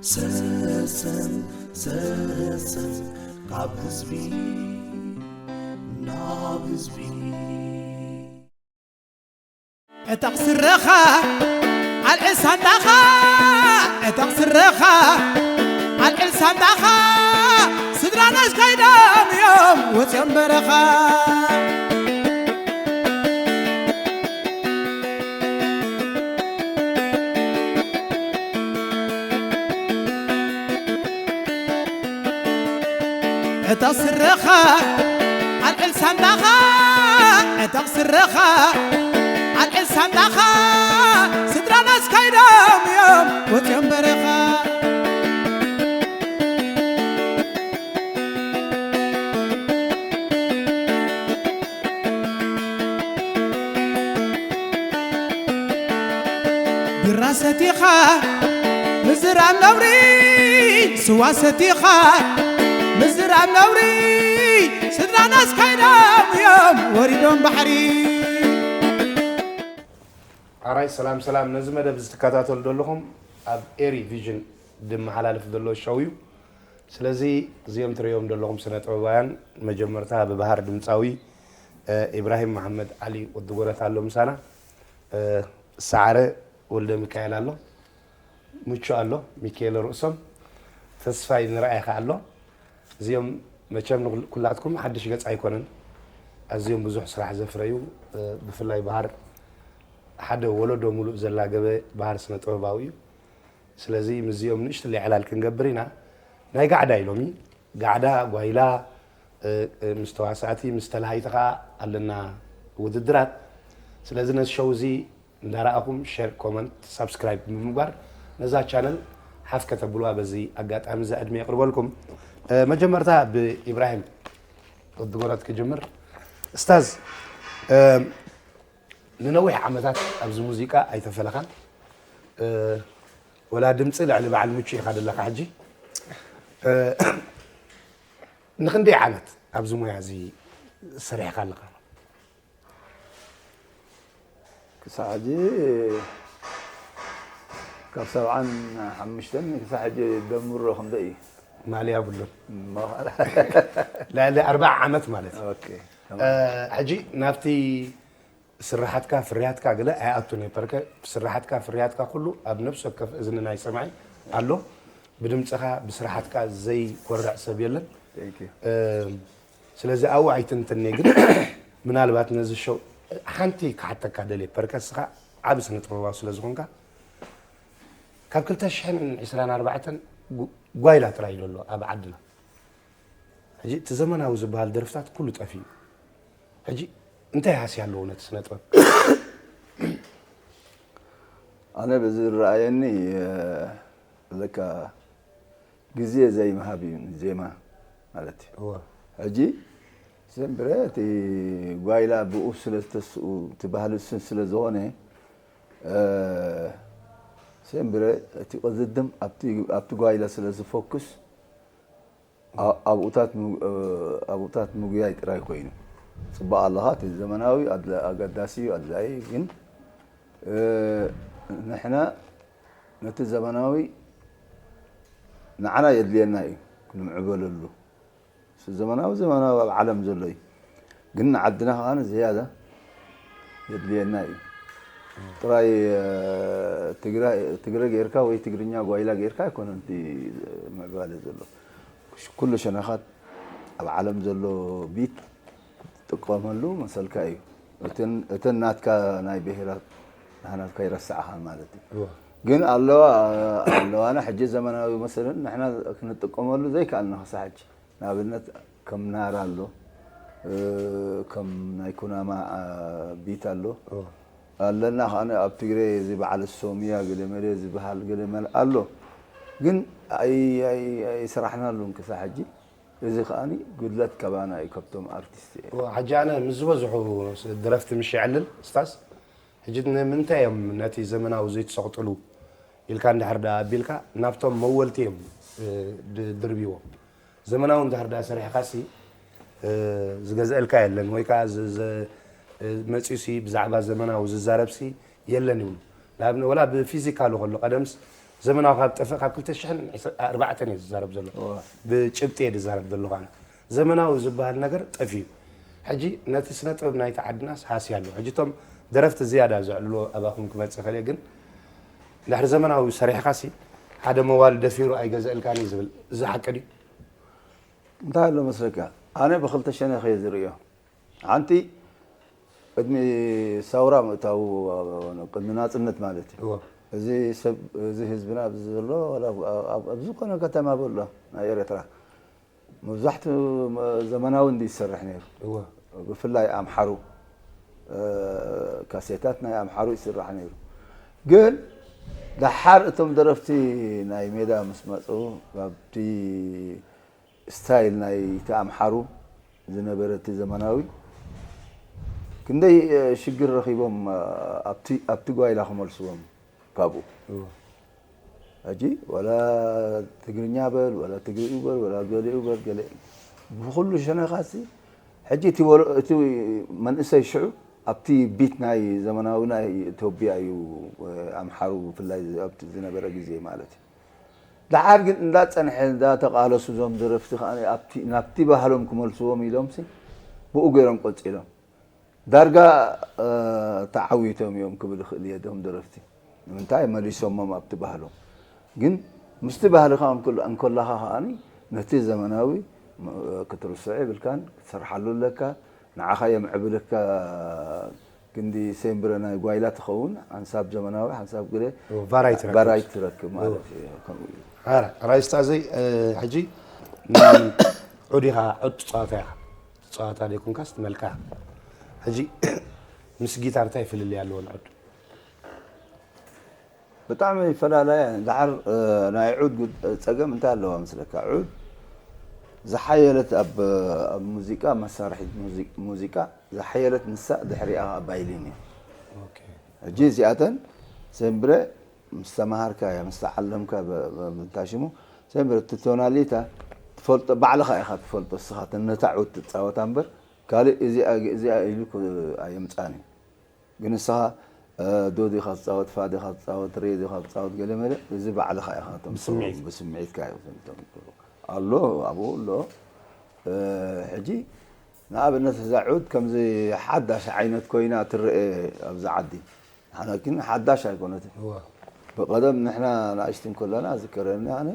ሰሰን ሰሰን ካብ ህዝቢ ናብ ህዝቢ። እተቕ ስረኻ ኣልዕል ሳንዳኻ፣ እተቕ ስረኻ ኣልዕል ሳንዳኻ፣ ስድራናስ ከይዶም እዮም ወፂኦም በረኻ። እታ ስረኻ ኣልዕል ሳንዳኻ፣ እታ ስረኻ ኣልዕል ሳንዳኻ፣ ስድራናስ ከይዶም እዮም ወፂኦም በረኻ። ቢራ ሰቲኻ ምዝራብ ነውሪ፣ ስዋ ሰቲኻ ምዝራብ ነውሪ፣ ስድራናስ ከይዶም እዮም ወሪዶም ባሕሪ። ኣራይ ሰላም ሰላም፣ ነዚ መደብ እዚ ትከታተሉ ዘለኹም ኣብ ኤሪ ቪዥን ዝመሓላለፍ ዘሎ ሸው እዩ። ስለዚ እዚኦም ትርእዮም ዘለኹም ስነ ጥበባውያን መጀመርታ ብባህር ድምፃዊ፣ እ፣ ኢብራሂም መሓመድ ዓሊ ወዲ ጎረት ኣሎ ምሳና። እ፣ ሰዓረ ወልደ ሚካኤል ኣሎ፣ ምቹ ኣሎ፣ ሚካኤል ርእሶም፣ ተስፋይ ንርኣይ ከኣ ኣሎ። እዚኦም መቸም ንኩል-፣ ኩላትኩም ሓድሽ ገጽ ኣይኮነን። ኣዝዮም ብዙሕ ስራሕ ዘፍረዩ፣ እ፣ ብፍላይ ባህር ሓደ ወለዶ ሙሉእ ዘላገበ ባህር ስነ ጥበባዊ እዩ። ስለዚ ምስዚኦም ንእሽትለይ ዕላል ክንገብር ኢና። ናይ ጋዕዳ እዩ ሎሚ። ጋዕዳ፣ ጓይላ፣ እ፣ እ፣ ምስ ተዋሳእቲ፣ ምስ ተላሃይቲ ከኣ ኣለና ውድድራት። ስለዚ ነዚ ሸው እዚ እንዳረኣኹም ሸር፣ ኮመንት፣ ሳብስክራይብ ብምግባር ነዛ ቻነል ሓፍ ከተብሉዋ በዚ ኣጋጣሚ እዚ ዕድመ የቕርበልኩም። እ፣ መጀመርታ ብኢብራሂም ወዲ ጎራት ክጅምር። እስታዝ፣ እ፣ ንነዊሕ ዓመታት ኣብዚ ሙዚቃ ኣይተፈለኻን። እ፣ ወላ ድምፂ ልዕሊ በዓል ምቹ ኢኻ ዘለኻ ሕጂ። እ፣ ንኽንደይ ዓመት ኣብዚ ሞያ እዚ ሰሪሕካ ኣለኻ? ክሳዕ ሕጂ ካብ ሰብዓን ሓሙሽተን ክሳዕ ሕጂ ደምሮ ክንደይ እዩ? ማል የብሉን። እሞ ልዕሊ ኣርብዓ ዓመት ማለት እዩ። ኦኬ፣ እ፣ ሕጂ ናብቲ ስራሓትካ፣ ፍርያትካ ገለ ኣይኣቱን እየ። ፐርከ ስራሓትካ፣ ፍርያትካ ኩሉ ኣብ ነፍሲ ወከፍ እዝኒ ናይ ሰማዒ ኣሎ። ብድምፅኻ፣ ብስራሓትካ ዘይኮርዕ ሰብ የለን። Thank you። እ፣ ስለዚ ኣብኡ ኣይትንትኔ፣ ግን ምናልባት ነዚ ሸው ሓንቲ ክሓተካ ደልየ። ፐርከ እስኻ ዓቢ ስነ ጥበባዊ ስለ ዝኾንካ፣ ካብ ክልተ ሽሕን ዕስራን ኣርባዕተን ጉ-፣ ጓይላ ጥራይ እዩ ዘሎ ኣብ ዓድና። ሕጂ እቲ ዘመናዊ ዝበሃል ደርፍታት ኩሉ ጠፊኡ። ሕጂ እንታይ ሃስያ ኣለዎ ነቲ ስነ ጥበብ? ኣነ በዚ ዝረኣየኒ፣ እ፣ ለካ ግዜ ዘይምሃብ እዩ ዜማ ማለት እዩ። እወ። ሕጂ ሰምብረ እቲ ጓይላ ብኡ ስለ ዝተስኡ፣ እቲ ባህሊ እሱን ስለ ዝኾነ፣ እ፣ ሰምብረ እቲ ቅዝድም ኣብቲ፣ ኣብቲ ጓይላ ስለ ዝፎክስ፣ ኣ-፣ ኣብኡታት ም-፣ እ፣ ኣብኡታት ምጉያይ ጥራይ ኮይኑ። ጽባቕ ኣለኻ፣ እቲ ዘመናዊ ኣድላ-፣ ኣገዳሲ እዩ፣ ኣድላዪ፣ ግን፣ እ፣ ንሕና ነቲ ዘመናዊ ንዓና የድልየና እዩ ክንምዕበለሉ። ዘመናዊ፣ ዘመናዊ ኣብ ዓለም ዘሎ እዩ። ግን ንዓድና ከኣ ዝያዳ የድልየና እዩ። ጥራይ፣ እ፣ ትግራ-፣ ትግረ ጌርካ ወይ ትግርኛ ጓይላ ጌርካ ኣይኮነን እቲ ምዕባለ ዘሎ። ኩሉ ሸነኻት ኣብ ዓለም ዘሎ ቢት ክትጥቀመሉ መሰልካ እዩ። እተን፣ እተን ናትካ ናይ ብሄራት ናትካ ይረስዓኻ ማለት እዩ። እወ። ግን ኣለዋ፣ ኣለዋና ሕጂ ዘመናዊ መሰለን ንሕና ክንጥቀመሉ ዘይከኣልና ክሳዕ ሕጂ። ንኣብነት ከም ናራ ኣሎ፣ እ፣ ከም ናይ ኩናማ፣ አ፣ ቢት ኣሎ። ኦ። ኣለና ከኣ ኣብ ትግሬ እዚ በዓል ሶምያ ገለ መለ ዝበሃል ገለ መለ ኣሎ። ግን ኣይ-፣ ኣይ-፣ ኣይሰራሕናሉን ክሳዕ ሕጂ። እዚ ከኣ ጉድለት ካባና እዩ፣ ካብቶም ኣርቲስት እየ። ኦ፣ ሕጂ ኣነ ምስ ዝበዝሑ ስ-፣ ደረፍቲ ምሽ የዕልል፣ ስታስ፣ ሕጂ ንምንታይ እዮም ነቲ ዘመናዊ ዘይትሰቕጥሉ ኢልካ እንድሕር ደኣ ኣቢልካ፣ ናብቶም መወልቲ እዮም፣ እ፣ ድ-፣ ድርብይዎ። ዘመናዊ እንድሕር ደኣ ሰሪሕካሲ፣ እ፣ ዝገዝአልካ የለን፣ ወይ ከኣ ዝ-፣ ዘ-፣ እ፣ መጺኡሲ ብዛዕባ ዘመናዊ ዝዛረብሲ የለን ይብሉ። ንኣብነ-፣ ወላ ብፊዚካሉ ከሎ፣ ቀደምስ ዘመናዊ ካብ ጠፍእ ካብ ክልተ ሽሕን ኣርባዕተን እየ ዝዛረብ ዘሎ። ብጭብጢ እየ ዝዛረብ ዘለኹ ኣነ። ዘመናዊ ዝበሃል ነገር ጠፍዩ። ሕጂ ነቲ ስነ ጥበብ ናይቲ ዓድናስ ሃስያ ኣሎ። ሕጂ እቶም ደረፍቲ ዝያዳ ዘዕልሎ ኣባኹም ክመጽእ ይኽእል እየ፣ ግን ድሕሪ ዘመናዊ ሰሪሕካሲ ሓደ መዋል ደፊሩ ኣይገዝእልካን እዩ ዝብል። እዚ ሓቂ ድዩ? እንታይ ኣሎ መስለካ? ኣነ ብኽልተ ሸነኽ እየ ዝርእዮ። ሓንቲ ቅድሚ ሰውራ ምእታዉ፣ ቅድሚ ናጽነት ማለት እዩ። እዚ ሰብ፣ እዚ ህዝብና ኣብዚ ዘሎ፣ ዋላ ኣብ፣ ኣብ፣ ኣብ ዝኾነ ከተማ በሎ ናይ ኤርትራ፣ መብዛሕትኡ ዘመናዊ እንዲ ይሰርሕ ነይሩ። ብፍላይ ኣምሓሩ፣ እ፣ ካሴታት ናይ ኣምሓሩ ይስራሕ ነይሩ። ግን ደሓር እቶም ደረፍቲ ናይ ሜዳ ምስ መጹ፣ ኣብቲ ስታይል ናይ እቲ ኣምሓሩ ዝነበረ እቲ ዘመናዊ፣ ክንደይ፣ እ፣ ሽግር ረኺቦም፣ እ፣ ኣብቲ፣ ኣብቲ ጓይላ ክመልስዎም ካብኡ። ሕጂ ዋላ ትግርኛ በል፣ ዋላ ትግርኡ በል፣ ዋላ ገሊኡ በል፣ ገለ ብኹሉ ሸነኻሲ፣ ሕጂ እቲ ወሎ-፣ እቲ መንእሰይ ሽዑ ኣብቲ ቢት ናይ ዘመናዊ ናይ ኢትዮጵያ እዩ፣ እ፣ ኣምሓሩ ብፍላይ ኣብቲ ዝነበረ ግዜ ማለት እዩ። ደሓር ግን እንዳጸንሐ እንዳተቓለሱ እዞም ደረፍቲ ከኣ ኣብቲ፣ ናብቲ ባህሎም ክመልስዎም ኢሎምሲ ብኡ ገይሮም ቀጺሎም። ዳርጋ፣ እ፣ ተዓዊቶም እዮም ክብል ይኽእል እየ እዞም ደረፍቲ። ንምንታይ መሊሶሞም ኣብቲ ባህሎም። ግን ምስቲ ባህልኻ እንከሎ-፣ እንከለኻ ከኣ ነቲ ዘመናዊ፣ እ፣ ክትርስዖ የብልካን፣ ክትሰርሓሉ ኣለካ። ንዓኻ የምዕብለካ። ክንዲ ሴምብረ ናይ ጓይላ ትኸውን፣ ሓንሳብ ዘመናዊ፣ ሓንሳብ ግደ ኦ፣ ቫራይቲ ትረክብ። ቫራይቲ ትረክብ ማለት እዩ። ከምኡ እዩ። ኣረ፣ ራይ ስታዘይ፣ እ፣ ሕጂ ዑድ ኢኻ፣ ዑድ ትጻወታ ኢኻ። ትጻወታ ዘይኮንካስ ትመልካ። ሕጂ ምስ ጊታር እንታይ ፍልልይ ኣለዎ ንዑድ? ብጣዕሚ ይፈላለያ እየን። ደሓር፣ እ፣ ናይ ዑድ ጉድ-፣ ጸገም እንታይ ኣለዋ መስለካ? ዑድ ዝሓየለት ኣብ፣ ኣብ ሙዚቃ፣ መሳርሒት ሙዚ-፣ ሙዚቃ ዝሓየለት ንሳ፣ ድሕሪኣ ኸኣ ቫይሊን እያ። ኦኬ። ሕጂ እዚኣተን ሴምብረ ምስ ተማሃርካያ፣ ምስ ተዓለምካ፣ ብ-፣ ብ-፣ ብምንታይ ሽሙ፣ ሴምብረ እቲ ቶናሊታ ትፈልጦ፣ ባዕልኻ ኢኻ ትፈልጦ፣ ንስኻ ነታ ዑድ ትጻወታ እምበር፣ ካልእ እዚኣ፣ እዚኣ ኢሉ ክ-፣ ኣየምጽኣን እዩ። ግን ንስኻ፣ እ፣ ዶ ዲኻ ትጻወት፣ ፋ ዲኻ ትጻወት፣ ሬ ዲኻ ትጻወት፣ ገለ መለ፣ እዚ ባዕልኻ ኢኻ ተምጽኦ፣ ብስምዒት። ብስምዒትካ እዩ ተምጽኦ። ኣሎ፣ ኣብኡ ኣሎ። እ፣ ሕጂ ንኣብነት እዛ ዑድ ከምዚ ሓዳሽ ዓይነት ኮይና ትረአ ኣብዚ ዓዲ። ንሕና ግን ሓዳሽ ኣይኮነትን። እወ። ብቐደም ንሕና ንኣሽቱ እንከለና ዝከረኒ ኣነ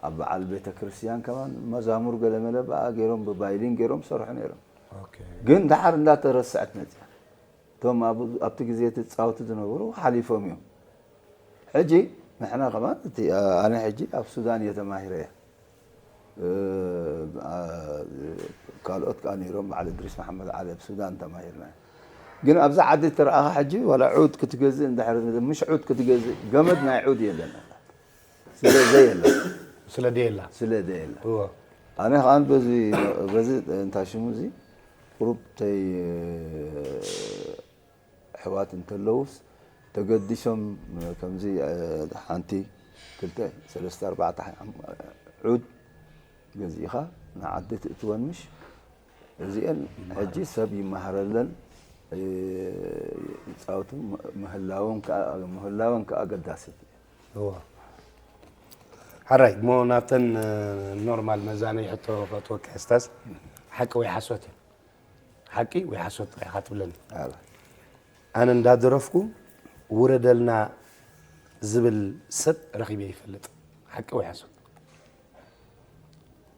ኣብ በዓል ቤተ ክርስቲያን ከማን መዛሙር ገለ መለ ብኣ ገይሮም ብቫይሊን ገይሮም ዝሰርሑ ነይሮም። ኦኬ። ግን ደሓር እንዳተረስዐት መጽያ። እቶም ኣብ-፣ ኣብቲ ግዜ እቲ ዝጻወቱ ዝነበሩ ሓሊፎም እዮም። ሕጂ ንሕና ከማን እቲ፣ ኣነ ሕጂ ኣብ ሱዳን እየ ተማሂረ እየ። እ፣ ኣ፣ ካልኦት ከኣ ነይሮም፣ በዓል እድሪስ መሓመድ ዓሊ ኣብ ሱዳን ተማሂርና። ግን ኣብዛ ዓዲ እተረኣኻ ሕጂ ዋላ ዑድ ክትገዝእ እንድሕር፣ ምሽ ዑድ ክትገዝእ፣ ገመድ ናይ ዑድ የለን። ስለ ዘየለ። ስለ ደየላ። ስለ ደየላ። እወ። ኣነ ከኣ በዚ፣ በዚ እንታይ ሽሙ እዚ ቁሩብ ተይ፣ ኣሕዋት እንተለዉስ ተገዲሶም ከምዚ፣ እ፣ ሓንቲ፣ ክልተ፣ ሰለስተ፣ ኣርባዕተ፣ ሓ-፣ ዑድ ገዚእኻ ንዓዲ ትእትወን ምሽ? እዚአን ሕጂ ሰብ ይመሃረለን፣ እ፣ ይጻወቱ ም-፣ ምህላዎም ከኣ፣ ምህላወን ከኣ ኣገዳሲ እዩ። እወ። ሓራይ፣ እሞ ናብተን፣ እ፣ ኖርማል መዛነዪ ሕቶ ከእትወካ ስታዝ፣ ሓቂ ወይ ሓሶት እዩ? ሓቂ ወይ ሓሶት ጥራይ ኢኻ ትብለኒ። ኣበ። ኣነ እንዳደረፍኩ ውረደልና ዝብል ሰብ ረኺበ ይፈልጥ። ሓቂ ወይ ሓሶት?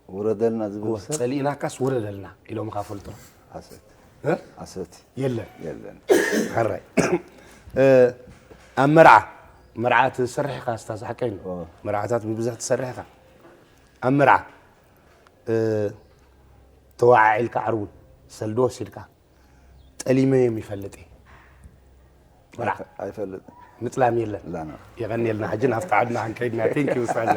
ውረደልና ዝብል እወ፣ ሰብ? ጸሊእናካስ ውረደልና ኢሎምኻ ፈልጦ? ሓሶት። እ? ሓሶት። የለን። የለን። ሓራይ። እ፣ ኣብ መርዓ፣ መርዓ ትሰርሕ ኢኻ ስታዝ፣ ሓቀይ ነው። እወ። መርዓታት ብብዝሒ ትሰርሕ ኢኻ። ኣብ መርዓ፣ እ፣ ተወዓዒልካ ዓርቡን ሰልዲ ወሲድካ ጠሊመዮም ይፈልጥ እየ። መርዓ ኣይፈ-፣ ኣይፈልጥን። ምጥላም የለን። ላ፣ ና። የቐንየልና። ሕጂ ናብቲ ዓድና ክንከይድና። ቴንክ ዩ፣ ስታዘ።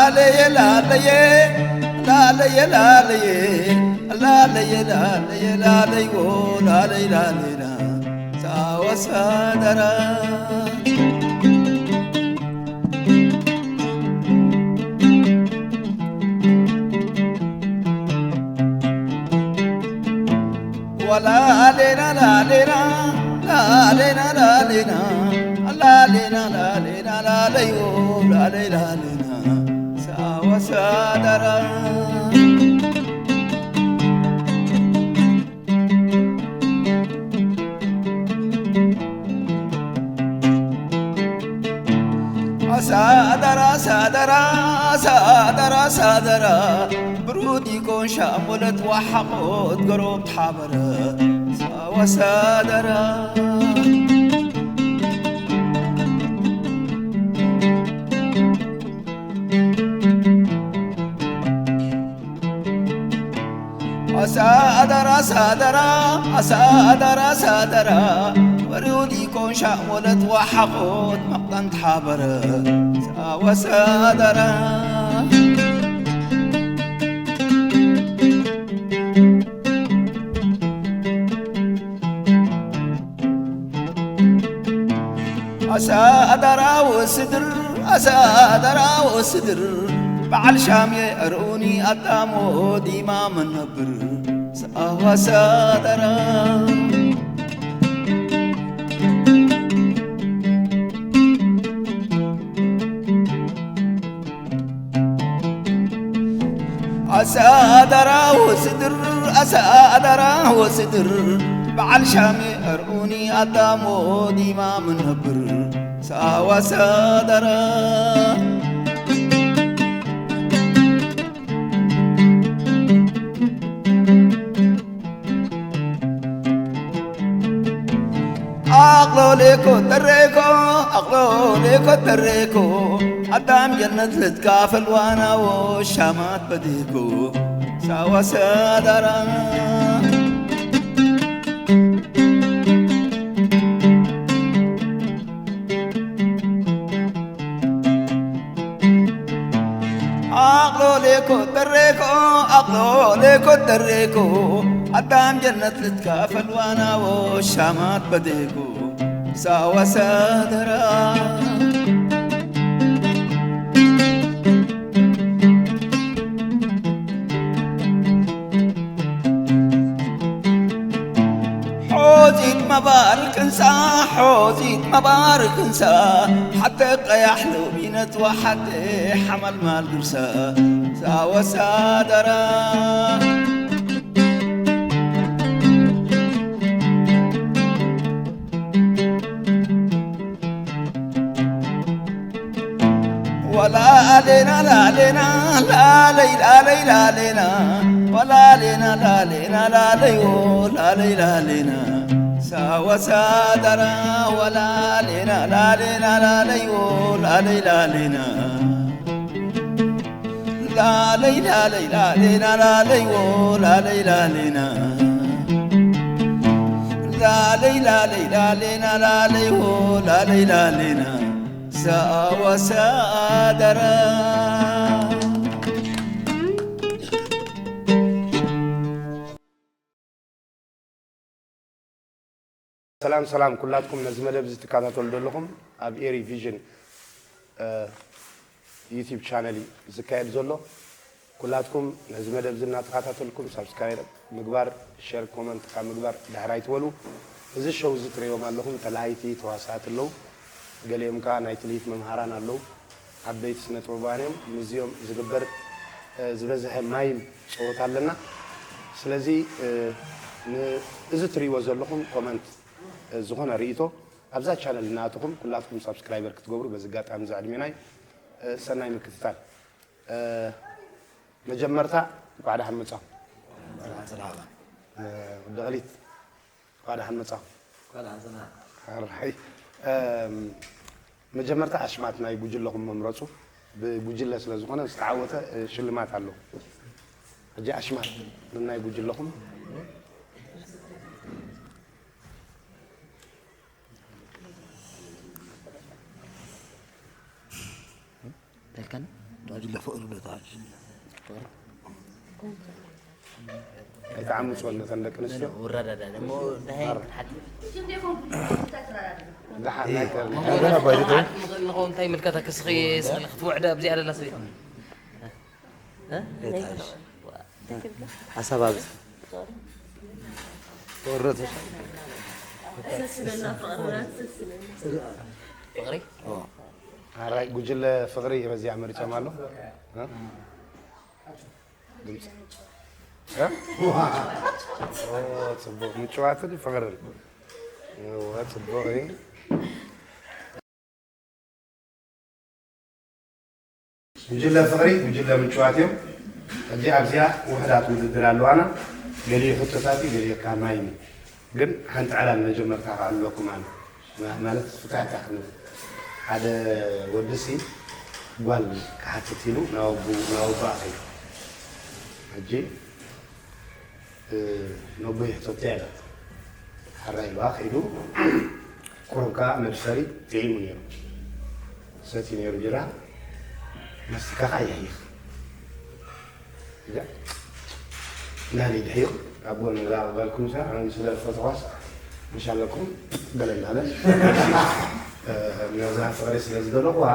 ላለየ ላለየ ላለየ ላለየ ላለየ ላለየ ላለይዎ ላለይ ላለይና ሳወሳደራ ወላሌና ላሌና ላሌና ላሌና ላሌና ላሌና ላለዮ ላለይ ላሌና ሳወሳደራ ኣሳደራ ኣሳደራ ኣሳደራ ኣሳደራ ብሩድ ይኮን ሻሞለት ወሓቆት ገሮብ ተሓበረ ሳወሳደራ ኣሳደራ ኣሳደራ ኣሳደራ ኣሳደራ ወሪውዲ ኮንሻ ሞለት ወሓኾት መቕጠን ተሓበረ ኣሳደራ ኣሳደራ ወስድር ኣሳደራ ወስድር በዓል ሻምየ እርኡኒ ኣዳሞ ዲማ መነብር ኣሳደራ ኣሳደራ ወስድር ኣሳደራ ወስድር በዓል ሻሚ እርኡኒ ኣዳሞ ዲማ ምነብር ሳዋ ኣሳደራ ኣቕሎሌኮ ተሬኮ ኣቕሎሌኮ ተሬኮ ኣዳም ጀነት ልትካፈል ዋናዎ ሻማት በዴኮ ሳዋ ኣሳደራ ኣቕሎሌኮ ተሬኮ ኣቕሎሌኮ ተሬኮ ኣዳም ጀነት ልትካፈል ዋናዎ ሻማት በዴኮ ሳዋ ኣሳደራ ሖዚት መባር ክንሳ ሖዚት መባር ክንሳ ሓተ ቀያሕ ሎሚነት ወሓተ ሓመልማል ግርሳ ሳዋ ኣሳደራ ወላሌና ላሌና ላለይ ላለይ ላሌና ወላሌና ላሌና ላለዮ ላለይ ላሌና ሳዋ ኣሳደራ ወላሌና ላሌና ላለዮ ላለይ ላሌና ላለይ ላለይ ላሌና ላለይዎ ላለይ ላሌና ላለይ ላለይ ላሌና ላለይዎ ላለይ ላሌና ሳዋ ኣሳደራ ሰላም ሰላም ኩላትኩም ነዚ መደብ እዚ ትከታተሉ ዘለኹም ኣብ ኤሪ ቪዥን ዩቲብ ቻነል እዩ ዝካየድ ዘሎ። ኩላትኩም ነዚ መደብ እዚ እናተኸታተልኩም ሳብስክራይብ ምግባር፣ ሸር፣ ኮመንት ካብ ምግባር ድሕር ኣይትበሉ። እዚ ሸው እዚ ትርእይዎም ኣለኹም ተላሃይቲ ተዋሳእቲ ኣለዉ። ገሊኦም ከዓ ናይ ትልሂት መምሃራን ኣለዉ። ዓበይቲ ስነ ጥበባውያን እዮም። ምስዚኦም ዝግበር ዝበዝሐ ማይም ፀወታ ኣለና። ስለዚ እዚ ትሪእዎ ዘለኹም ኮመንት ዝኾነ ርእይቶ ኣብዛ ቻነል እናኣተኹም ኩላትኩም ሳብስክራይበር ክትገብሩ በዚ ኣጋጣሚ እዚ ዕድሜናይ ሰናይ ምክትታል። መጀመርታ እንኳዕ ደሓን መጻኹም። ወዲ ቕሊት እንኳዕ ደሓን መጻኹም። ኣራይ መጀመርታ ኣሽማት ናይ ጉጅለኹም ምረጹ። ብጉጅለ ስለ ዝኾነ ዝተዓወተ ሽልማት ኣሎ። ሕጂ ኣሽማት ናይ ጉጅለኹም በልከን ዶ ጉጅለ ፍቕሪ ዶ ተባሂሉ? ኣይተዓምፅወን ነተን ደቂ ኣንስትዮ። ወረዳዳ ደሞ እንታይ ሓቂ ደሓን ናይ ከ- መጎና ባይቶ ንኸው እንታይ ምልከታ ክስኺ ስኽሊ ክትውዕደ ኣብዚኣ ደላ ሰበይቲ። እ? ሓሳብ ኣብዚ ፍቕሪ። ኣራይ ጉጅለ ፍቕሪ በዚኣ መሪጾም ኣሎ። እ? ድምፂ። እ? ኦ፣ ፅቡቕ ምጭዋትን ፍቕርን። እወ፣ ፅቡቕ እዩ። ጉጅለ ፍቕሪ፣ ጉጅለ ምጭዋት እዮም። ሕጂ ኣብዚኣ ውሕዳት ውድድር ኣለዋና። ገሊኡ ሕቶታት እዩ፣ ገሊኡ ካማይ እዩ። ግን ሓንቲ ዕላል መጀመርታ ከኣልለኩም ኣነ። ማ-፣ ማለት ፍታሕታ ክንብል። ሓደ ወድሲ ጓል ክሓትት ኢሉ ናብ ኣቡ-፣ ናብ ኣቦኣ ከይዱ። ሕጂ፣ እ፣ ነቦይ ሕቶቶ ያላት። ሓራይ ኢልዋ ከይዱ። ቁሩብ ከኣ መድፈሪ ጥዒሙ ነይሩ። ሰትዩ ነይሩ ቢራ። ማስቲካ ከኣ ይሕይኽ። እዛ እንዳለ ይድሕይቕ። ኣቦ ነዛ ጓልኩም እዛ ኣነ ስለ ዝፈትዋስ ምሽ ኣለኩም በለ እንዳለ። እ፣ ነዛ ፍቕሪ ስለ ዝደለኹዋ፣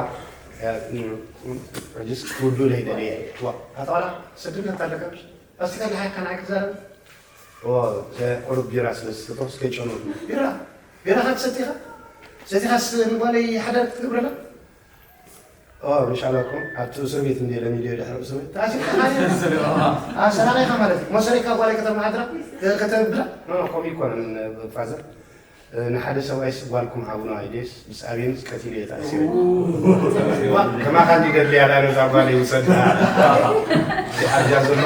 እ፣ ሕጅስ ክትውዱ ለይደልየ። ዋ፣ ኣታ ቆልዓ ስድነት ኣለካ ምሽ? ኣስቲካ ደሓካ ንዓይ ክዛረብ? ኦ፣ ቁሩብ ቢራ ስለ ዝሰተኹስ ከይጨመርኩ። ቢራ? ቢራ ከ ትሰቲ ኢኻ? ሰቲኻስ ንጓለይ ሓዳር ክትገብረላ? ኦ፣ ምሻላኩም ኣብቲ እስር ቤት እንድየ ለሚደዮ ድሕሪ እስር ቤት። ተኣሲርካ ማለት እዩ። አ፣ ሰራቒ ኢኻ ማለት እዩ። እሞ ሰሪቕካ ጓለይ ከተመሓድራ? ከተብላ? ኖ፣ ኖ፣ ከምኡ ኣይኮነን ፋዘር። ንሓደ ሰብኣይስ ጓልኩም ሃቡና ኢለስ ምስ ኣብየንስ ቀቲለ እየ ተኣሲረ። ዋ፣ ከማኻ እንዲ ደድልያ ዳ ነዛ ጓል ይውሰዳ። ኣብዚኣ ዘሎ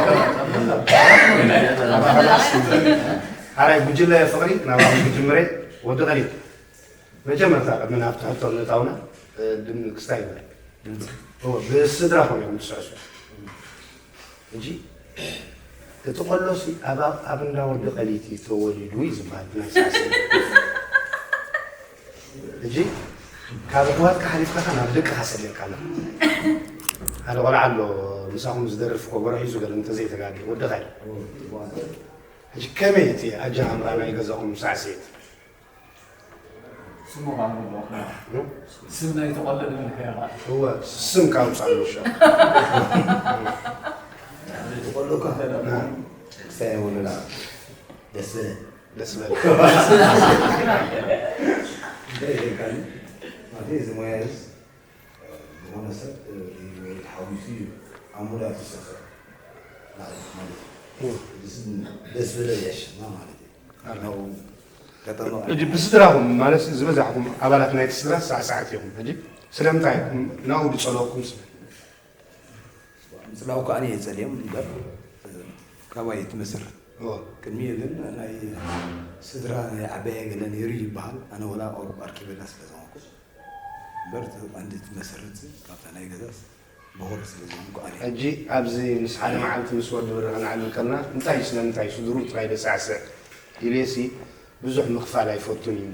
ሓራይ ጉጅለ ፍቕሪ ናባኹም ክጅምረ ወዲ ቀሊል። መጀመርታ ቅድሚ ናብቲ ሕቶ ምእታውና፣ እ፣ ድም-፣ ክስታይ ይበል። እወ፣ ብስድራኹም እዮም ዝስዕስዑ። ሕጂ እቲ ቆሎሲ ኣብ፣ ኣብ እንዳ ወዲ ቀሊቲ ተወሊዱ እዩ ዝበሃል ብናይ ሳዕስዒት። ሕጂ ካብ ኣሕዋትካ ሓሊፍካ ከ ናብ ደቅኻ ሰጊርካ ኣለኻ። ሓደ ቆልዓ ኣሎ ምሳኹም ዝደርፍ ኮቦሮ ሒዙ ገለ እንተዘይተጋግየ ወድኻ እዩ። ሕጂ ከመይ እቲ ኣጀማምራ ናይ ገዛኹም ሳዕስዒት? ስሙ ካብ ንብሎ። ስም ናይ ተቖለደ ምንካይ ይኽእል። እወ፣ ስም ካብ ውፃእ ንውሻ። ተቖለካ ክስታይ የብሉና። ደስ በለ። ደስ በለ። እንታይ ይልካኒ? ማለት እዚ ሞያ እዚ ዝኾነ ሰብ፣ እ፣ ወይ ተሓዊሱ እዩ ኣብ ሙዳት ዝሰርሕ ማለት፣ ማለት እዩ። እም። እዚ ስም ደስ በለ የሸና ማለት እዩ። ኣላ። ናብኡ ከተማ ሕጂ ብስድራኹም ማለት ዝበዛሕኹም ኣባላት ናይቲ ስድራ ሳዕሳዕቲ ኢኹም። ሕጂ ስለምንታይ ናብኡ ዝጸለኹም ስለ? ምጽላው ከኣ እየ ጸልዮም እምበር፣ እ፣ ካባይ ትመስር። እዎ። ቅድሚኡ ግን ናይ ስድራ ናይ ዓበየ ገለ ነይሩ ይበሃል። ኣነ ወላ ቁሩብ ኣርኪበላ ስለ ዝኾንኩ እምበር፣ እቲ ቀንዲ ትመስርት ካብታ ናይ ገዛስ ብኹር ስለ ዝኾንኩ ኣነ። ሕጂ ኣብዚ ምስ ሓደ መዓልቲ ምስ ወዲ ብርሃን ዓሊ ከለና፣ እንታይ ስለምንታይ ስድርኡ ጥራይ ደሳዕስዕ ኢለሲ፣ ብዙሕ ምኽፋል ኣይፈቱን እዩ።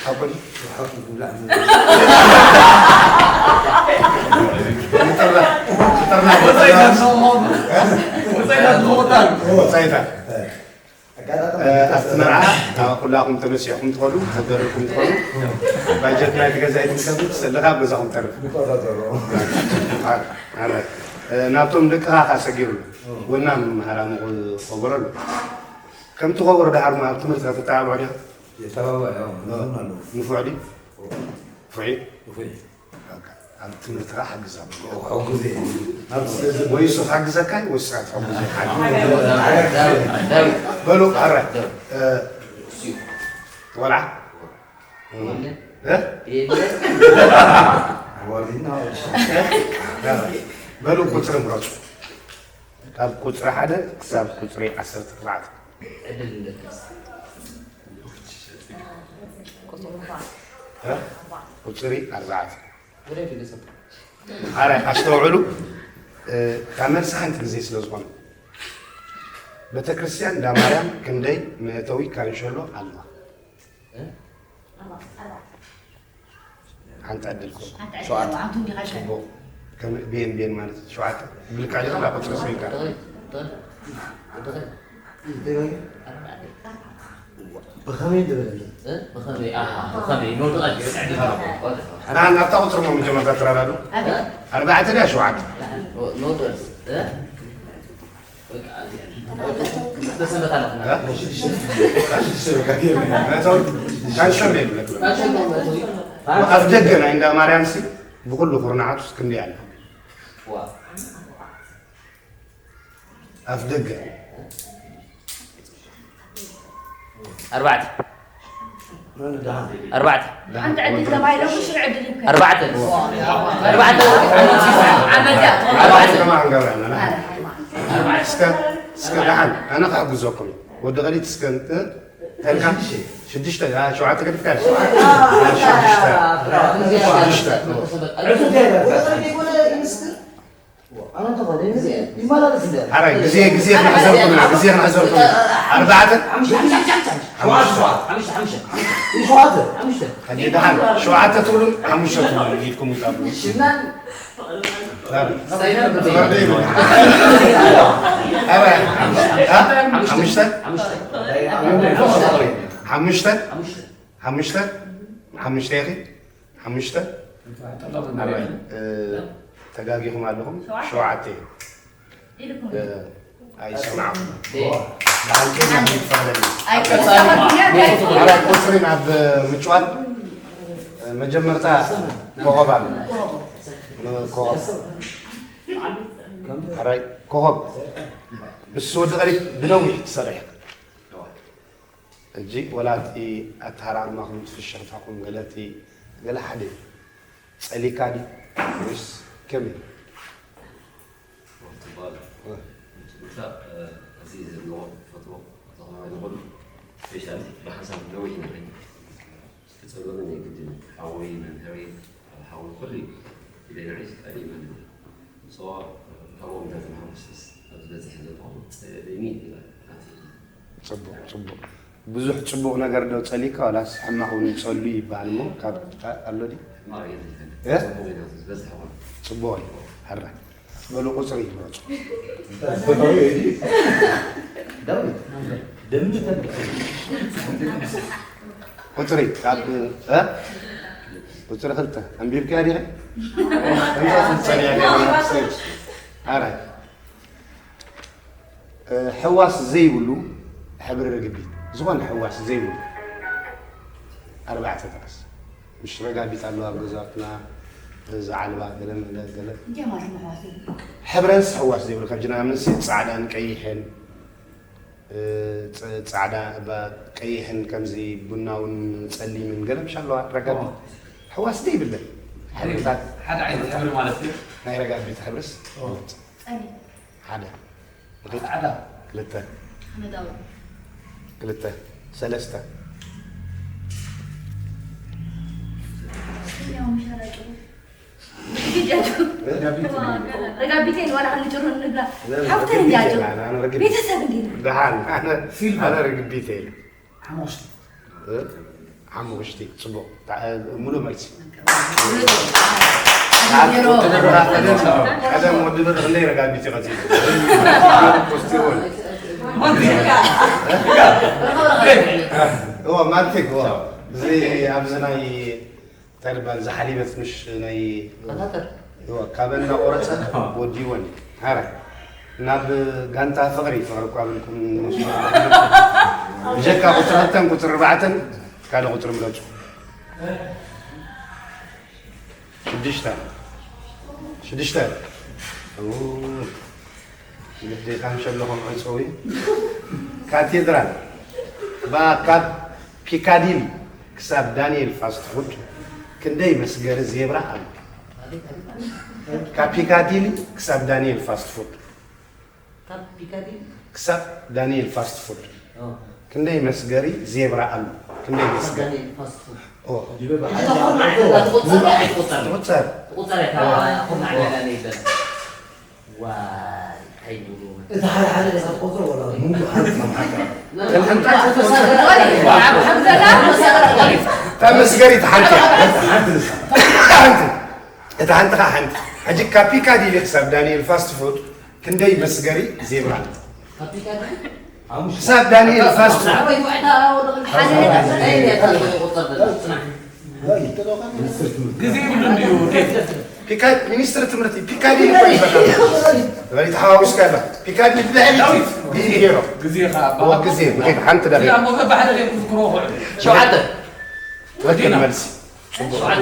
ሓቁን ሓቁ ዝብላዕ ዝብላዕ። ንጥርና፣ ንጥርና ወፃኢታት ዝኸውን፣ ወፃኢታት ዝኸውን። ወፃኢታት። ኣጋጣሚ እ፣ ኣብቲ መርዓ፣ ኣብ ኩላኹም ተመሲሕኩም ትኸዱ፣ ተደርብኩም ትኸዱ። ባጀት ናይቲ ገዛ ኣይትምሰሉ፣ ሰለኻ ኣብ ገዛኹም ተርፍ። ንቆጻጸሮ። ኣረ፣ ኣረ። እ፣ ናብቶም ደቅኻ ከኣ ሰጊሩ ኣሎ። ወና መምሃራሙ ክኸበረሉ። ከምቲ ኸበሮ ደሓር ኣብ ትምህርቲ ከተተባብዖ ዲኻ? የተባባዕ፣ ያው፣ መምህር ኣለዎ። ንፉዕ ድዩ? ንፉዕ። ንፉዕ እዩ። በቃ፣ ኣብ ትምህርትኻ ሓግዝ ኣብ ክሕግዝ እየ። ናብ ስለ ወይ እሱ ክሓግዘካ ወይ ንስኻ ትሕግዞ። ዳዊት፣ ዳዊት። በሉ፣ ኣረ፣ እ፣ ቆልዓ። እ? የለ። ኣዋርዲና። በሉ፣ ቁጽሪ ምረጹ። ካብ ቁጽሪ ሓደ ክሳብ ቁጽሪ ዓሰርተ ኣርባዕተ። ዕድል እንደልስ። እ? ቁጽሪ ኣርባዕተ። ወደ ቤተሰብ። ኣረ፣ ኣስተውዕሉ፣ እ፣ ካብ መልሲ ሓንቲ ግዜ ስለ ዝኾነ። ቤተክርስትያን እንዳ ማርያም ክንደይ መእተዊ ካንሸሎ ኣለዋ? እ? ሓንቲ ዕድል ኮ ሸውዓተ። ጽቡቕ። ከም ቤን ቤን ማለት ሸውዓተ ብልካ ዲኻ ናብ ቁጽሪ ስሚካ? ብኸመይ ትብል? ብኸመይ ኣሃ ብኸመይ ኖት ኣድርግ ዕድል ናብታ ቁጽሪ ሞ መጀመርታ ትራዳዱ? ኣርባዕተ ድያ ሸውዓተ? ኖት ኣድርግ ኣፍ ደገ ናይ እንዳ ማርያምሲ ብኩሉ ኩርናዓቱስ ክንደይ ኣለ? ኣፍ ደገ ኣርባዕተ ኣርባዕተ ሓንቲ ዕድል ተባሂሎም ሽዑ ዕድል ይብካ ኣርባዕተ ኣርባዕተ ዓመት እያ ኣርባዕተ ከማን ገብረና እስከ እስከ ደሓን ኣነ ክሕግዘኩም እዩ ወዲ ቀሊት እስከ ተልካ ሽዱሽተ ሸውዓተ ገዲፍካ ሽዱሽተ ሽዱሽተ ሓራይ ግዜ ግዜ ክነሕዘልኩም ኢና ግዜ ክነሕዘልኩም ኢና ኣርባዕተ ሕጂ ደሓን ሸውዓተ ትብሉ ሓሙሽተ ትብሉ ኢድኩም ይጣብሉ ሓሙሽተ ሓሙሽተ ሓሙሽተ ኢኺ ሓሙሽተ ተጋጊኹም ኣለኹም ሸውዓተ እዩ ኣይሰማዕኹም ቁፅሪ ናብ ምጭዋት መጀመርታ ኮኸብ ኣሎ ኮኸብ ሓራይ ኮኸብ ምስ ወዲ ቀሪብ ብነዊሕ ትሰርሕ ሕጂ ወላ እቲ ኣተሃራርማኹም እቲ ፍሽኽታኹም ገለ እቲ ገለ ሓደ እዩ ጸሊካ ድዩ ወይስ ከመይ? ትበሃል እቲ እዚ ዘለዎ ፈትዎ ተኸማዊ ዝኾኑ ስፔሻሊ ብሓንሳብ ነዊሕ ነረኝ ክጸገሙ ናይ ግድን ሓወይ መምህረይ ሓወይ ኩሉ ኢለናዒስ ቀዲመ ንብል ሶ ካብኦም እንታይ ተማሃሩ ስስ ኣብ ዝበፅሕ ዘለኹም ጸሊኒ ይላል ጽቡቕ ጽቡቕ ብዙሕ ጽቡቕ ነገር ዶ ጸሊካ ዋላስ ሕማቕ እውን ጸሉ ይበሃል እሞ ካብ ኣሎ ድዩ? ጽቡቕ እዩ ሕራይ በሉ ቁጽሪ ይግለጹ። ቁጽሪ ካብ ቁጽሪ ክልተ ኣንቢብካያ ዲኻ? ከምዛ ትጸልያ ዲኻ? ሕራይ ሕዋስ ዘይብሉ ሕብሪ ርግቢት ዝኾነ ሕዋስ ዘይብሉ ኣርባዕተ ጥቕስ ምሽ ረጋቢት ኣለዋ ኣብ ገዛትና ዝዓልባ ገለ መለ ገለ ሕብረንስ ሕዋስ ዘይብሉ ካብ ጅና ምንሲ ፃዕዳን ቀይሕን ፃዕዳ ቀይሕን ከምዚ ቡናውን ፀሊምን ገለ ምሽ ኣለዋ ረጋቢት ሕዋስ ዘይብለን ሕብርታት ሓደ ዓይነት ሕብሪ ማለት እዩ ናይ ረጋቢት ሕብርስ ሓደ ጻዕዳ ክልተ ክልተ ሰለስተ ረጋቢቴን ዋላ ክንጭሩ ንብላ ሓፍተን እንዲያቸው ቤተሰብ እንዲ ደሓን ኣነ ርግቢቴ ሓሙሽቲ ሓሙሽቲ ጽቡቕ ሙሉእ መልሲ ቀደም ወዲ ብር ክንደይ ረጋቢት ይቐጺሉ ፖስቲሮን እዎ ማርቲክ እዎ እዚ ኣብዚ ናይ እንታይ ድባል ዝሓሊበት ምሽ ናይ ካብ እንዳቆረፀ ወዲወን ሓረ ናብ ጋንታ ፍቕሪ ፍቕሪ እኳ ብልኩም ብጀካ ቁፅሪ ክልተን ቁፅሪ ኣርባዕተን ካልእ ቁፅሪ ምረፁ ሽዱሽተ ሽዱሽተ ግዴታ እንሸለኹም ዕፀዊ ካቴድራል ካብ ፒካዲሊ ክሳብ ዳንኤል ፋስት ፉድ ክንደይ መስገሪ ዜብራ ኣሎ? ካብ ፒካዲሊ ክሳብ ዳንኤል ፋስት ፉድ ክሳብ ዳንኤል ፋስት ፉድ ክንደይ መስገሪ ዜብራ ኣሎ? ክንደይ መስገሪ ትቁፀር እቲ ሓደ ሓደ ገዛ ቆፅሮ ወላ ሙሉ ሓንቲ ሰምሓካ እታ መስገሪት ሓንቲ እያ። ሓንቲ ንሳ ሓንቲ፣ እታ ሓንቲ ኸዓ ሓንቲ። ሕጂ ካብ ፒካዲሊ ክሳብ ዳንኤል ፋስት ፉድ ክንደይ መስገሪ ዜብራ ኣሎ? ክሳብ ዳንኤል ፋስት ፉድ። ግዜ ይብሉን ድዩ? ፒካ-፣ ሚኒስትሪ ትምህርቲ ፒካዲሊ እኮ ይበሃል። በሊ ተሓዋዊስካ ኣላ። ፒካዲሊ ብድሕሪት ዳዊት። ዲል ገይሮ። ግዜ ኸዓ እዎ፣ ግዜ። ንኸይድ ሓንቲ ደቂቕ። እዚኣ ሞገ ባሕሪ ዘይትዝክሮ ውዕል። ሸውዓተ። ትኽክል መልሲ። ጽቡቕ። ሸውዓተ።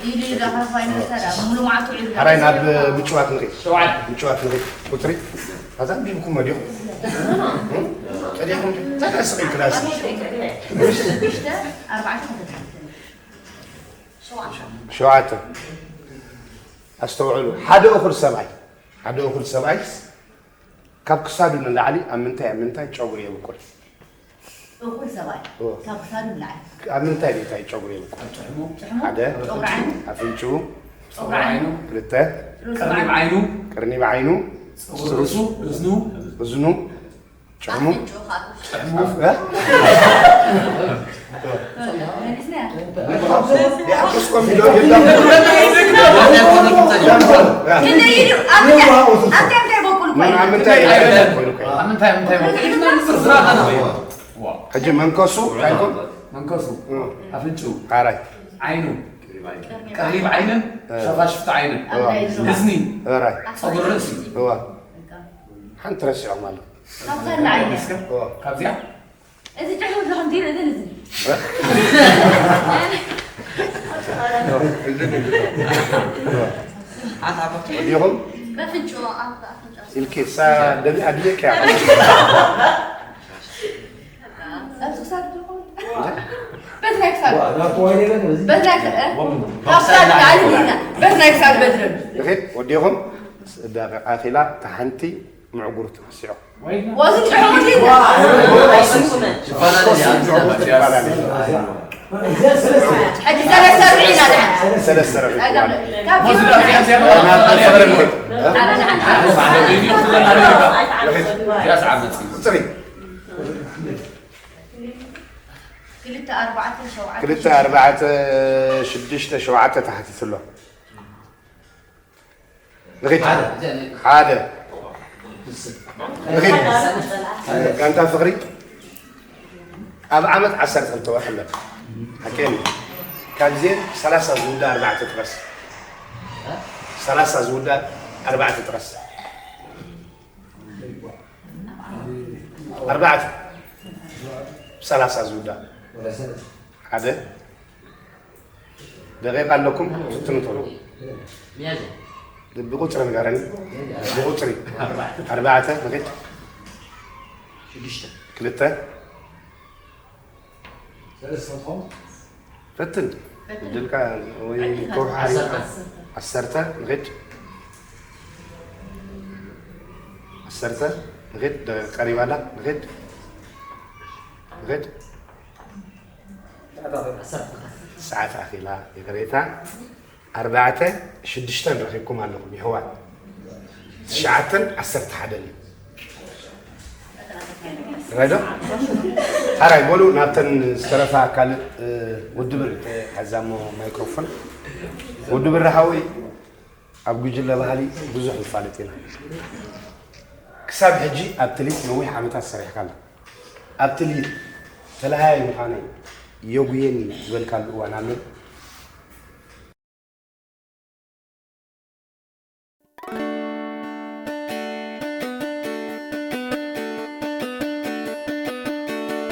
ኢሉ ኢሉ ዳኻ ፋይናል ታዲያ ሙሉ መዓልቱ ዒሉ። ሓራይ ናብ ምጭዋት ንኸይድ። ሸውዓተ። ምጭዋት ንኸይድ። ቁጽሪ። ኣዛ ቢብኩም መዲኹም። እም? ቀዲኹም። ታዲያ ስቕ ኢል ክላስ። ሽዱሽተ፣ ኣርባዕተ፣ ክልተ። ሸውዓተ። ኣስተውዕሉ። ሓደ እኹል ሰብኣይ፣ ሓደ እኹል ሰብኣይ ካብ ክሳዱ ንላዕሊ ኣብ ምንታይ፣ ኣብ ምንታይ ጨጉሪ የብቁል? እኹል ሰብኣይ እዎ። ካብ ክሳዱ ንላዕሊ። ኣብ ምንታይ፣ ምንታይ ጨጉሪ የብቁል? ኣብ ጭሕሙ። ሓደ። ጨጉሪ ዓይኑ። ኣፍንጭኡ። ጨጉሪ ዓይኑ። ክልተ። ርእሱ ቀርኒብ በዓል። ዓይኑ። ቀርኒብ ዓይኑ። ጸጉሪ ርእሱ። እዝኑ። እዝኑ። ጭሕሙ። ኣፍንጭኡ ካብ ጭሕሙ። እ? መሊስናያ። ይሓግዝኩም ኢሎም የብሎም። ክንደይ ኢሉ? ኣብታ፣ ኣብታ እንታይ በቁል እኮ እዩ? ኣብ ምንታይ እዩ? ኣብ ምንታይ፣ ምንታይ በቁል? ሕጂ መንከሱ እንታይ ይኮን? መንከሱ፣ እ። ኣፍንጭኡ፣ ሓራይ። ዓይኑ፣ ቀሪብ ዓይንን እ። ሸፋሽፍቲ ዓይንን፣ ኣብ ናይ እዝኒ። እዝኒ፣ ሕራይ። ጸጉሪ ርእሲ። እዋ። ሓንቲ ረሲዖም ኣሎ። ካብዛ ንዓይ እያ። እዋ። ካብዚኣ? እዚ ጭሕሙ እዚ ከምዚ ኢሉ፣ እዚ፣ እዚ። ወዲኹም? በፍንጭ፣ ኣብ ኣፍንጫ። ኢልኪ፣ እሳ ደሚ-፣ ኣድልየኪ እያ። ኣብዚ ክሳድ ይኾን? በዚ ናይ ክሳድ። በዚ ናይ ክሳድ፣ እ? ካብ ክሳድ ንላዕሊ ኢና። በዚ ናይ ክሳድ በድረን። ንኺድ፣ ወዲኹም? ደቂቕ ኣኺላ፣ እታ ሓንቲ ምዕጉርቲ ረሲዑ። ወዚ ጭሕሙ ድዩ? ሕጂ ሰለስተ ርብዒ ኢና ደሓን። ሰለስተ ርብዒ። ካብ ቁጽሪ። ክልተ፣ ኣርባዕተ፣ ሸውዓተ፣ ክልተ፣ ኣርባዕተ፣ ሽዱሽተ፣ ሸውዓተ ተሓቲቱ ኣሎ። ንኺድ። ሓደ። ሓደ። ንኺድ። ጋንታ ፍቕሪ ኣብ ዓመት ዓሰርተ ክልተ ወርሒ ኣለካ። ሓቀይ። ካብዚኤን ሰላሳ ዝውዳእ ኣርባዕተ ጥቐስ። ሰላሳ ዝውዳእ ኣርባዕተ ጥቐስ። ኣርባዕተ። ሰላሳ ዝውዳእ። ሓደ። ደቂቃ ኣለኩም፣ ፍትኑ ቶሎ። ብቁጽሪ ንገረኒ። ብቁጽሪ። ኣርባዕተ፣ ንኺድ። ሽዱሽተ። ክልተ። ፈትን። ዕድልካ ወይ ከውሓሪ። ዓሰርተ። ዓሰርተ፣ ንኺድ። ዓሰርተ፣ ንኺድ። ደቂቃ ቀሪባ ኣላ፣ ንኺድ። ንኺድ። ሰዓት ኣኺላ፣ ይቕሬታ። ኣርባዕተ፣ ሽዱሽተን ረኺብኩም ኣለኹም፣ የሕዋት። ትሽዓተን ዓሰርተ ሓደን እዩ። ራይዶ? ሓራይ፣ በሉ ናብተን ዝተረፋ ካልእ፣ እ፣ ወዲ ብሪ፣ ሓዛሞ ማይክሮፎን። ወዲ ብሪ ሓወይ፣ ኣብ ጉጅለ ባህሊ ብዙሕ ንፋለጥ ኢና። ክሳብ ሕጂ ኣብቲ ሊግ ነዊሕ ዓመታት ሰሪሕካ ኣለኻ። ኣብቲ ሊግ ተለሃያይ ምዃነይ የጉየኒ ዝበልካሉ እዋን ኣሎ?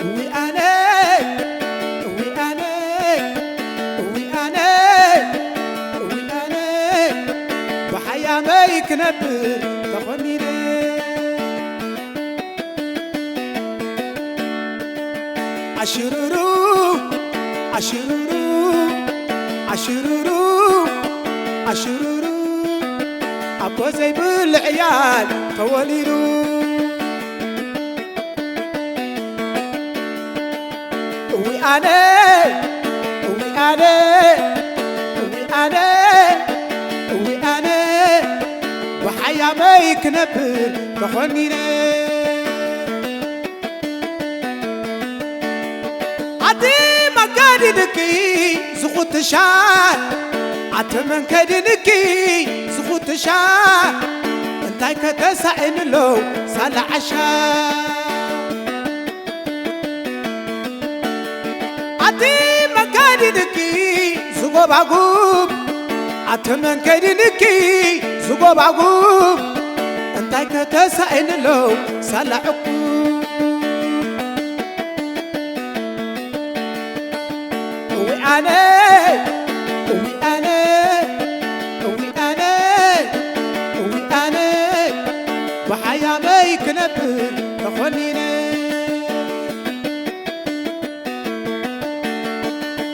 እዊ ኣነ፣ እዊ ኣነ፣ እዊ ኣነ፣ እዊ ኣነ፣ ብሓያመይ ክነብር ተኾኒነ። ኣሽሩሩ፣ ኣሽሩሩ፣ ኣሽሩሩ፣ ኣሽሩሩ፣ ኣቦ ዘይብሉ ዕያል ተወሊዱ። እዊ ኣነ፣ እዊ ኣነ፣ እዊ ኣነ፣ እዊ ኣነ፣ ብሓያመይ ክነብር ተኾኒነ። ኣዲማ ኣጋዲድኪ ዝኹትሻ ኣቲ መንከዲንኪ ዝኹትሻ እንታይ ከተሳእንሎ ሳላ ዓሻ ኣቲ መንከዲንኪ ዝጎባጉብ ኣቲ መንከዲንኪ ዝጎባጉብ እንታይ ከተሳእንሎ ሳላ ዕኩብ እዊ ኣነ እዊ ኣነ እዊ ኣነ እዊ ኣነ ብሓያመይ ክነብር ተኾኒነ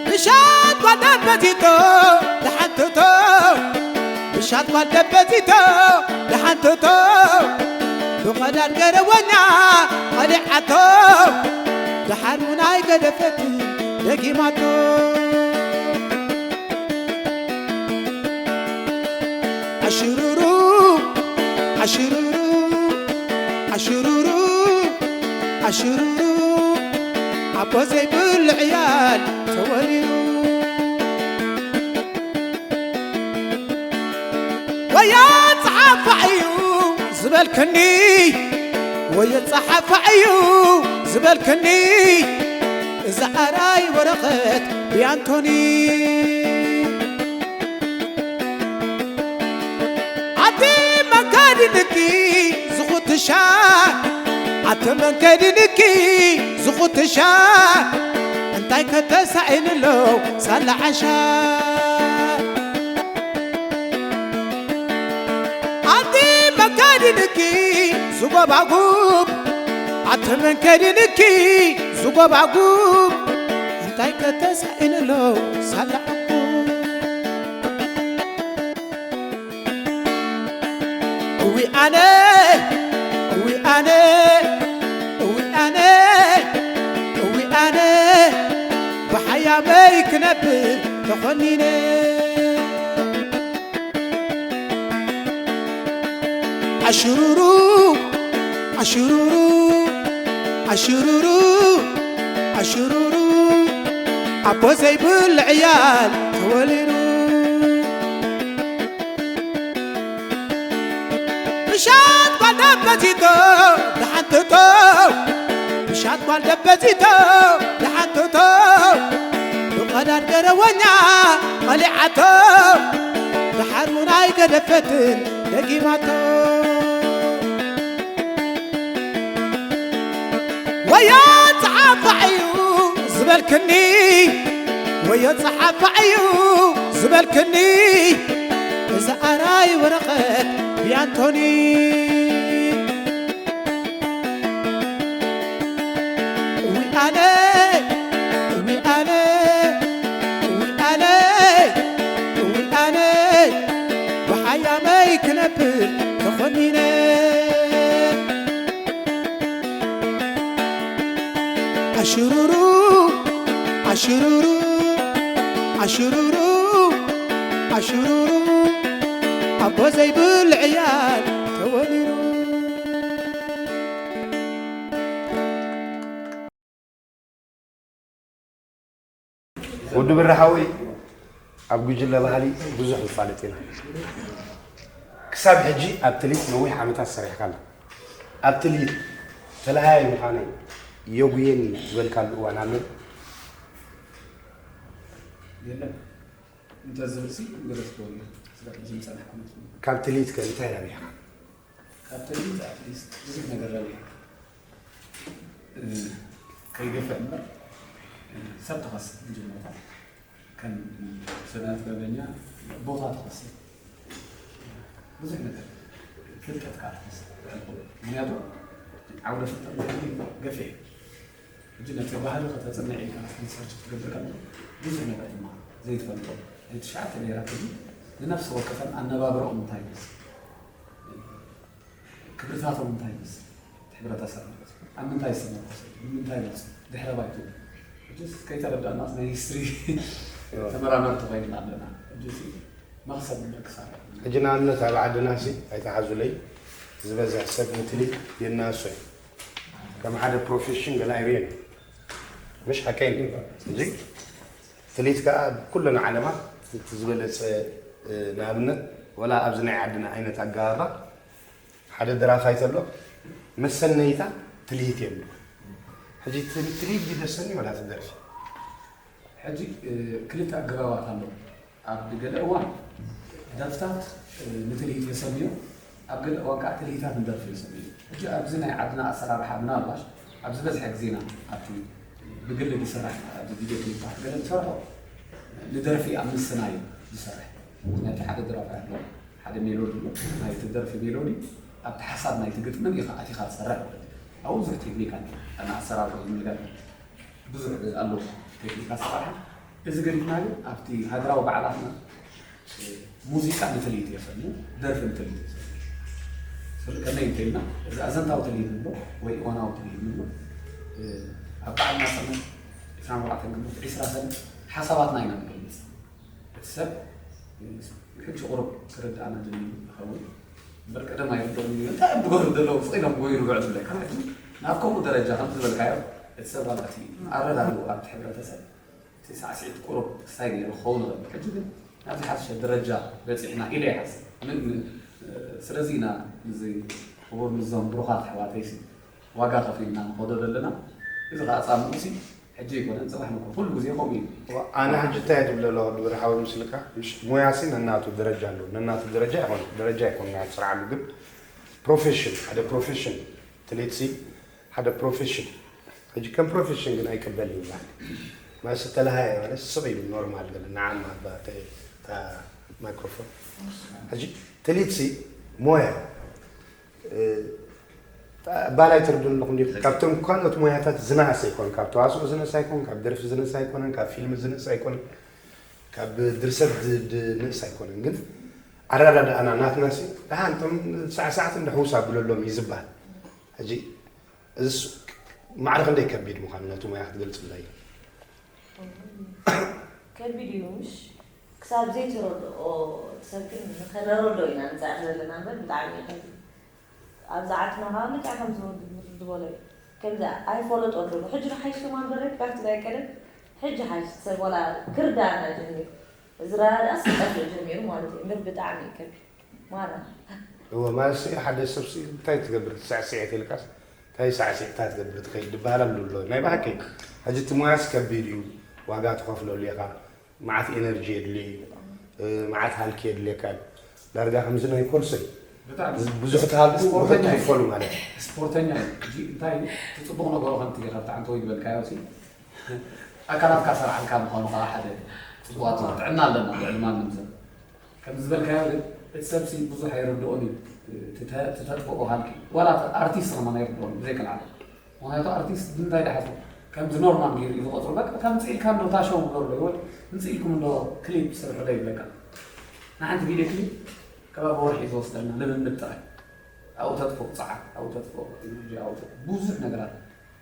ብሻት ጓል ደበቲቶ ደሓንትቶ ብሻት ጓል ደበቲቶ ደሓንትቶ ብቐዳድ ገረወኛ ቐሊዓቶ ደሓር እውን ኣይገደፈትን ደጊማቶ ኣሽሩሩ ኣሽሩሩ ኣሽሩሩ ኣሽሩሩ ኣቦ ዘይብሉ ዕያል ተወሊዱ ወያ ጸሓፋ እዩ ዝበልክኒ ወየ ጸሓፋ እዩ ዝበልክኒ እዛ ኣራይ ወረቐት ብያንቶኒ ኣቲ መንከዲንኪ ዝኹትሻ ኣቲ መንከዲንኪ ዝኹትሻ እንታይ ከተሳኢንሎ ሳላ ዓሻ ኣቲ መንከዲንኪ ዝጎባጉብ ኣቲ መንከዲንኪ ዝጎባጉብ እንታይ ከተሳኢንሎ ሳላ ዕቁብ እዊ ኣነ እዊ ኣነ እዊ ኣነ እዊ ኣነ ብሓያመይ ክነብር ተኾኒነ ኣሽሩሩ ኣሽሩሩ ኣሽሩሩ ኣሽሩሩ ኣቦ ዘይብሉ ዕያል ተወሊዱ ምሻት ጓል ደበቲቶ ደሓንትቶ ምሻት ጓል ደበቲቶ ደሓንትቶ ብቐዳድ ገረወኛ ቐሊዓቶ ደሓር እውን ኣይገደፈትን ደጊማቶ ወዮ ጸሓፋ እዩ ዝበልክኒ ወዮ ጸሓፋ እዩ ዝበልክኒ እዛ ኣራይ ወረቐት ብያንቶኒ እዊ ኣነ እዊ ኣነ እዊ ኣነ እዊ ኣነ ብሓያመይ ክነብር ተኾኒነ ኣሽሩሩ ኣሽሩሩ ኣሽሩሩ ኣሽሩሩ ኣቦ ዘይብሉ ዕያል ተወሊሩ ወዲ ብረ ሓወይ ኣብ ጉጅለ ባህሊ ብዙሕ ንፋለጥ ኢና። ክሳብ ሕጂ ኣብ ትሊት ነዊሕ ዓመታት ሰሪሕካ ኣለኻ። ኣብ ትሊት ተለሃያይ ምዃነይ የጉየኒ ዝበልካሉ እዋን ኣሎ? የለን። እንተ ዝብልሲ ገለጽክዎ ነይረ። ስለ ሕጂ ዝጸናሕኩ መስሉ። ካብ ትሊት ከ እንታይ ረቢሕካ? ካብ ትሊት ኣትሊስት ብዙሕ ነገር ረቢሐ። ከይገፍሕ እምበር ሰብ ትኸስብ መጀመርታ ከም ስነ ጥበበኛ ቦታ ትኸስብ ብዙሕ ነገር ፍልጠት ከዓ ትኸስብ ምክንያቱ ዓውደ ፍልጠት ገፊሕ እዩ ሕጂ ነቲ ባህሊ ከተፅንዕ ኢልካ ሪሰርች ክትገብር ከለካ ብዙሕ ነገር ትመሃር ዘይትፈልጦ ናይ ትሽዓተ ብሄራት ሕጂ ንነፍሲ ወከፈን ኣነባብረኦም እንታይ ይመስል ክብርታቶም እንታይ ይመስል እቲ ሕብረተሰብ ማለት እዩ ኣብ ምንታይ ዝተመርኮሰ እዩ ንምንታይ ይበልፅ ድሕረ ባይትኡ ሕጅስ ከይተረዳእናስ ናይ ሂስትሪ ተመራመርቲ ኮይንና ኣለና ሕጅስ መኽሰብ ንደቂ ሰባት ሕጂ ንኣብነት ኣብ ዓድና ሲ ኣይተሓዙለይ ዝበዝሕ ሰብ ንትሊ የናእሶ እዩ ከም ሓደ ፕሮፌሽን ገለ ኣይርእየን ምሽ ሓቀይ እንዲ ሕጂ ትልሂት ከኣ ኣብ ኩለን ዓለማት እቲ ዝበለጸ፣ እ፣ ንኣብነት፣ ወላ ኣብዚ ናይ ዓድና ዓይነት ኣገባባ፣ ሓደ ደራፋይ ተሎ፣ መሰነይታ ትልሂት የብሉ። ሕጂ ትል-፣ ትልሂት ድዩ ደሰኒ ወላ ትደርፊ? ሕጂ፣ እ፣ ክልተ ኣገባባት ኣለዉ። ኣብ ገለ እዋን ደርፍታት፣ እ፣ ንትልሂት የሰንዮ፣ ኣብ ገለ እዋን ከኣ ትልሂታት ንደርፊ የሰንዮ። ሕጂ ኣብዚ ናይ ዓድና ኣሰራርሓ ምናልባሽ ኣብ ዝበዝሐ ግዜና ኣብቲ ብግሊ ዝስራሕ ኣብዚ ቪድዮ ክሊፓት ገለ ዝሰርሖ ንደርፊ ኣብ ምስናይ እዩ ዝሰርሕ። ምክንያቱ ሓደ ደራፋይ ኣሎ፣ ሓደ ሜሎዲ ኣሎ፣ ናይቲ ደርፊ ሜሎዲ ኣብቲ ሓሳብ ናይቲ ግጥምን ኢኻ ኣቲኻ ትሰርሕ ማለት እዩ። ኣብኡ ብዙሕ ቴክኒክ ኣሎ፣ ኣነ ኣሰራርሑ ዝምልከት ብዙሕ ኣሎ ቴክኒክ ኣሰራርሓ። እዚ ገዲፍና ግን ኣብቲ ሃገራዊ በዓላትና ሙዚቃ ንትልሂት የሰኒ፣ ደርፊ ንትልሂት የሰኒ። ስለ ከመይ እንተኢልና፣ እዚ ኣዘንታዊ ትልሂት ንብሎ ወይ እዋናዊ ትልሂት ንብሎ፣ እ፣ ኣብ በዓል ናጽነት ዕስራን ኣርባዕተን ግንቦት፣ ዕስራ ሰነ ሓሳባትና ኢና ንገልጽ። እቲ ሰብ፣ እ፣ ሕጂ ቁሩብ ክርድኣና ጀሚሩ ይኸውን። እምበር ቀደም ኣይርድኦን እዩ። እንታይ እዮም ዝገብሩ ዘለዉ? ስቕ ኢሎም ጎዩ ንብዕሉ ዝብለካ። ሕጂ ናብ ከምኡ ደረጃ ከም ዝበልካዮ፣ እቲ ሰብ ዋላ እቲ ኣረዳድኡ ኣብቲ ሕብረተሰብ እቲ ሳዕስዒት ቁሩብ ክሳይ ነይሩ ክኸውን ይኽእል። ሕጂ ግን ናብ ዝሓሸ ደረጃ በጺሕና ኢለ ይሓስብ። ምን-፣ ምን-፣ ስለዚ ኢና እዚ ክቡር ምስዞም ብሩኻት ኣሕዋተይሲ ዋጋ ከፊልና ንኸዶ ዘለና። እዚ ኸዓ ጻምኡሲ ሕጂ ኣይኮነን፣ ጽባሕ ንኮ-፣ ኩሉ ግዜ ከምኡ እዩ። ኣነ ሕጂ እንታይ ትብል ኣለኹ? ድብሪ ሓወይ ምስልካ፣ ምሽ-፣ ሞያሲ ነናቱ ደረጃ ኣለዎ። ነናቱ ደረጃ ይኾን፣ ደረጃ ይኮን ናይ ስርዓሉ፣ ግን ፕሮፌሽን፣ ሓደ ፕሮፌሽን፣ ትልሂትሲ ሓደ ፕሮፌሽን። ሕጂ ከም ፕሮፌሽን ግን ኣይቅበል ይብሃል። ማለት ተለሃየ ማለት ስቕ ኢሉ ኖርማል ገለ ንዓም ኣባ ተ-፣ እታ ማይክሮፎን። ሕጂ ትልሂትሲ ሞያ፣ እ፣ ባላይ ትርዱ ኣለኹም ዲኹም? ካብቶም ካልኦት ሞያታት ዝነኣሰ ኣይኮን፣ ካብ ተዋስኦ ዝነእስ ኣይኮን፣ ካብ ደርፊ ዝነእስ ኣይኮነን፣ ካብ ፊልም ዝነእስ ኣይኮነን፣ ካብ ድርሰት ዝ-፣ ዝነእስ ኣይኮነን። ግን ኣረዳድኣና ናትናሲ ደሓን እቶም ሳዕሳዕቲ እንዶ ሕውስ ኣብለሎም እዩ ዝበሃል። ሕጂ እዚስ ማዕረ ክንደይ ከቢድ ምዃኑ ነቲ ሞያ ክትገልጽልና እዩ? ከቢድ እዩ፣ ምሽ? ክሳብ ዘይተረድኦ ሰብ ግን ንኸነረድኦ ኢና ንጽዕር ዘለና እምበር ብጣዕሚ እዩ ከቢድ። ኣብዚ ዓድና ከኣ ልክዕ ከምዚ ወዲ ብር ዝበሎ እዩ። ከምዚ ኣይፈለጦ ኣለኹ። ሕጂ ሓይሽ ከማን በረክ ካብቲ ናይ ቀደም ሕጂ ሓይሽ ሰብ ወላ ክርዳእና ጀሚሩ። እዚ ረዳድኣስ ክጠፍእ ጀሚሩ ማለት እዩ። እምበር ብጣዕሚ እዩ ከቢድ። ማራ። እወ፣ ማለትሲ ሓደ ሰብሲ እንታይ ትገብር? ሳዕስዒት ኢልካስ እንታይ ሳዕስዒታ ትገብር ትኸይድ ዝበሃል ኣሎ ኣሎ። ናይ ብሓቂ ሕጂ እቲ ሞያስ ከቢድ እዩ። ዋጋ ትኸፍለሉ ኢኻ። መዓት ኤነርጂ የድልዮ እዩ። እ፣ መዓት ሃልኪ የድልየካ እዩ። ዳርጋ ከምዚ ናይ ኮርሶ እዩ። ብጣዕሚ። ብዙ-፣ ብዙሕ ትሃልኩ፣ ስፖርተኛ ብዙሕ እዩ። ትኽፈሉ ማለት እዩ። ስፖርተኛ እዩ። ሕጂ እንታይ እዩ? እቲ ጽቡቕ ነገሩ ከምቲ ኢኻ ብጣዕሚ ተወይ ዝበልካዮ ሲ፣ ኣካላትካ ሰርዓልካ ምዃኑ ከዓ ሓደ ጽቡቓት ጥዕና ኣለና ልዕሊ ማንም ሰብ። ከም ዝበልካዮ ግን እቲ ሰብሲ ብዙሕ ኣይርድኦን እዩ። እቲ ተ-፣ እቲ ተጥፍኦ ሃልኪ ዋላ እቲ ኣርቲስት ከማን ኣይርድኦን እዩ፣ ብዘይክልዓል። ምኽንያቱ ኣርቲስት ብምንታይ ድሓስቡ? ከምዚ ኖርማል ገይሩ እዩ ዝቆጽሩ። በቃ ከምዚ ኢልካ እንዶ ታሸው ግበሩ ዶ ይብል፣ ምንጺ ኢልኩም እንዶ ክሊፕ ስርሑ ዶ ይብለካ። ንሓንቲ ቪድዮ ክሊፕ ከባቢ ወርሒ እዩ ዝወስደልና፣ ልምምድ ጥራይ። ኣብኡ ተጥፍኦ ጸዓት፣ ኣብኡ ተጥፍኦ ኢነርጂ፣ ኣብኡ ተጥፍኦ ብዙሕ ነገራት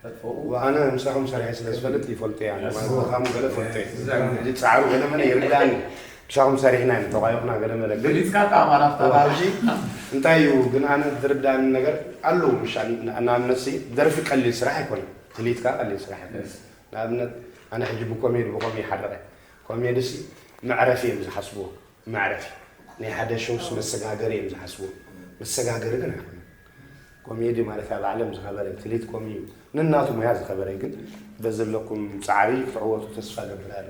ተጥፍኦ። ወኣነ ምሳኹም ሰሪሐ ስለ ዝፈልጥ ይፈልጦ እየ። ኣነ ማለት ብኻም ገለ ፈልጦ እየ። እዚ ጻዕሩ ገለ መለ ይርዳእኒ። ምሳኹም ሰሪሕና ኢና ተዋይቕና ገለ መለ። ግን ገሊጽካ ከኣ ማራፍታ እዋ፣ ሕጂ እንታይ እዩ ግን ኣነ ዝርዳእኒ ነገር ኣለዉ። ምሻ-፣ ን-፣ ንኣብነትሲ ደርፊ ቀሊል ስራሕ ኣይኮነን። ትልሂት ከኣ ቀሊል ስራሕ ኣይኮነን። የስ። ንኣብነት ኣነ ሕጂ ብኮሜዲ ብኸምኡ ይሓርቕ እየ። ኮሜዲሲ መዕረፊ እዮም ዝሓስብዎ። መዕረፊ ናይ ሓደ ሾውስ መሰጋገሪ እዮም ዝሓስቡ። መሰጋገሪ ግን ኣይኮነን። ኮሜዲ ማለት ኣብ ዓለም ዝኸበረ እዩ። ትልሂት ኮሚ እዩ። ነናቱ ሙያ ዝኸበረ እዩ። ግን በዘለኩም ጻዕሪ ክትዕወቱ ተስፋ እገብር ኣነ።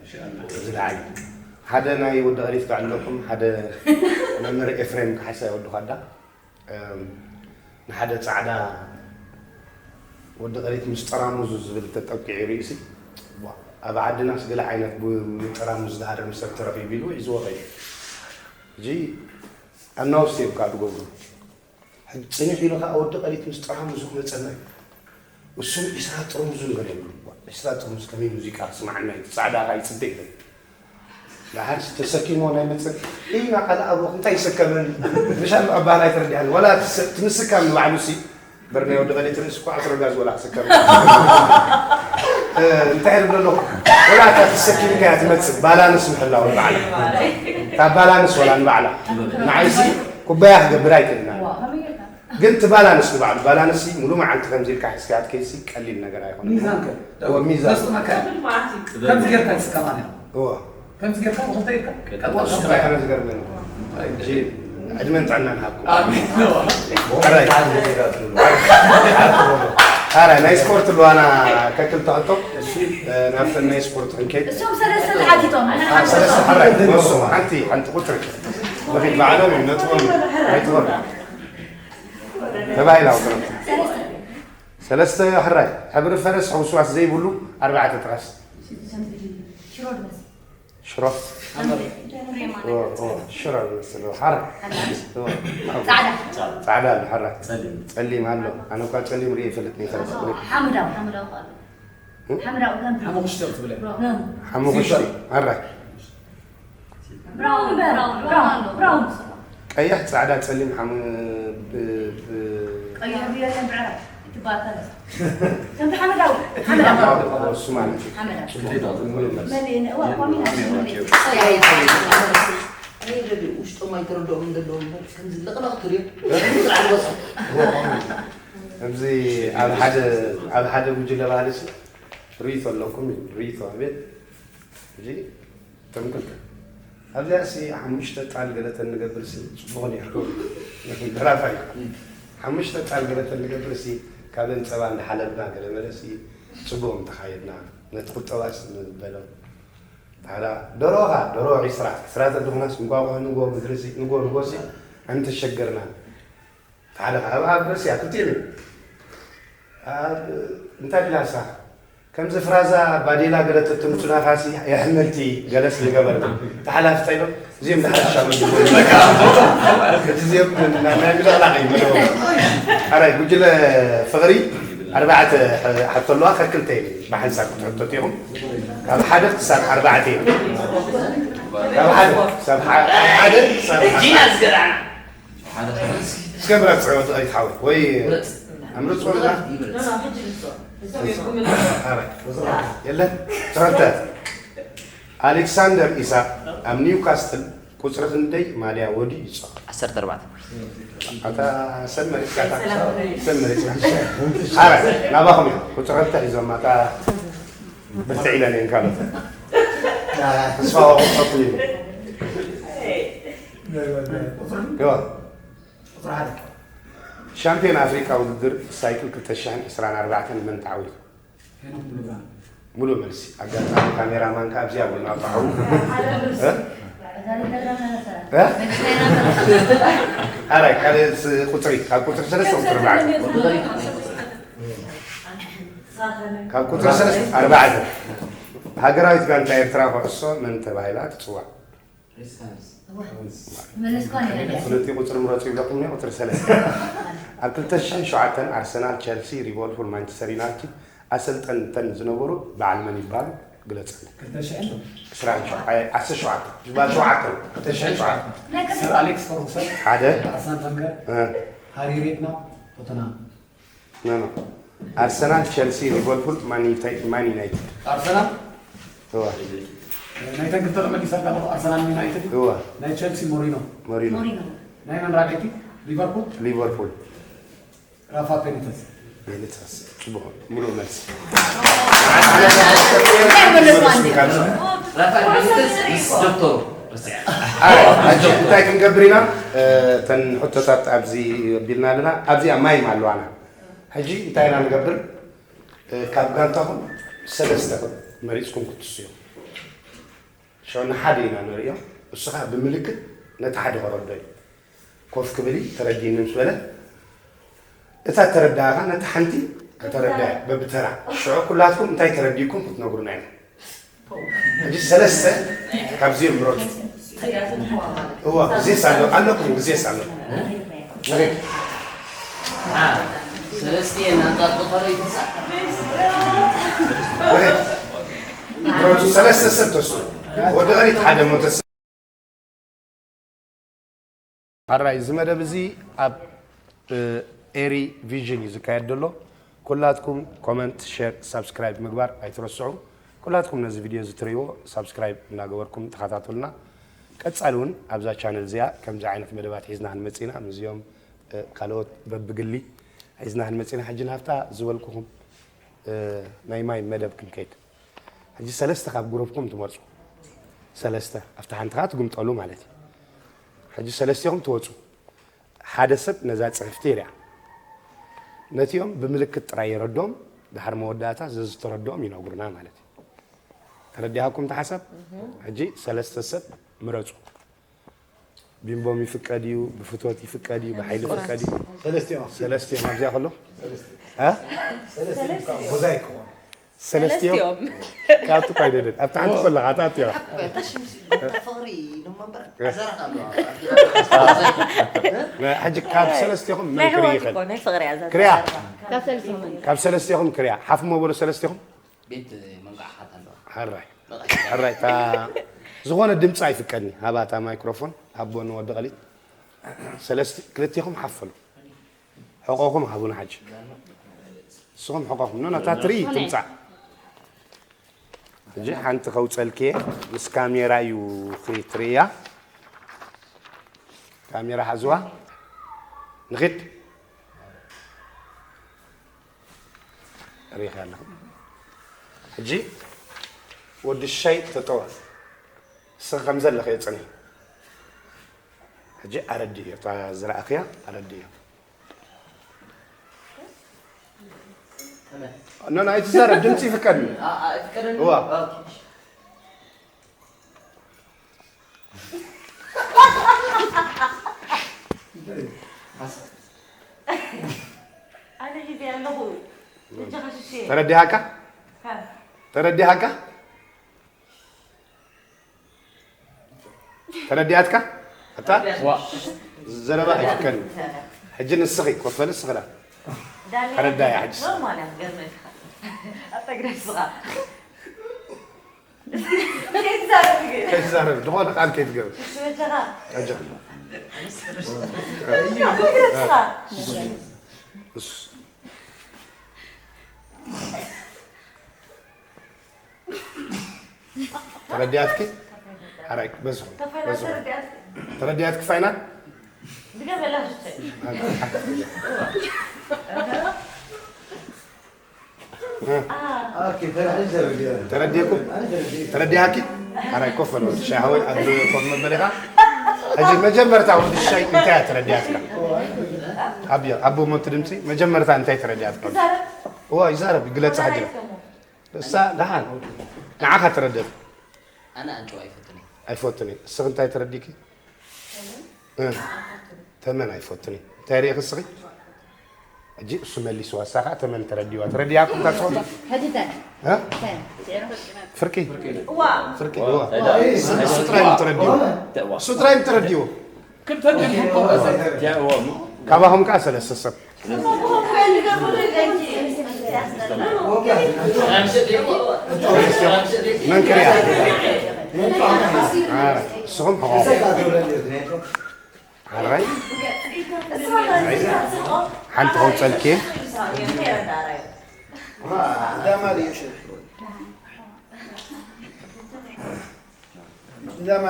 እዚ ደዓይ ሓደ ናይ ወዲ ቀሊት ከዕለኩም፣ ሓደ መምህር ኤፍሬም ካሕሳይ ወዲ ኳዳ፣ እም፣ ንሓደ ጻዕዳ ወዲ ቀሊት ምስ ጠራሙዙ ዝብል ተጠቂዑ ርእሲ፣ ዋ፣ ኣብ ዓድናስ ገለ ዓይነት ብ-፣ ብጠራሙዝ ዝሃርም ሰብ ተረኺቡ ኢሉ ሒዝዎ ኸይዱ። ሕጂ ኣናውስ እዮም ካብ ዝገብሩ። ሕጂ ጽኒሕ ኢሉ ኸኣ ወዲ ቀሊት ምስ ጠራሙዙ ክመጸና እዩ። እሱም ዒስራ ጥርሙዙ ነገር የብሉ። ዋ፣ ዒስራ ጥርሙዝ ከመይ ሙዚቃ ክስማዓና እዩ? ጻዕዳ ኸኣ ይጽበ ይብል። ደሓር ተሰኪሞ ናይ መጽእ ኢና ካልእ ኣቦ እንታይ ይስከምን? ምሻል ኣባና ኣይተረድኣን። ወላ ትስ-፣ ትምስካም ንባዕሉ ሲ፣ በርናዮ ደቐሊ ትርእስ እኮ ዓስሮ ጋዝ ወላ ክስከም። እ፣ እንታይ ይብል ኣለኹ? ወላ እታ ትሰኪምካያ ትመጽእ ባላንስ ምሕላው ንባዕላ። እታ ባላንስ ወላ ንባዕላ። ንዓይሲ ኩባያ ክገብር ኣይክእልና። ግን እቲ ባላንስ ንባዕሉ፣ ባላንስ ሲ ሙሉ መዓልቲ ከምዚ ኢልካ ሒዝካያ ትከይሲ ቀሊል ነገር ኣይኮነን። ሚዛን ከ? እወ፣ ሚዛን። ዘስጥመካ። ከምዚ ጌርካ ትስከማ ነይሩ። እዎ። ከምዚ ጌርካ ብኽልተ ኢድካ ቀጥታ ቀጥታ። እንታይ ኣነ ዝገርመኒ። ሕጂ ዕድመን ጥዕናን ሃብኩም። ኣሜን። ኣረ፣ ናይ ስፖርት ኣለዋና ከክልተ ሕቶ። እ፣ ናብተን ናይ ስፖርት ክንከይድ። እሶም ሰለስተ ተሓቲቶም፣ ንሕና ኣ፣ ሰለስተ ሓንቲ። ሓንቲ፣ ሓንቲ ቁፅሪ። በኺድ ባዕሎም እዩ፣ ነጥቦም እዩ። ኣይትበሉ። ተባሂላ ውፅረት። ሰለስተ። ሰለስተ። ሕራይ። ሕብሪ ፈረስ ሕውስዋስ ዘይብሉ ኣርባዕተ ጥቐስ። ሽሮ ድመስ። ሽሮ። ኦ፣ ኦ፣ ሽሮ ዝመስል፣ ኦ፣ ሓራ። ኦ፣ ጻዕዳ። ጻዕዳ ኣሎ፣ ሓራ። ጸሊም። ጸሊም ኣሎ። ኣነ እኳ ጸሊም ርእየ ይፈልጥ ነይረ። ሓምዳው፣ ሓምዳው ኣሎ። እ? ሓምዳው ገም። ሓሙኽሽቲ ትብለ። ገም። ሓሙኽሽቲ፣ ሓራ። ብራውን፣ ብራውን፣ ብራውን ኣሎ። ብራውን። ቀይሕ፣ ጻዕዳ፣ ጸሊም፣ ሓሙ-፣ ብ-፣ ብ-፣ ቀይሕ የለን፣ ብዕራይ። ትባተር። ከምቲ ሓመዳዊ። ሓመዳዊ። እሱ ማለት እዩ። ሓመዳዊ። ጽቡቕ። ሙሉ መልሲ። መሊእን እዋ፣ ኮሚና። ኣይ፣ ደልዩ፣ ውሽጦም ኣይተረድኦም ዘለዉ እምበር፣ ከምዚ ልቕልቕ ትሪኦ። ኣብዚ ኣብ ሓደ፣ ኣብ ሓደ ጉጅለ ባህሊ ሲ ርእይቶ ኣለኩም እዩ። ርእይቶ፣ ኣቤት። ሕጂ እቶም ክልተ። ኣብዚኣ ሲ ሓሙሽተ ጣል ገለ ተንገብር ሲ ጽቡቕ ነይሩ። ደራፋይ። ሓሙሽተ ጣል ገለ ተንገብር ሲ ካብ ጸባ እንዳሓለብና ገለ መለ ሲ ጽቡቕ ምተኻየድና። ነቲ ቁጠባ ሲ ንበሎ። ታዲያ ደሮኻ፣ ደሮ ዒስራ፣ ዒስራ ተድኹናስ እንቋቑሖ ንጎ ምድሪ ሲ፣ ንጎ ንጎ ሲ ኣይምተሸገርናን። ሓደ ኣብ፣ ኣብ ርእሲ እያ፣ ክልቲኡ። ኣብ፣ እንታይ ኢላ እሳ? ከምዚ ፍራዛ ባዴላ ገለ ተትምጹ ናፋሲ የሕምልቲ ገለስ ዝገበርና። ተሓላፊ እንታይ ኢሎም? እዚኦም ድሓር ሻመ ዝብሉ። እቲ እዚኦም ና-፣ ናይ ምልቕላቕ እዩ፣ ምልቕላቕ። ኣራይ፣ ጉጅለ ፍቕሪ ኣርባዕተ ሕ-፣ ሓቶ ኣለዋ፣ ከክልተ እዩ። ብሓንሳብ ክትሕተቱ ኢኹም። ካብ ሓደ ክሳብ ኣርባዕተ እዩ። ካብ ሓደ ክሳብ ሓ-፣ ሓደ ክሳብ ሓደ። ጂና ዝገርዓና። እስከ ምረጽ፣ ወዲ ኣይትሓወይ። ወይ ምረጽ። ኣምርጽ ወላ? ይምረጽ። ኖ፣ ኖ፣ ሕጂ ንሱ። ኣረ፣ የለን። ትረተ። ኣሌክሳንደር ኢሳቅ ኣብ ኒውካስትል ቁጽሪ ክንደይ ማልያ ወዲ ይጻወት? ዓሰርተ ኣርባዕተ። ኣታ ሰብ መሪጽካ፣ ኣታ ሰብ መሪጽካ። ኣረ፣ ናባኹም እዮም። ቁጽሪ ክልተ ሒዞም፣ ኣታ ብልትዕ ኢለን እየን ካልኦት። ተስፋ ቆርጦ ክልል። ይዋ። ቁጽሪ ሓደ። ሻምፒዮን ኣፍሪቃ ውድድር ሳይክል ክልተ ሽሕን ዕስራን ኣርባዕተን መን ተዓዊቱ? ሄኖክ ሙሉብርሃን። ሙሉእ መልሲ። ኣጋጣሚ ካሜራማን ከኣ ኣብዚኣ እውን ኣውጣዕው። እ? እ? ኣራይ፣ ካልእ ስ-፣ ቁጽሪ፣ ካብ ቁጽሪ ሰለስተ ቁጽሪ ኣርባዕተ። ካብ ቁጽሪ ሰለስተ ኣርባዕተ። ሃገራዊት ጋንታ ኤርትራ ኩዕሶ መን ተባሂላ ትጽዋዕ? ሬስታንስ። እዋ። መለስኳ ነይረ። ፍልጥቲ ቁጽሪ ምረጹ ይብለኩም እየ፣ ቁጽሪ ሰለስተ። ኣብ ክልተ ሽሕን ሸውዓተን ኣርሰናል፣ ቸልሲ፣ ሊቨርፑል፣ ማንቸስተር ዩናይትድ ኣሰልጠንተን ዝነበሩ በዓል መን ይበሃሉ? ግለጽ። ክልተ ሽሕን? ዕስራን ሸውዓተ፣ ኣይ፣ ዓሰርተ ሸውዓተ። ይበሃል ሸውዓተ። ክልተ ሽሕን ሸውዓተ። ናይ ቅድም ሰር ኣሌክስ ፈርጉሰን። ሓደ። ኣርሰን ቨንገር። እ። ሃሪ ሬድናፕ፣ ቶተንሃም። ኖ፣ ኖ። ኣርሰናል፣ ቸልሲ፣ ሊቨርፑል፣ ማን ዩታይ-፣ ማን ዩናይትድ። ኣርሰናል? እዋ። ናይተን ክልተ ተመሊሰልካ ኣለኹ፣ ኣርሰናል፣ ዩናይትድ። እዋ። ናይ ቸልሲ ሞሪኖ። ሞሪኖ። ሞሪኖ። ናይ መን ራገቲ? ሊቨርፑል? ሊቨርፑል። ራፋ ቤኒተስ። ቤኒተስ። ጽቡቕ። ሙሉእ መልሲ። ራፋ ቤኒተስ ምስ ዶክተሩ። ርሲዐ። ኣረ፣ ሕጂ እንታይ ክንገብር ኢና? እ፣ እተን ሕቶታት ኣብዚ ኣቢልና ኣለና። ኣብዚኣ ማይም ኣለዋና። ሕጂ እንታይ ኢና ንገብር? እ፣ ካብ ጋንታኹም ሰለስተ መሪጽኩም ክትስኡ። ሽዑ ንሓደ ኢና ንርእዮ። እሱ ኸኣ ብምልክት ነቲ ሓደ ከረድኦ እዩ። ኮፍ ክብል እዩ፣ ተረዲእኒ ምስ በለ፣ እታ ተረዳእኻ ነታ ሓንቲ ከተረድያ በብተራ። ሽዑ ኩላትኩም እንታይ ተረዲእኩም ክትነግሩና ኢኹም። ሕጂ ሰለስተ ካብዚኦም ምረጹ። እዋ፣ ግዜስ ኣሎ፣ ኣለኩም፣ ግዜስ ኣሎ። ንኺድ። አ፣ ሰለስቲኤን ኣንጻር ተኾረ ይትንሳእ። ንኺድ። ምረጹ፣ ሰለስተ ሰብ ተስኡ። ወዲ ቐሪት ሓደ ሞተ ሰብ። ሓራይ፣ እዚ መደብ እዚ ኣብ፣ እ፣ ኤሪ ቪዥን እዩ ዝካየድ ዘሎ። ኩላትኩም ኮመንት፣ ሼር፣ ሳብስክራይብ ምግባር ኣይትረስዑ። ኩላትኩም ነዚ ቪድዮ እዚ ትርእይዎ ሳብስክራይብ እናገበርኩም ተኸታተሉና። ቀጻሊ እውን ኣብዛ ቻነል እዚኣ ከምዚ ዓይነት መደባት ሒዝና ክንመጽእ ኢና። ምስዚኦም፣ እ፣ ካልኦት በብግሊ ሒዝና ክንመጽእ ኢና። ሕጂ ናብታ ዝበልኩኹም፣ እ፣ ናይ ማይ መደብ ክንከይድ። ሕጂ ሰለስተ ካብ ግሩፕኩም ትመርጹ። ሰለስተ ኣብታ ሓንቲ ከዓ ትጉምጠሉ ማለት እዩ። ሕጂ ሰለስቲኹም ትወፁ። ሓደ ሰብ ነዛ ፅሕፍቲ ይርያ። ነቲኦም ብምልክት ጥራይ የረድኦም። ድሓር መወዳእታ ዘዝተረድኦም ይነግሩና ማለት እዩ። ተረዲሃኩም እቲ ሓሳብ? ሕጂ ሰለስተ ሰብ ምረፁ። ቢምቦም ይፍቀድ እዩ፣ ብፍቶት ይፍቀድ እዩ፣ ብሓይሊ ይፍቀድ እዩ። ሰለስቲኦም ኣብዚኣ ከሎ እ? ሰለስቲኦም ካብቲ እኳ ኣይደለን ኣብቲ ሓንቲ ከለኻ ኣታ ኣትዮ ፍቕሪ ንመንበር ኣዛራኻ ኣለዋ። ሕጂ ካብ ሰለስቲኹም መን ክርኢ ይኽእል? ክሪያ። ካብ ሰለስቲኹም ክሪያ ሓፍ መበሉ ሰለስቲኹም ቤት መንቃዕኻት ኣለዋ። ሕራይ ሕራይ እታ ዝኾነ ድምፂ ኣይፍቀድኒ። ሃባታ ማይክሮፎን ሃቦ ንወዲ ቀሊት። ሰለስቲ ክልቲኹም ሓፈሉ። ሕቆኹም ሃቡና ሕጂ። ንስኹም ሕቆኹም ኖ ነታ ትሪ ትምፃእ። ሕጂ ሓንቲ ከውፀልኪ ምስ ካሜራ እዩ ክትርእያ። ካሜራ ሓዝዋ። ንኺድ። ሪኢኺ ኣለኹ። ሕጂ ወዲ ሻይ ተጠወ። ንስኺ ከም ዘለኺ የጽንሒ። ሕጂ ኣረድእዮ፣ እታ ዝረኣኽያ ኣረድእዮ። ኖ፣ ኖ፣ ኣይትዛረብ፣ ድምፂ ይፍቀድኒ። አ፣ አ፣ ይፍቀደኒ? እዋ። ኦኬ። ኣነ ሒዘ ኣለኹ። እጃኻ ሽሼ። ተረዲሃካ? ሃ። ተረዲሃካ? ተረዲኣትካ? ኣታ? ዋ። ዘረባ ኣይፍቀድን። ሕጂ ንስኺ ኮፍ በሊ፣ ንስኺ ዳ። ዳኒ፣ ተረዳያ ሕጂ። ኖርማል እያ፣ ትገርመካ። ኣብ ትግራይ ስኻ። ከይትዛረብ፣ ዝኾነ ቃል ከይትገብር። እሺ፣ ወጀኻ። ኣጆኻ። ኣብ ትግራይ ስኻ። እሱ። ተረዲኣትኪ? ሓራይ፣ በዝኹም፣ በዝኹም። ተረዲኣትኪ ፋይናል? ድገመላ ሽቼ። እ። ኦኬ፣ ተረዲእኩም? ተረዲኣኪ? ሓራይ፣ ኮፍ በል ወዲ ሻይ፣ ሃወይ፣ ኣብ ኮፍ መበሊኻ። ሕጂ መጀመርታ ወዲ ሻይ እንታይ እያ ተረዲኣትካ? ኣብዮ፣ ኣቦ ሞት ድምፂ፣ መጀመርታ እንታይ ተረዲኣትካ? ይዛረብ። እዋ፣ ይዛረብ፣ ይግለጽ ሓጅራ። እሳ ደሓን ንዓኻ ተረደት። ኣነ ኣንጭዋ ኣይፈቱን እየ። ኣይፈቱን እየ። እስኺ እንታይ ተረዲእኪ? እ፣ ተመን ኣይፈቱን እየ። እንታይ ርኢኺ እስኺ? ሕጂ እሱ መሊስዋ፣ እሳ ኸዓ ተመን ተረዲእዋ። ተረዲኣኩም እታ ጸወታ? ሕጂ እንታይ? እ? እንታይ? ስዕሮ? ፍርቂ? እዋ። ፍርቂ፣ እዋ። እሱ፣ እሱ ጥራይ እዩ ተረዲእዎ። እሱ ጥራይ እዩ ተረዲእዎ። ክልተ ድምፅ እኮ። ካባኹም ከኣ ሰለስተ ሰብ። መን ክሪኣ? ኣረ፣ ንስኹም ሕቖ። ሓራይ? ሓንቲ ከውፀልኪ።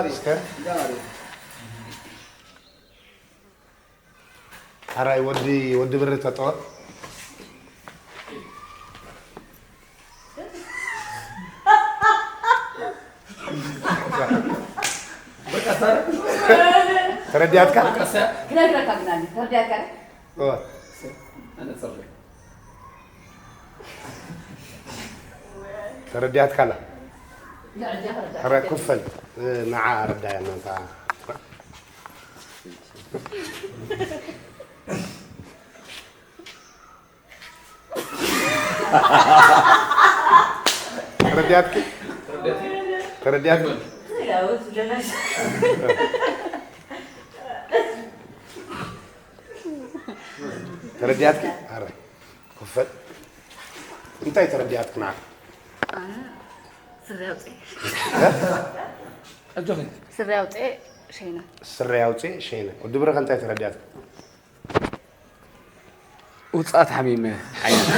እስከ። ሓራይ ወዲ፣ ወዲ ብሪ ተጠወ። ተረዲኣትካ? ክነግረካ ግን ኣለ፣ ተረዲኣትካ ዶ? እወ። ተረዲኣትካ ኣላ። ሕረ ክፈል፣ ንዓ ኣረዳያ እናንታ። ተረዲኣትኪ? ተረዲኣትኪ? ተረዲኣትኪ? ኣረ፣ ክፈል። እንታይ ተረዲኣትኪ ንዓ? ኣነ ስረ ኣውፅኤ። ኣጆኺ። ስረ ኣውፅኤ ሸይነ። ስረ ኣውፅኤ ሸይነ። ወዲ ብረኸ እንታይ ተረዲኣትኪ? ውጻእ ተሓሚመ ዓይነት።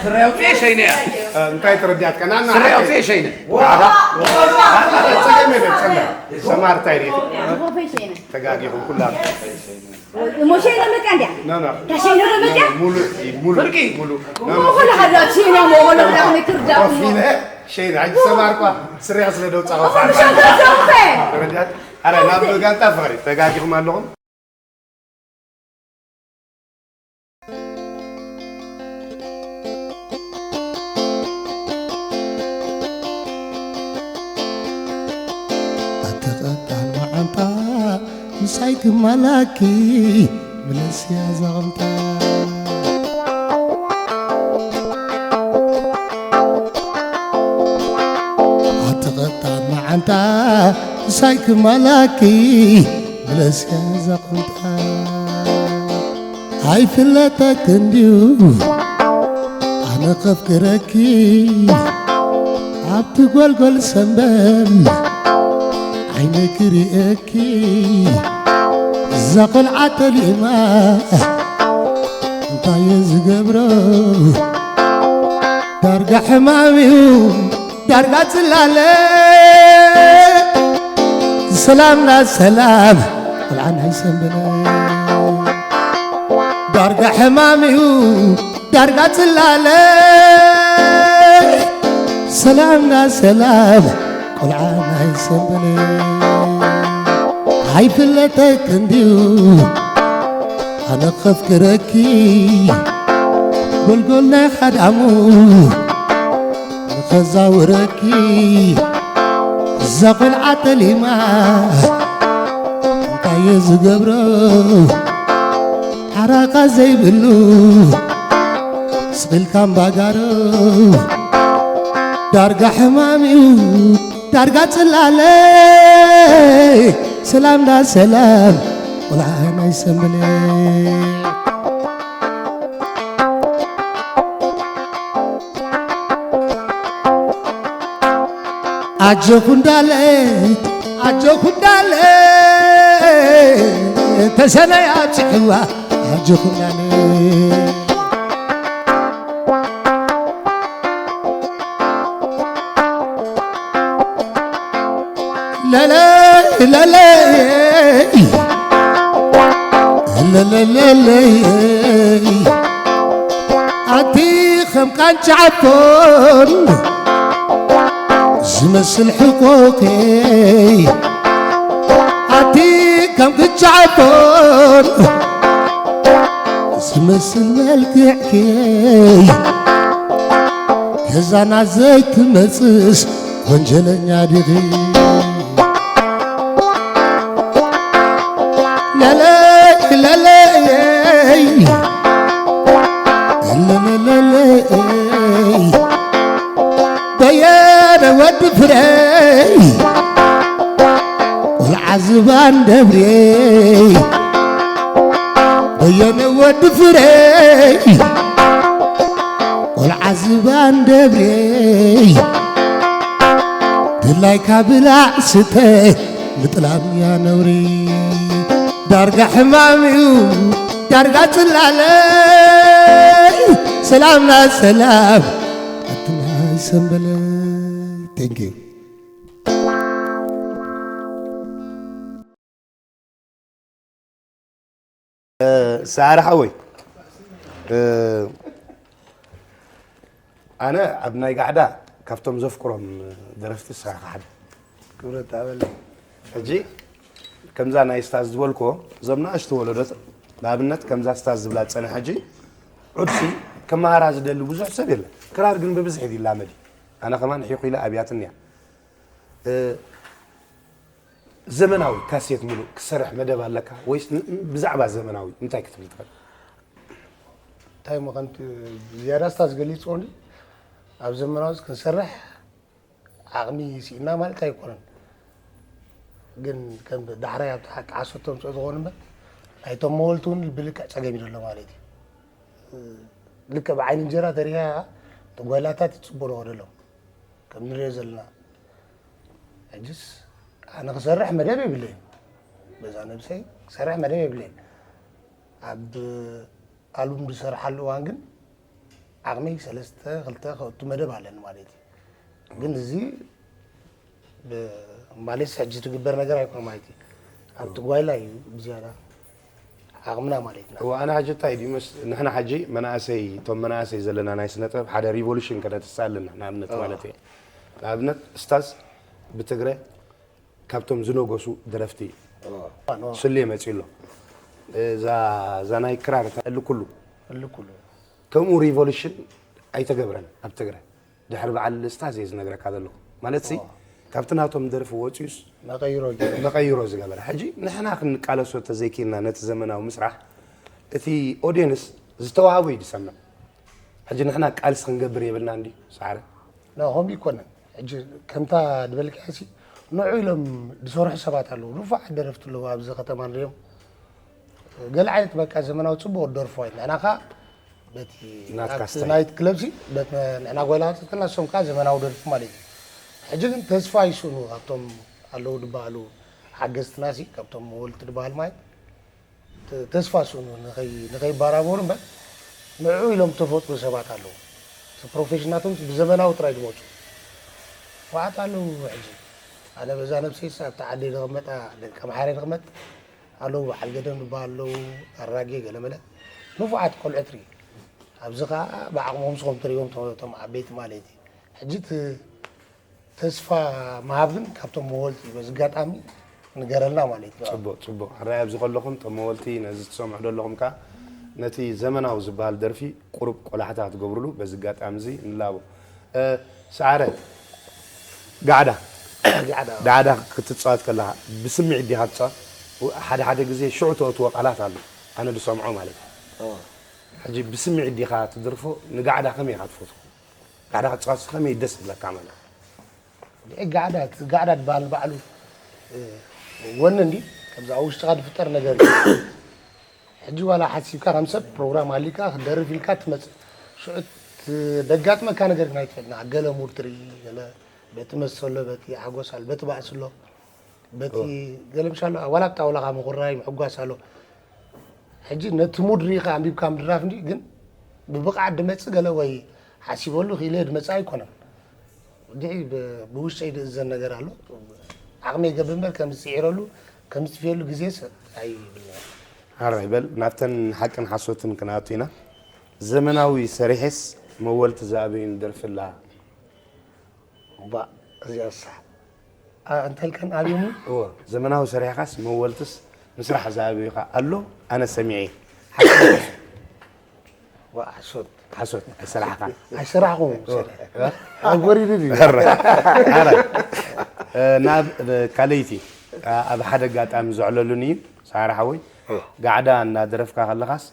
ስረ ኣውፅኤ ሸይነ እያ። እ፣ እንታይ ተረዲኣትካ? ና፣ ና፣ ስረ ኣውፅኤ ሸይነ። ዋ! ጸገም የለን፣ ጸገም። ሰማር እንታይ ርኢኺ? ዝኸፈይ ሸይነ። ተጋጊኹም ኩላም። እሞ ሸይነ በቃ እንድያ። ኖ፣ ኖ። እታ ሸይነ ዶ በቃ? ሙሉ፣ ሙሉ፣ ፍርቂ። ሙሉ። ኖ፣ ኖ። ሞኾሎ ሃላ ሸይነ ሞኾሎ ብላ ከመይ ትርዳእ? ኮፍ ኢለ ሸይን፣ ሕጂ ሰማርኳ ስርያ ስለ ደውጻኻ። ተረዲኣት? ኣረ፣ ናብ ጋንታ ፍቕሪ ተጋጊኹም ኣለኹም። ኣቲ ቐጣን መዓንጣ ምሳይ ክማላኪ ምለስያ ዛቕምጣ። ኣቲ ቐጣን መዓንጣ ምሳይ ክማላኪ ምለስያ ዛቕምጣ። ኣይፍለጠክን ድዩ ኣነ ከፍቅረኪ ኣብቲ ጎልጎል ሰንበል ዓይነ ክርእየኪ እዛ ቆልዓ ጠሊማ እንታይ እየ ዝገብሮ ዳርጋ ሕማም እዩ ዳርጋ ጽላለ ሰላምና ሰላም ቆልዓ ናይ ሰንበለ ዳርጋ ሕማም እዩ ዳርጋ ጽላለ ሰላምና ሰላም ቆልዓ ናይ ሰንበለ ኣይፍለጠክን ድዩ ኣነ ከፍቅረኪ ጎልጎል ናይ ሓዳሙ ንኸዛውረኪ እዛ ቆልዓ ጠሊማ እንታይ እየ ዝገብሮ ሓራኻ ዘይብሉ ስቕ ኢልካ እምባጋሮ ዳርጋ ሕማም እዩ ዳርጋ ጽላለ ሰላምና ሰላም ቆልዓ ናይ ሰንበለ ኣጆኹ እንዳለ ኣጆኹ እንዳለ ተሰነይ ኣብፅሕዋ ኣጆኹ እንዳለ ለለ ለለ ለለ ለለ ኣቲ ከም ቃንጫ ዓፎን ዝመስል ሕቆከይ ኣቲ ከም ቅጫ ዓፎን ዝመስል መልክዕከይ ገዛና ዘይትመጽስ ወንጀለኛ ዲኺ ለለይ ለለይ ለለለለይ በየነ ወዲ ፍረይ ቆልዓ ዝባን ደብሬ በየነ ወዲ ፍረይ ቆልዓ ዝባን ደብሬ ድላይካ ብላዕ ስተ ምጥላም እያ ነውሪ ዳርጋ ሕማም እዩ ዳርጋ ጽላለይ ሰላምና ሰላም ኣትናይ ሰንበለ thank you ሰዓረ ሓወይ ኣነ ኣብ ናይ ጋዕዳ ካብቶም ዘፍቅሮም ደረፍቲ ንስኻ ኢኻ ሓደ ክብረት ኣበለ ሕጂ ከምዛ ናይ ስታዝ ዝበልኮ እዞም ንኣሽቱ ወለዶት ንኣብነት ከምዛ ስታዝ ዝብላ ዝፀንሐ ሕጂ ዑድሲ ከመሃራ ዝደሊ ብዙሕ ሰብ የለን ክራር ግን ብብዝሒ ይላመድ ኣነ ከማን ሒኹ ኢለ ኣብያትንያ ዘመናዊ ካሴት ሙሉእ ክሰርሕ መደብ ኣለካ ወይስ ብዛዕባ ዘመናዊ እንታይ ክትብል ትኽእል? እንታይ ምኸንቲ ዝያዳ ስታዝ ገሊፅዎ እንዲ ኣብ ዘመናዊ ክንሰርሕ ዓቕሚ ስኢና ማለት ኣይኮነን። ግን ከም ዳሕራይ ኣብቲ ሓቂ ሓሶት ተምፅኦ ዝኾኑ እምበር ናይቶም መወልቲ እውን ብልክዕ ፀገም እዩ ዘሎ ማለት እዩ። ልክዕ ብዓይኒ እንጀራ ተሪኻ ኢኻ እቲ ጓይላታት ይፅቡቕ ንኸደሎም ከም ንሪኦ ዘለና ሕጅስ ኣነ ክሰርሕ መደብ የብለይን በዛ ነብሰይ ክሰርሕ መደብ የብለይን ኣብ ኣልቡም ዝሰርሓሉ እዋን ግን ዓቕመይ ሰለስተ ክልተ ከእቱ መደብ ኣለኒ ማለት እዩ ግን እዚ ማሌስ ሕጂ ትግበር ነገር ኣይኮነ ማለት እዩ ኣብቲ ጓይላ እዩ ብዝያዳ ዓቕምና ማለት ኢና እዋ ኣነ ሕጂ እንታይ ድዩ ንሕና ሕጂ መናእሰይ እቶም መናእሰይ ዘለና ናይ ስነ ጥበብ ሓደ ሪቮሉሽን ከነትስእ ኣለና ንኣብነት ማለት እየ ንኣብነት ስታዝ ብትግረ ካብቶም ዝነገሱ ደረፍቲ ስሌ መፂኡ ኣሎ። እዛ እዛ ናይ ክራር እታ እሊ ኩሉ እልኩሉ ከምኡ ሪቮሉሽን ኣይተገብረን ኣብ ትግረ። ድሕሪ በዓል ስታዝ እየ ዝነግረካ ዘለኹ። ማለት ሲ ካብቲ ናቶም ደርፊ ወፂኡስ መቀይሮ ገይሩ መቀይሮ ዝገበረ። ሕጂ ንሕና ክንቃለሶ ተዘይኪልና ነቲ ዘመናዊ ምስራሕ እቲ ኦድየንስ ዝተዋህቦ እዩ ዝሰምዕ። ሕጂ ንሕና ቃልሲ ክንገብር የብልና እንዲ ሰዓረ ና ከምኡ ይኮነን። ሕጂ ከምታ ዝበልካሲ ንዑ ኢሎም ዝሰርሑ ሰባት ኣለዉ። ንፉዓት ደረፍቲ ኣለዉ ኣብዚ ከተማ ንሪኦም። ገለ ዓይነት በቃ ዘመናዊ ፅቡቅ ደርፎ እዩ። ንሕና ኸ በቲ ናትካ ኣብቲ ስታይል። ናይት ክለብ ሲ በት ንሕና ጓይላ ከለና ንሶም ከዓ ዘመናዊ ደርፊ ማለት እዩ። ሕጂ ግን ተስፋ ይስእኑ ካብቶም ኣለዉ ዝበሃሉ ሓገዝትና ሲ ካብቶም መወልቲ ዝበሃል ማለት ተ- ተስፋ ስእኑ ንኸይ- ንኸይበራበሩ እምበር ንዕኡ ኢሎም ተፈጥሩ ሰባት ኣለዉ። እቲ ፕሮፌሽናቶም ብዘመናዊ ጥራይ ዝመፁ ንፉዓት ኣለዉ። ሕጂ ኣነ በዛ ነብሰይስ ኣብቲ ዓደይ ዝቕመጣ ደቂ ኣምሓራይ ዝቕመጥ ኣለዉ። በዓል ገደም ዝበሃል ኣለዉ። ኣራጌ ገለመለ ንፉዓት ቆልዑት ርኢ ኣብዚ ከዓ ብዓቕሞም ስኹም ትርእዮም እቶም ዓበይቲ ማለት እዩ። ሕጂ እቲ ተስፋ ምሃብ ግን ካብቶም መወልቲ እዩ። በዚ ኣጋጣሚ ንገረልና ማለት እዩ። ፅቡቅ ፅቡቅ ሕራይ ኣብዚ ከለኹም ቶም መወልቲ ነዚ ትሰምዑ ዘለኹም ከዓ ነቲ ዘመናዊ ዝበሃል ደርፊ ቁሩብ ቆላሕታ ክትገብሩሉ በዚ ኣጋጣሚ እዚ ንላቦ። ሰዓረ ጋዕዳ ጋዕዳ ጋዕዳ ክትፃወት ከለካ ብስምዒት ዲካ ትፃወት? ሓደ ሓደ ግዜ ሽዑ ተእትዎ ቃላት ኣሎ ኣነ ዝሰምዖ ማለት እዩ። ሕጂ ብስምዒት ዲካ ትድርፎ? ንጋዕዳ ከመይ ኢካ ትፈትዎ? ጋዕዳ ክትፃወት ከመይ ደስ ዝብለካ ማለት ጋዕዳ ጋዕዳ ዝበሃል ባዕሉ ወኒ እንዲ ከምዚ ኣብ ውሽጥካ ዝፍጠር ነገር እዩ። ሕጂ ዋላ ሓሲብካ ከም ሰብ ፕሮግራም ሃሊካ ክደርፍ ኢልካ ትመፅእ ሽዑ ደጋጥመካ ነገር ግን ኣይትፈልጥና። ገለ ሙድ ትርኢ ገለ በቲ መሰሎ በቲ ሓጎስ ኣሎ በቲ ባእሲ ኣሎ በቲ ገለ ምሻሎ ዋላ ኣብ ጣውላካ ምኩራይ ምሕጓስ ኣሎ። ሕጂ ነቲ ሙድ ርኢኻ ኣንቢብካ ምድራፍ እንዲ ግን ብብቕዓት ድመፅእ ገለ ወይ ሓሲበሉ ክኢለ ድመፅእ ኣይኮነን። ድዒ ብውሽጠይ ድእዘን ነገር ኣሎ። ዓቕመይ ገብር እምበር ከም ዝፅዒረሉ ከም ዝጥፍየሉ ግዜስ ኣይብልና። ሓራይ በል ናብተን ሓቅን ሓሶትን ክንኣቱ ኢና። ዘመናዊ ሰሪሐስ መወልቲ ዝኣበዩን ደርፍላ እባ እዚኣሳ እንተልከን ኣብዮሙ እዎ ዘመናዊ ሰሪሕካስ መወልትስ ምስራሕ ዝኣበዩካ ኣሎ ኣነ ሰሚዐ። ሓሶት ሓሶት ኣይሰራሕካ ኣይሰራሕኹም ኣብ ጎሪዱ ድዩ ናብ ካልይቲ ኣብ ሓደ ኣጋጣሚ ዘዕለሉኒ እዩ ሳራ ሓወይ ጋዕዳ እናደረፍካ ከለኻስ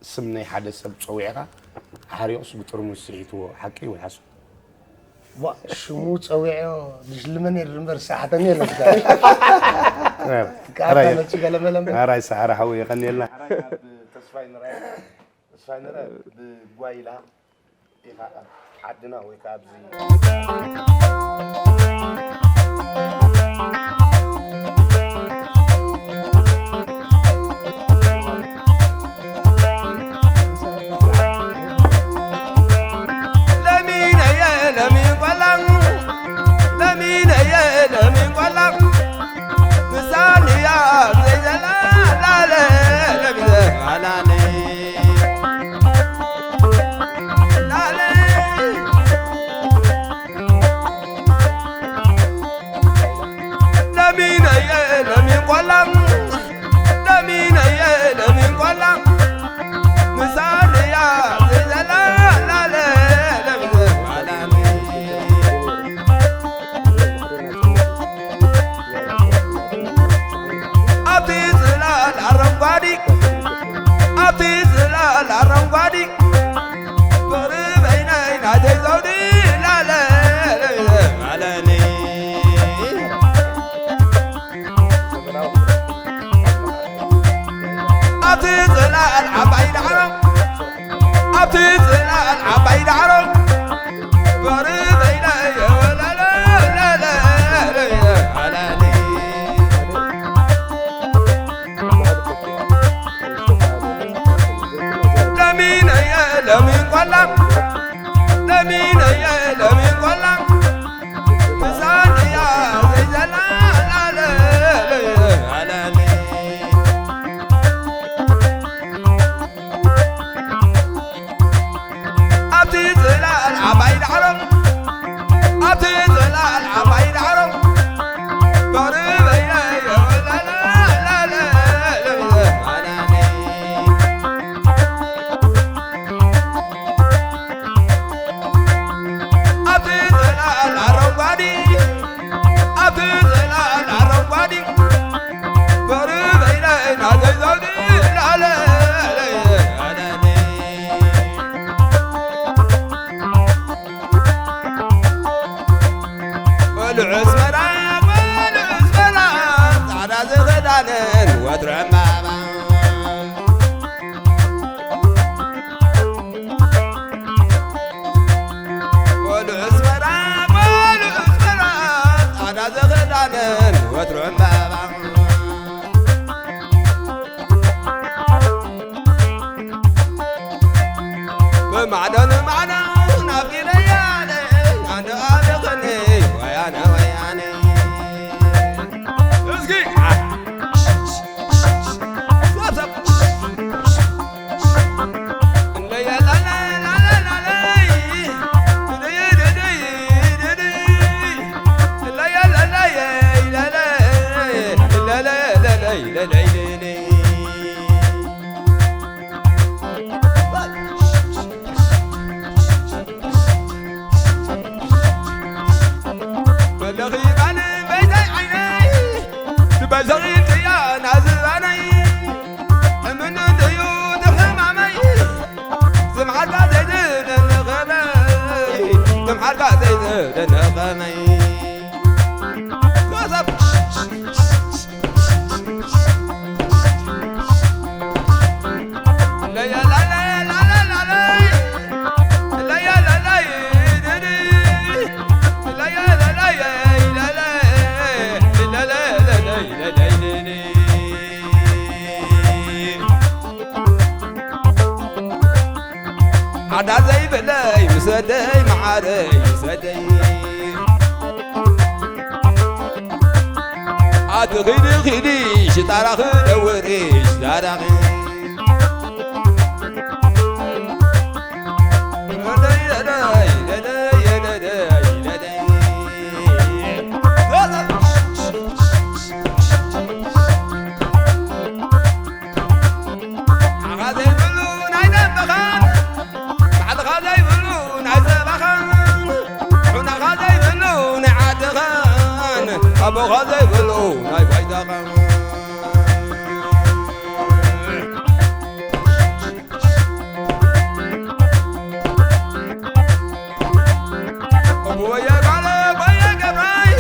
ስም ናይ ሓደ ሰብ ፀዊዕካ ሓሪቑስ ብጥርሙዝ ስሒትዎ ሓቂ ወይ ሓሶት? ዋ ሽሙ ፀዊዐዮ ዝሽልመኒ የለ እምበር ዝሰሓተኒ የለ። ሕራይ ሰዓረ ሓወይ የቐንየልና። ተስፋይ ንርኣይ ተስፋይ ንርኣይ ብጓይላ ኢኻ ኣብ ዓድና ወይ ከዓ ኣብዚ ትዘላል ዓባይ ዳዕሮ፣ ባርበያ የወላላ፣ ላላ፣ ላላ፣ ኣብቲ ዘላል ኣረንጓዴ፣ ኣብቲ ዘላል ኣረንጓዴ፣ ባርበያ ናተይ ዘውዲ፣ ላላ፣ ላላ፣ ላላ። ቆልዑ ኣስመራ፣ ቆልዑ ኣስመራ፣ ጻዕዳ ዝኽዳንን ወትሩ ዕምባባ። ቆልዑ ኣስመራ፣ ቆልዑ ኣስመራ፣ ጻዕዳ ዝኽዳንን ወትሩ ዕምባባ። ብማዕዶ ንማዕዶ ናፍቂለያ ኣነ ኣበኽኒ ወያነ ወያነ። እስኪ፣ አ፣ ሰብ፣ ሰብ። በለኺ ባን በይተይ ዓይነይ፣ ትበል ሰቒልክያ ናዝባነይ፣ እምኒ ድዩ ድሕማመይ፣ ዝምሓርካ ዘይትደንኸመይ፣ ዝምሓርካ ዘይትደንኸመይ። ዓዳ ዘይብለይ ምሰደይ መዓረይ ምሰደይ። ኣቲ ኺዲ ኺዲ ሽጣራኺ ደውሪ ሽጣራኺ። ዓኻ ዘይብሉ ናይ ደንበኻን፣ ባዕልኻ ዘይብሉ ናይ ጸባኻን፣ ዑናኻ ዘይብሉ ናይ ዓድኻን፣ ኣቦኻ ዘይብሉ ናይ ባይታኻን። እወየ ጋለ ወየ ገብራይ፣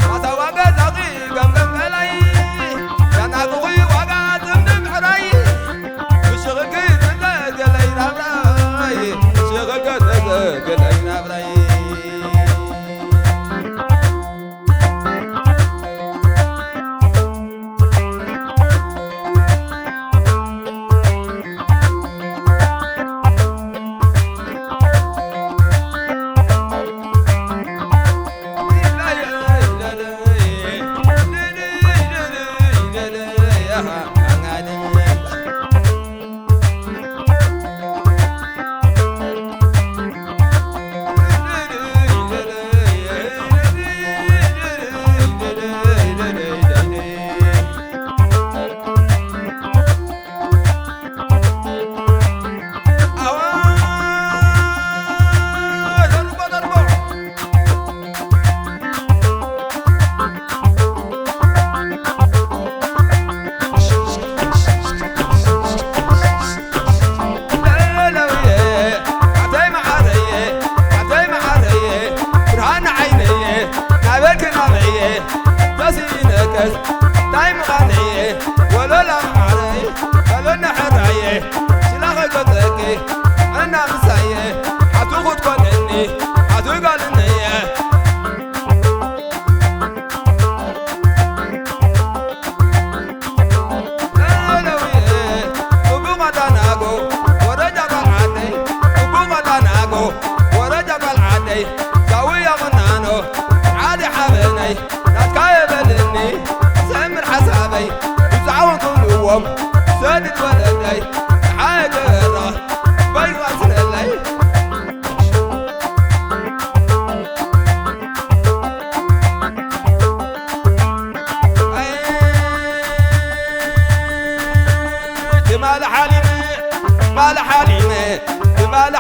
ማሳዋ ገዛኺ ገምገም በላይ፣ ያናቁኺ ዋጋ ዝምኒ ምሕራይ፣ ብሽኽኪ ትዘገለይ ናብራይ፣ ብሽኽኪ ትዘገለይ ናብራይ።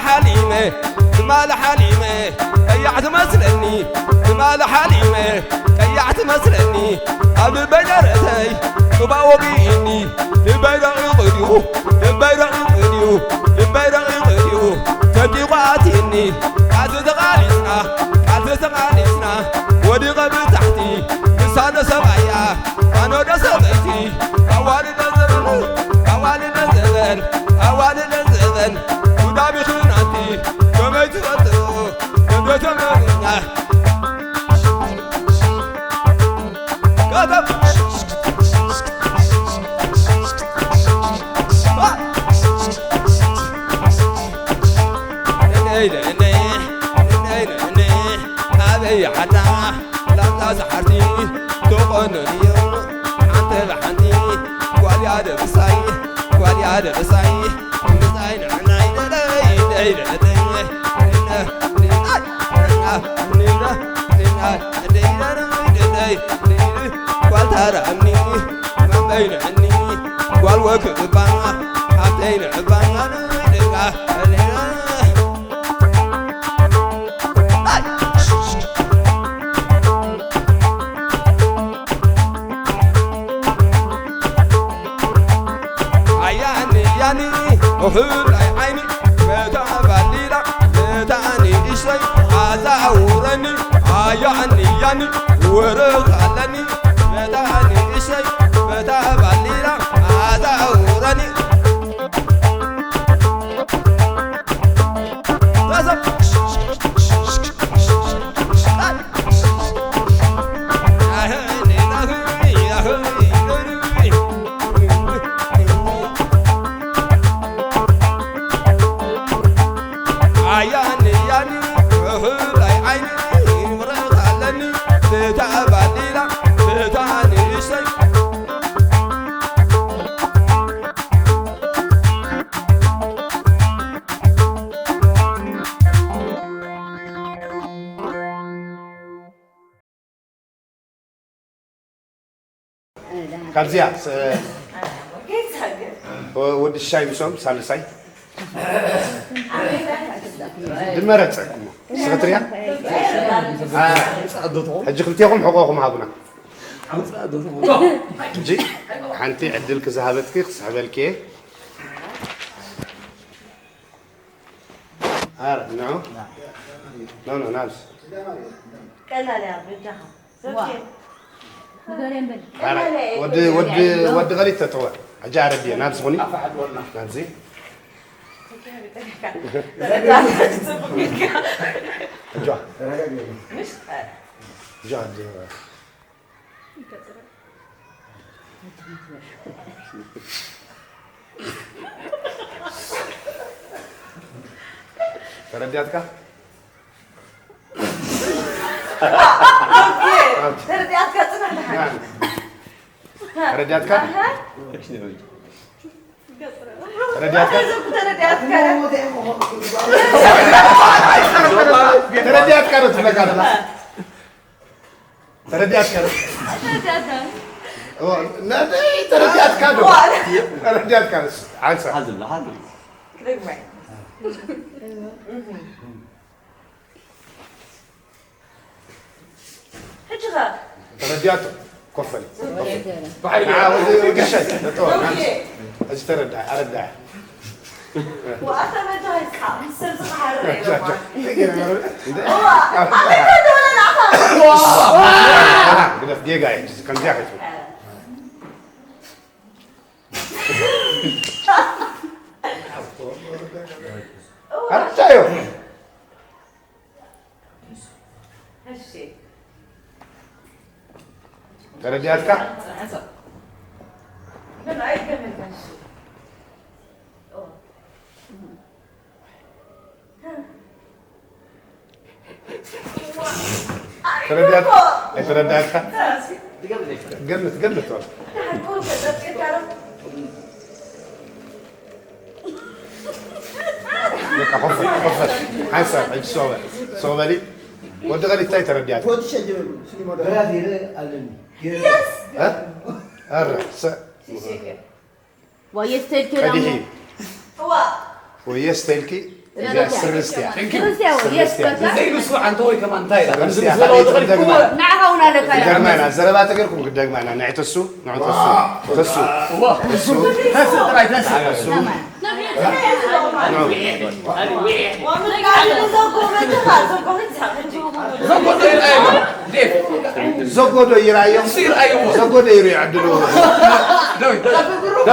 ሓሊመ ትማል ሓሊመ ቀያሕ ትመስለኒ ትማል ሓሊመ ቀያሕ ትመስለኒ ኣብ ልበይ ደረተይ ጽባቕ ወጊእኒ ልበይ ረቒቕ ድዩ ልበይ ረቒቕ ድዩ ልበይ ረቒቕ ድዩ ተንዲቑ ኣትኒ ቃልሲ ተቓሊስና ቃልሲ ተቓሊስና ወዲቐ ብታሕቲ ንሳ ዶ ሰብኣያ ኣነ ዶ ሰበይቲ ኣዋልደ ዘበን ኣዋልደ ዘበን ኣዋልደ ዘበን ጉዳሚ ኽናቲ ከመይ ትፈልጥዎ እንዶ ተመርኛ ቀደም ኣበይ ዓዳ ላምዛ ሰሓርቲ ተቖነንዮ ሓንቲ ብሓንቲ ጓልያ ደብሳይ ጓልያ ደብሳይ ምሳይ ንዕናይ ደለይ ደይ ደለይ ጓልታራኒ መበይ ንዕኒ ጓል ወክብባ ሃብተይ ንዕባ ደጋ ኣያኒ ያኒ ኦህላይ ዓይኒ በታ ባሊላ በታ ንእሽተይ ኣዛውረኒ ኣያኒ ያኒ ወረኻለኒ በታ ንእሽተይ በታ ባሊላ ኣዛውረኒ ኣያኒ ያኒ እህላይ ዓይኒ ምረቕ ኣለኒ ብታ ባሊላ ብታ ንእሽተይ ካብዚኣ ወዲ ሽሻይ ምሶም ሳልሳይ ድመረፀ ስኽትርያ ሕጂ ክልቴኹም ሕቆኹም ሃቡና ሕጂ ሓንቲ ዕድል ክዝሃበትኪ ክስሕበልኪ እየ ኣረ ንዑ ኖ ኖ ናብስ ቀላል እያ በጃኻ ዋ። ዘውዴ። ንገረን በል። ኣረ ወዲ ወዲ ወዲ ገሊት ተጥወ ኣጃ ኣረድየ ናብስ ኹኒ ናብዚ ኣጃ ኣጃ ተረዳትካ ተረዳትካ ጽናሕ ተረዳትካ ተረዳትካ ተረዳትካ ተረዳትካ ተረዲኣትካ ዶ? ተረዲኣትካ። እዎ፣ ነደይ ተረዲኣትካ ዶ? እዋ። ተረዲኣትካ ንሱ፣ ሓንሳብ። ሓዝላ፣ ሓዝላ። ደግማይ። ሕጂ ኸ? ተረዲኣቶ። ኮፈል። ኮፈል። ንዓ፣ ወዲ፣ ወዲ ሸት፣ ነጠወ፣ ኦኬ። ናንስ። እዚ ተረዳ፣ ኣረዳ። ግደፍ ጌጋ እዩ ከምዚኣ ከይትብል ኣርዳዮ ተረዲኣትካ ተረዳት ኣይተረዳትካ ገምት ገምት ሓንሳብ ሕጂ ሶበ ሶበሊ ወዲ ቐሊት እንታይ ተረዲኣት ኣረ ወየ ስተይልኪ ቀዲሒ እዩ። ወየ ስተይልኪ እዚኣ ስርዝቲ እያ። ስርዝቲ እያ። ስርዝቲ እያ። ዘይብሱ ዓንተ ወይ ከማን እንታይ ኢላ? ከም ስርዝቲ እያ። ዝብዝበለ ወዲ ካልእ ኸይድክዎ ትደግማ። ንዓኻ እውን ኣለካ ኢላ። ይደግማ ኢና። ዘረባ ተገይርኩም ክትደግማ ኢና። ንዒ ተሱ፣ ንዑ ተሱ፣ ተሱ፣ እዋ። ተሱ፣ ተስእ ጥራይ ተስእ። ተሱ። ንዑ። ዘጎዶ ይርኣየማ። ዴፍ። ዘጎዶ ይርኣዮ። እሱ ይርኣየዎ። ዘጎዶ ይርኣዮ ዕድሉ። ዳዊት። ዳ?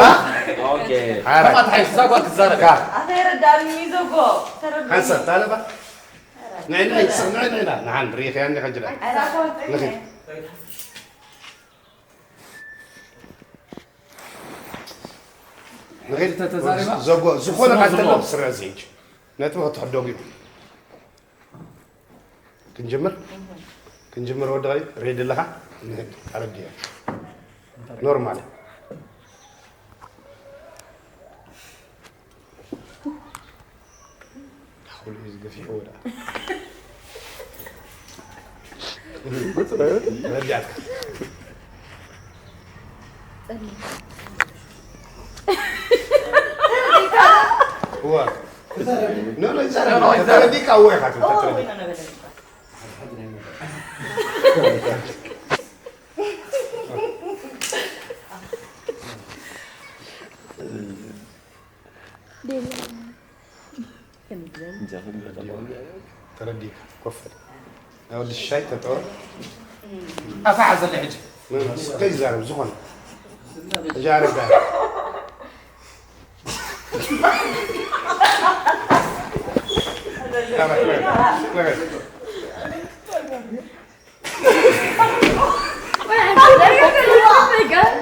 ሓራ። ከማን ትሓይሽ እዛ ጓል ትዛረብ። ካ። ኣኸይረዳኒ ዘጎ ተረዳኒ። ሓንሳብ ታለባ። ንዒ ንዒ ስቕ ንዒ ንዒ ና። ንሓን ርኢኽያ እንዲኻ ጅላ። ንኺድ። ንኺድ። ተተዛሪባ? ዘጎ ዝኾነ ስኖ ቃል ተሎ ዝጎ። ስረዚ ሕጂ። ነጥቢ ክትሕደጉ ኢኹም። ክንጅምር? ክንጅምር ወዲ ቐሪብ? ሬዲ ኣለኻ? ንኺድ። ኣረድዮ። ኖርማል። ኩሉ እዩ ዝገፊሕዎ ደኣ። ረዳእካ። እዋ። ኖ፣ ኖ፣ ይዛረብ። ተረዲእካ እዎ ኢኻ ትብል፣ ተረዲእካ። ተረዲእካ፣ ኮፍ በል። ናይ ወዲ ሽሻይ ተጠወ። ኣፋ ሓዘለ ሕጂ። ከይዛረብ ዝኾነ። ሕጂ ኣረዳ።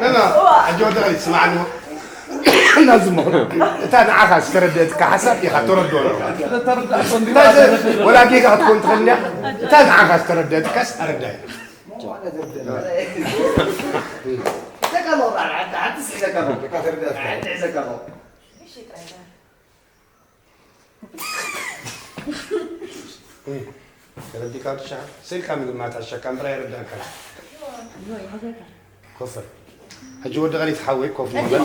لا لا، ኣጆ ተኸይ ስማዕኒ። ናዝሞ እታ ንዓኻ ዝተረደእትካ ሓሳብ ኢኻ ተረድኦ ኣለኻ። ወላ ጌጋ ክትኮን ትኽእል እንድያ። እታ ንዓኻ ዝተረደእትካስ ኣረዳእ። ተረዲእካ ብሻ ስኢልካ ምግማት ኣሸካ እምበር ኣይርዳእካን። ኮፍ በል። ሕጂ ወዲ ቐሊት ሓወይ ኮፍ ንበል።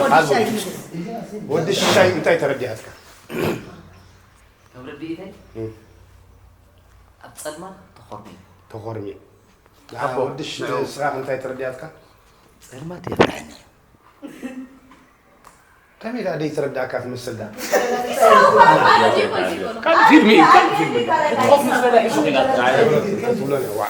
ወዲ ሽሻይ እንታይ ተረዲኣትካ? ከም ርድኢተይ ኣብ ጸልማት ተኾርሚዩ። ተኾርሚዩ። ንዓ ወዲ ሽሻይ ስኻ እንታይ ተረዲኣትካ? ጸልማት የፍርሐኒ። ከመይ ደኣ ደይተረዳእካ ትመስል ደኣ? ካልእ ፊልም እዩ፣ ካልእ ፊልም እዩ። ኮፍ ምስ በለ ሕሹኽ ኢላ ትረኣዮ። ትብሎ ነዋ።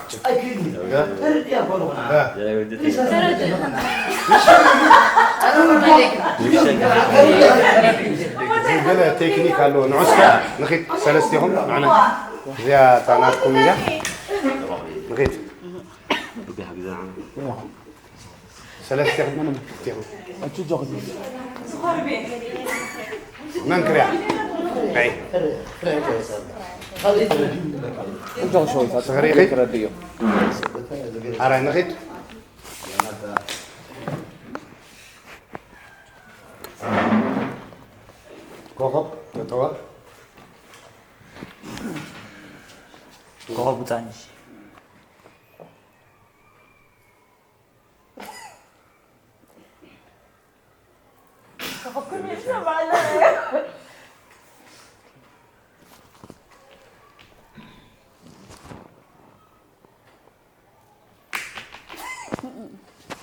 ገለ ቴክኒክ ኣለዎ። ንዑ እስከ ንኺድ ሰለስቲኹም ንዕና። እዚኣ እታ ናትኩም እያ። ንኺድ። ሰለስቲኹም ምንም ትኹም። መን ክሪኣ? ኣይ። ስኽሪኺ? ኣራይ ንኺድ። ኮኾብ ተጠወ። ኮኾብ ውፃእ እንጂ።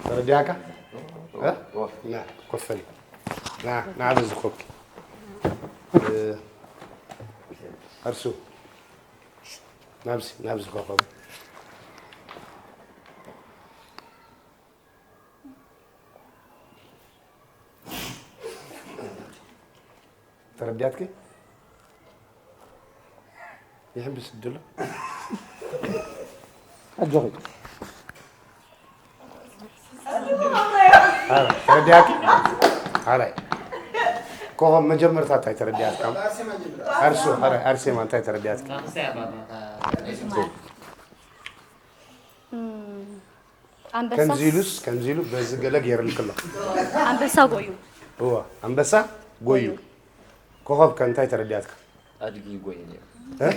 ተረዲኣካ? እ? ና፣ ኮፈል። ና፣ ና፣ ኣብዚ ኮፍ። እ፣ ኣርሱ። ናብዚ፣ ናብዚ ኮኾብ። ተረዲኣትኪ? ይሕምብስ ድሎ። ኣጆኺ። ኣረ፣ ተረዲኣኪ? ኣራይ። ኮኾብ መጀመርታ እንታይ ተረዲኣትካ? ኣርሱ፣ ኣረ፣ ኣርሴማ እንታይ ተረዲኣትካ? እም፣ ኣንበሳ ከምዚ ኢሉስ፣ ከምዚ ኢሉ በዚ ገለ ገይርልክ ኣሎ። ኣንበሳ ጎዩ። እወ፣ ኣንበሳ ጎዩ። ኮኾብ ከ እንታይ ተረዲኣትካ? ኣድጊ ይጎይ ነይሩ። እ?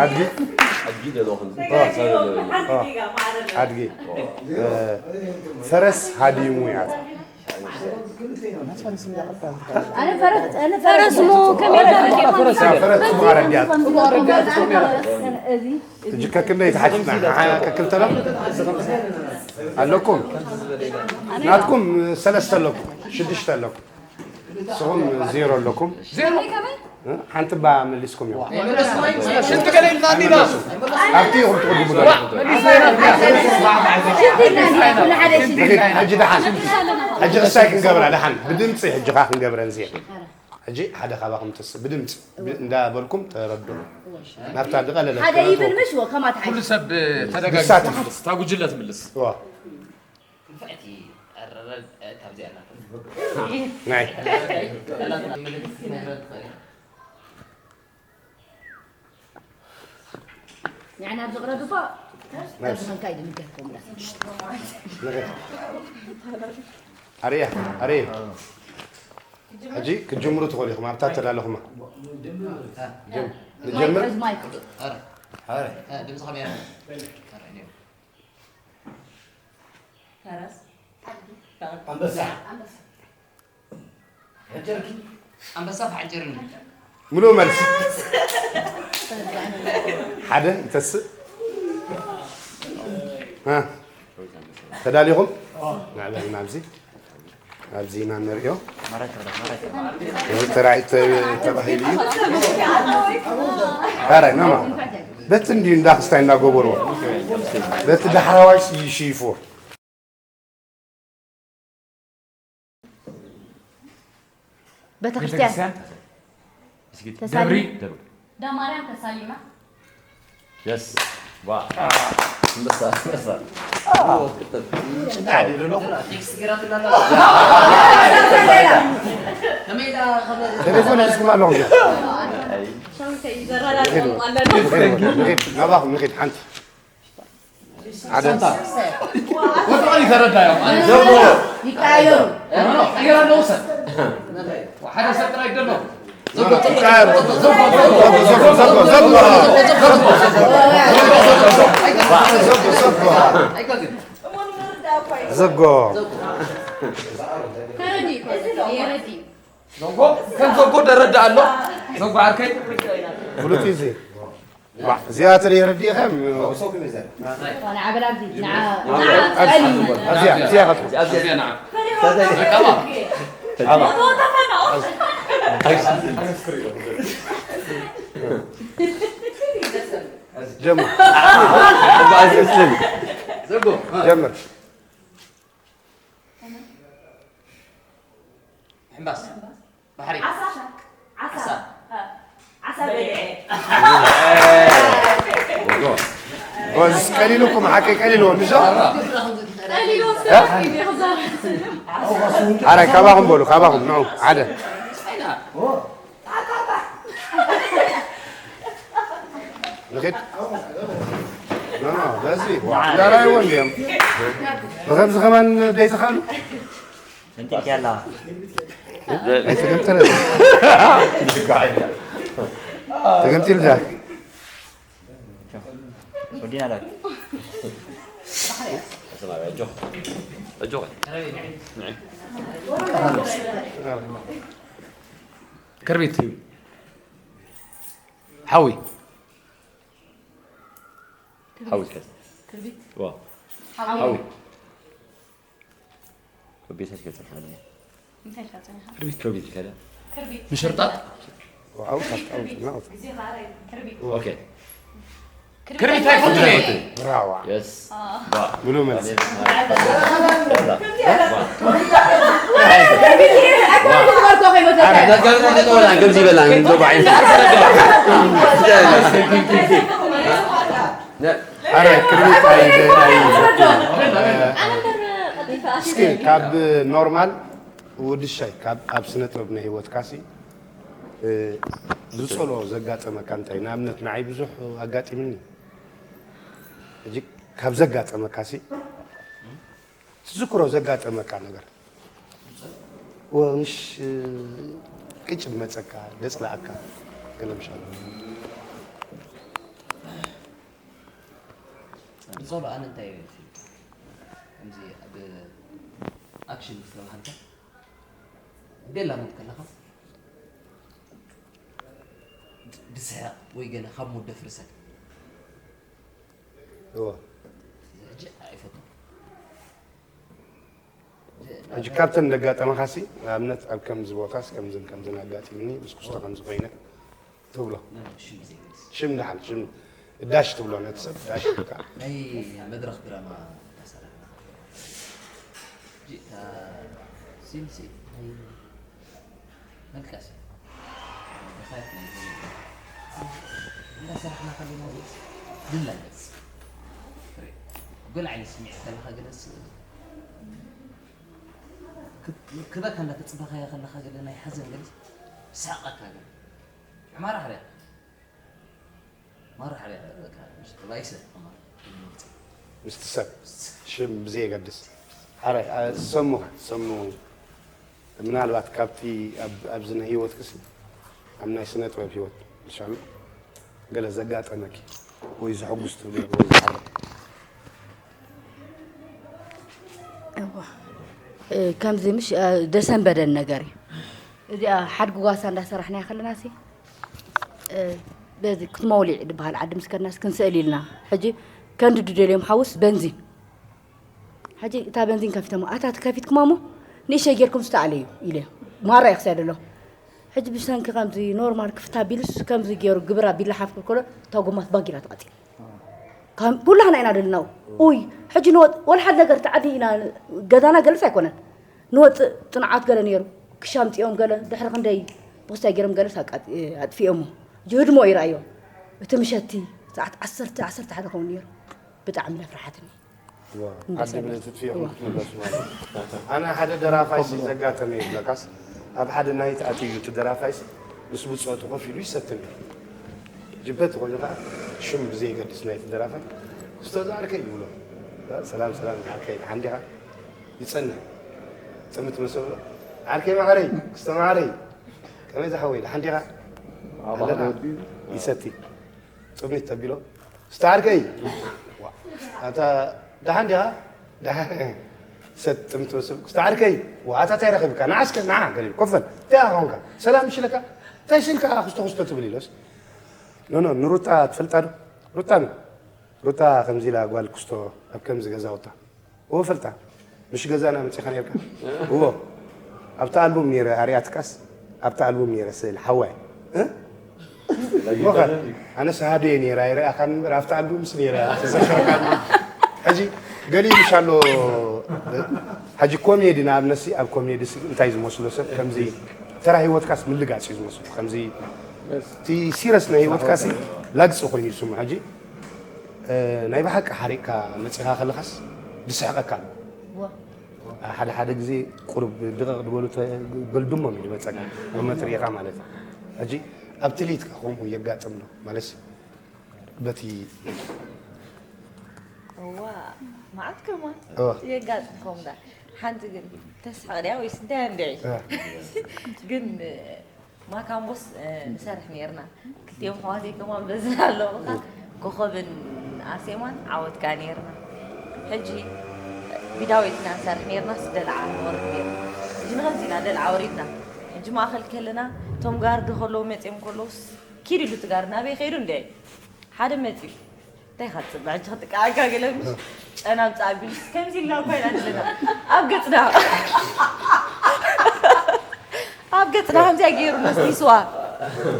ኣድጊ? ኣድጊ ደሎ ከምዚ እ። እ። ኣድጊ። እ፣ ፈረስ ሃዲሙ እያ። ኣነ ፈረስ ኣነ ፈረስ ሞ ካሜራ ፈረስ ጽቡቕ ኣረድያት። ሕጂ ከክንደይ ተሓቲትና ከክልተ ዶ ኣለኩም? ናትኩም ሰለስተ ኣለኩም፣ ሽዱሽተ ኣለኩም። ንስኹም ዜሮ ኣለኩም። ዜሮ? እ? ሓንቲ ባ መሊስኩም እዮም። ሽንቲ ገለ ኢልና እንዲና። ኣብቲ ኢኹም ትቕድሙ ዘለኹም። ሕጂ ደሓን። ሕጂ ክሳይ ክንገብራ ደሓን። ብድምፂ ሕጂ ኸ ክንገብረን እዚአ። ሕጂ ሓደ ካባኹም ትስ-፣ ብድምፂ ብ-፣ እንዳበልኩም ተረድኡ። ናብታ ዝቐለለ ሓደ ይብል ምሽ ወ ከማት ሓይ። ኩሉ ሰብ ተደጋጊፉ ይሳተፍ። እታ ጉጅለ ትምልስ። ዋ። ክንፍዕቲ ቀረረ፣ እ፣ ካብዚኣ እናተ ናይ። ንዓና ኣብ ዝቕረብ እኮ ናይ። ኣብዚ ኸንካ እዩ ድምገር ኮምራ። ኣርያ፣ ኣርያ። ሕጂ ክትጅምሩ ትኽእሉ ኢኹም፣ ኣብታ ተዳለኹማ። ጀም-፣ ንጀምር። ማይክ፣ ማይክ። ኣረ፣ ኣረ፣ እ፣ ድምፂ ከመይ ኣረ? ኣረ፣ እኔ። ፈረስ። ኣንበሳ። ሓንጀርኪ። ኣንበሳ ብሓንጀርኒ። ምሉእ መልሲ። ሓደ ይተስእ። እ። ተዳሊኹም? ንዕበል ናብዚ። ኣብዚ ኢና ንሪኦ። ተራእይ ተ-፣ ተባሂሉ እዩ። ታራይ፣ ኖ፣ ኖ። በቲ እንዲሁ እንዳ ክስታይ እንዳገበርዎ። በቲ ዳሕራዋይ ይሽይፍዎ። ቤተክርስትያን። ቤተክርስትያን? ተሳሊ-፣ ደብሪ፣ ደብሪ። ዳማርያም ተሳሊማ። የስ። ዋ። ኣንበሳ፣ ኣንበሳ። ኦ፣ ክትል። ቴክስት ገራትና ኣላ። ከመይ ኢላ፣ ከመይ ቴሌፎን ሒዝኩም ኣለኹም። ሻውተይ፣ ዘራራርኩም ኣለና። ንኺድ፣ ንኺድ፣ ንኺድ፣ ናባኹም ንኺድ፣ ሓንቲ። ሓደ። ወጥሮ ይተረዳዮም። ዘቦ። ይቃየሩ። ቀየራ ኣለዎ ሰብ። ሓደ ሰብ ጥራይ ደሎ። ዘጎ። ተረዲ፣ የረዲ። ዘጎ፣ ከም ዘጎ ደረዳ ኣሎ። ዘጎ ዓርከይ። ብሉት እዩ እዚ። ዋ፣ እዚኣ ትርኢ ረዲእኸም? ንዓ በል ኣብዚ፣ ንዓ፣ ኣብዚ፣ ንዓ፣ ኣብዚ፣ ኣብዚ፣ ኣብዚ፣ ኣብዚ፣ ንዓ። ኣባ። ጀምር። ዘጎ። ጀምር። ሕምባስ። ባሕሪ። ዓሳ። ዓሳ። ዓሳ። ዓሳ በሊዐ። ጎዝ፣ ቀሊሉኩም፣ ሓቂ ቀሊልዎ፣ ምሽ? ቀሊልዎ፣ እ? ኣረ፣ ካባኹም በሉ፣ ካባኹም፣ ንዑ፣ ሓደ። ንኺድ። ኖ፣ ኖ፣ በዚ፣ ዋ፣ እንዳራይዎ እንዲዮም። ብኸምዚ ከማን ደይተኻሉ? እንትን ያላ። ኣይተገምተለ። ተገምቲል ዳ። ወዲና ዳ። ከርቢት። ሓዊ። ሓዊ ከ? ክርቢት። ዋ። ሓዊ። ሓዊ። ከቢድ ሰልፊ ገጸ ሓዊ። እንታይ ኢልካ ጸኒኻ? ክርቢት። ከቢድ ከደ? ክርቢት። ምሽርጣጥ? ዋ፣ ኣውጣ፣ ኣውጣ፣ ኣውጣ። ግዜ ኻረይ። ክርቢት። ኦኬ። ክርቢት ኣይፈቱን እየ። ብራዋ። የስ። ባ። ምሉእ መልሲ። ከምዚ በላ፣ ከምዚ በላ። ኣረ፣ ክርቢት ኣይ-፣ ኣይ-፣ እስኪ ካብ ኖርማል ውድሻይ፣ ካብ ኣብ ስነ ጥበብ ናይ ህይወትካሲ፣ እ፣ ዝጸልኦ ዘጋጠመካ እንታይ? ንኣብነት ንዓይ ብዙሕ ኣጋጢምኒ። ሕጂ ካብ ዘጋጠመካሲ፣ ትዝክሮ ዘጋጠመካ ነገር? ወ-፣ ምሽ፣ እ፣ ቅጭ መጸካ፣ ገጽ ለኣካ፣ ገለ ምሻ። ብጾሎ ኣነ እንታይ እዩ እቲ ከምዚ ኣብ ኣክሽን ዝተባሃልካ? ቤላ ሙድ ከለኻ ድስሕቕ ወይ ገለ ካብ ሙድ ደፍርሰካ። እዎ። ሕጂ ኣይፈቱን። ሕጂ ካብተን ዘጋጠመኻሲ ንኣብነት ኣብ ከምዚ ቦታስ ከምዝን ከምዝን ኣጋጢምኒ ምስ ክስቶ ከምዚ ኮይነ ትብሎ። ሽም ግዜ ይገልጽ። ሽም ደሓን ሽም ዳሽ ትብሎ ነቲ ሰብ ዳሽ ይብልካ። ናይ መድረኽ ድራማ እናሰራሕና ከለና ሕጂ እታ ሲንሲ ናይ መልቀሲ ደኻየት ናይ ገለ እናሰራሕና ከለና ገጽ ድላ ገጽ ትርኢ። ገለ ዓይነት ስምዒት ከለኻ ገለስ ክበካ እንዳተጽበኻያ ከለኻ ገለ ናይ ሓዘን ገለስ ሳቐካ ገለ ዕማራ ሕርያ ማራ ሕርያ በቃ ምስ ጥባይሰ ከማን ምስቲ ሰብ ሽም ብዘየገድስ ሓራይ ሰሙ ሰሙ ምናልባት ካብቲ ኣብ- ኣብዚ ናይ ህይወት ክሲ ኣብ ናይ ስነ ጥበብ ህይወት ኢንሻላ ገለ ዘጋጠመኪ ወይ ዘሐጉስ ትብሎ ወይ ዝሓርቅ እዋ። እ፣ ከምዚ ምሽ እ፣ ደሰንበደን ነገር እዩ። እዚኣ ሓድጊ ጓሳ እንዳሰራሕናያ ከለና ሲ እ፣ በዚ ክትመውሊዕ ዝበሃል ዓዲ ምስ ከድናስ ክንስእል ኢልና ሕጂ ከንድዱ ደልዮም ሓውስ በንዚን ሕጂ እታ በንዚን ከፊተሞ ኣታ ከፊትኩማ እሞ ንእሸይ ጌርኩም ዝተኣለዩ ኢለ ማራ ይኽስያ ደሎ ሕጂ ብሰንኪ ከምዚ ኖርማል ክፍታ ቢልስ ከምዚ ገይሩ ግብር ኣቢላ ሓፍ ክብሎ እታ ጎማት ባጊራ ተቃፂል ኩላህና ኢና ደልና ኡይ ሕጂ ንወጥ ወላ ሓደ ነገር ተዓዲ ኢና ገዛና ገልጽ ኣይኮነን ንወጽእ ጽንዓት ገለ ነይሩ ክሻ ኣምጺኦም ገለ ድሕሪ ክንደይ ቦስታይ ገይሮም ገለስ ኣጥፊኦሞ ሕጂ ህድሞ ይረኣዮ እቲ ምሸቲ ሰዓት ዓሰርተ ዓሰርተ ሓደ ኸውን ነይሩ ብጣዕሚ ለፍርሓትኒ ዓዲ ብለትጥፊእኹም ክትምለሱ ማለት ኣነ ሓደ ደራፋይ ሲ ዘጋጠመ ይብለካስ ኣብ ሓደ ናይት ኣትዩ እቲ ደራፋይ ሲ ምስ ብፅኦቱ ኮፍ ኢሉ ይሰትም እዩ ጅበት ኮይኑ ከዓ ሽም ብዘይገድስ ናይቲ ደራፋይ ክስቶ ዝዓርከይ ይብሎ ሰላም ሰላም ዝዓርከይ ደሓን ዲኻ ይፀንሕ ጥምት መሰብሎ ዓርከይ ማዕረይ ክስቶ ማዕረይ ከመይ ዝሓወይ ደሓን ዲኻ ኣለና ይሰቲ ጥሚት ተቢሎ ስታርከይ ኣታ ደሓን ዲኻ ደሓን ሰጥ ጥምት መሰብሎ ስታርከይ ኣታ ታይ ረኺብካ ንዓስከ ንዓ ገለ ኮፈል እንታይ ኾንካ ሰላም ሽለካ እንታይ ስልካ ክስቶ ክስቶ ትብል ኢሎስ ኖ ኖ ንሩታ ትፈልጣ ዶ ሩታ ምን ሩታ ከምዚ ኢላ ጓል ክስቶ ኣብ ከምዚ ገዛውታ እዎ ፈልጣ ምሽ ገዛና መፂኻ ነርካ እዎ ኣብቲ ኣልቡም ነይረ ኣርያትካስ ኣብቲ ኣልቡም ነይረ ስእል ሓዋይ እ? ሞኸ ኣነስ ሃደ እየ ነይረ ኣይረኣኻን እምበር ኣብቲ ኣልቡምስ ነይረ ተዘከርካኒ ሕጂ ገሊኡ ምሽ ኣሎ ሕጂ ኮሜዲ ንኣብነሲ ኣብ ኮሜዲ ሲ እንታይ ዝመስሎ ሰብ ከምዚ ተራ ህይወትካስ ምልጋፅ እዩ ዝመስሎ ከምዚ እቲ ሲረስ ናይ ህይወትካሲ ላግፂ ኮይኑ ይስሙ ሕጂ ናይ ብሓቂ ሓሪቕካ መፂኻ ከለኻስ ዝስሕቐካ ኣሎ ሓደ ሓደ ግዜ ቁሩብ ድቕቕ ዝበሉ ገልድሞም እዩ ዝመፀካ መመትሪኢኻ ማለት እዩ ሕጂ ኣብ ትልኢትካ ከምኡ የጋጥም ዶ ማለት በቲ እዋ መዓት ከማን የጋጥም ከምኡ ዳ ሓንቲ ግን ተስሕቕ ድያ ወይስ እንታይ እንድዒ ግን ማካምቦስ ንሰርሕ ነርና ክልቲኦም ኣሕዋተይ ከማን በዚ ኣለኹ ኮኸብን ኣርሴማን ዓወትካ ነርና ሕጂ ብዳዊት ኢና ንሰርሕ ነርና ስደልዓ ንወርድ ነርና ሕጂ ንኸዚ ኢና ደልዓ ወሪድና ሕጂ ማእኸል ከለና እቶም ጋርዲ ከለዉ መፅዮም ከለዉስ ኪድ ኢሉ እቲ ጋርዲ ናበይ ከይዱ እንደ ሓደ መፅዩ እንታይ ኢኻ ትፅበ ሕጂ ክጥቃዓካ ገለ ምሽ ጨና ምፃ ኣቢሉስ ከምዚ ኢልና እኳ ኢና ዘለና ኣብ ገፅና ኣብ ገፅና ከምዚኣ ገይሩ ነስኒስዋ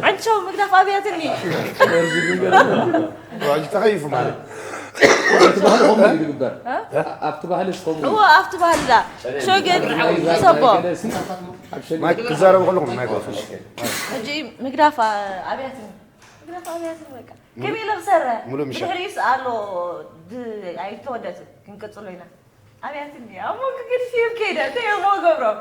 ዕንቸው ምግዳፍ ኣብያትኒ ተኸይፉ ማለት እቲ ባህሊ ከምኡ እዩ ዝግበር ኣብቲ ባህሊ ከምኡ እዎ ኣብቲ ባህልና ሸገን ሰቦ ማይክ ክዛረቡ ከለኹም ማይክ ሕጂ ምግዳፍ ኣብያትኒ ምግዳፍ ኣብያትኒ በቃ ከመይ ኢለ ክሰርሕ ሙሉእ ምሸት። ብድሕሪኡስ ኣሎ ድ- ኣይተወደትን ክንቅፅሎ ኢና ኣብያትኒ ኣብ መንጎ ገዲፍዮም ከይደ እንታይ እሞ ገብሮም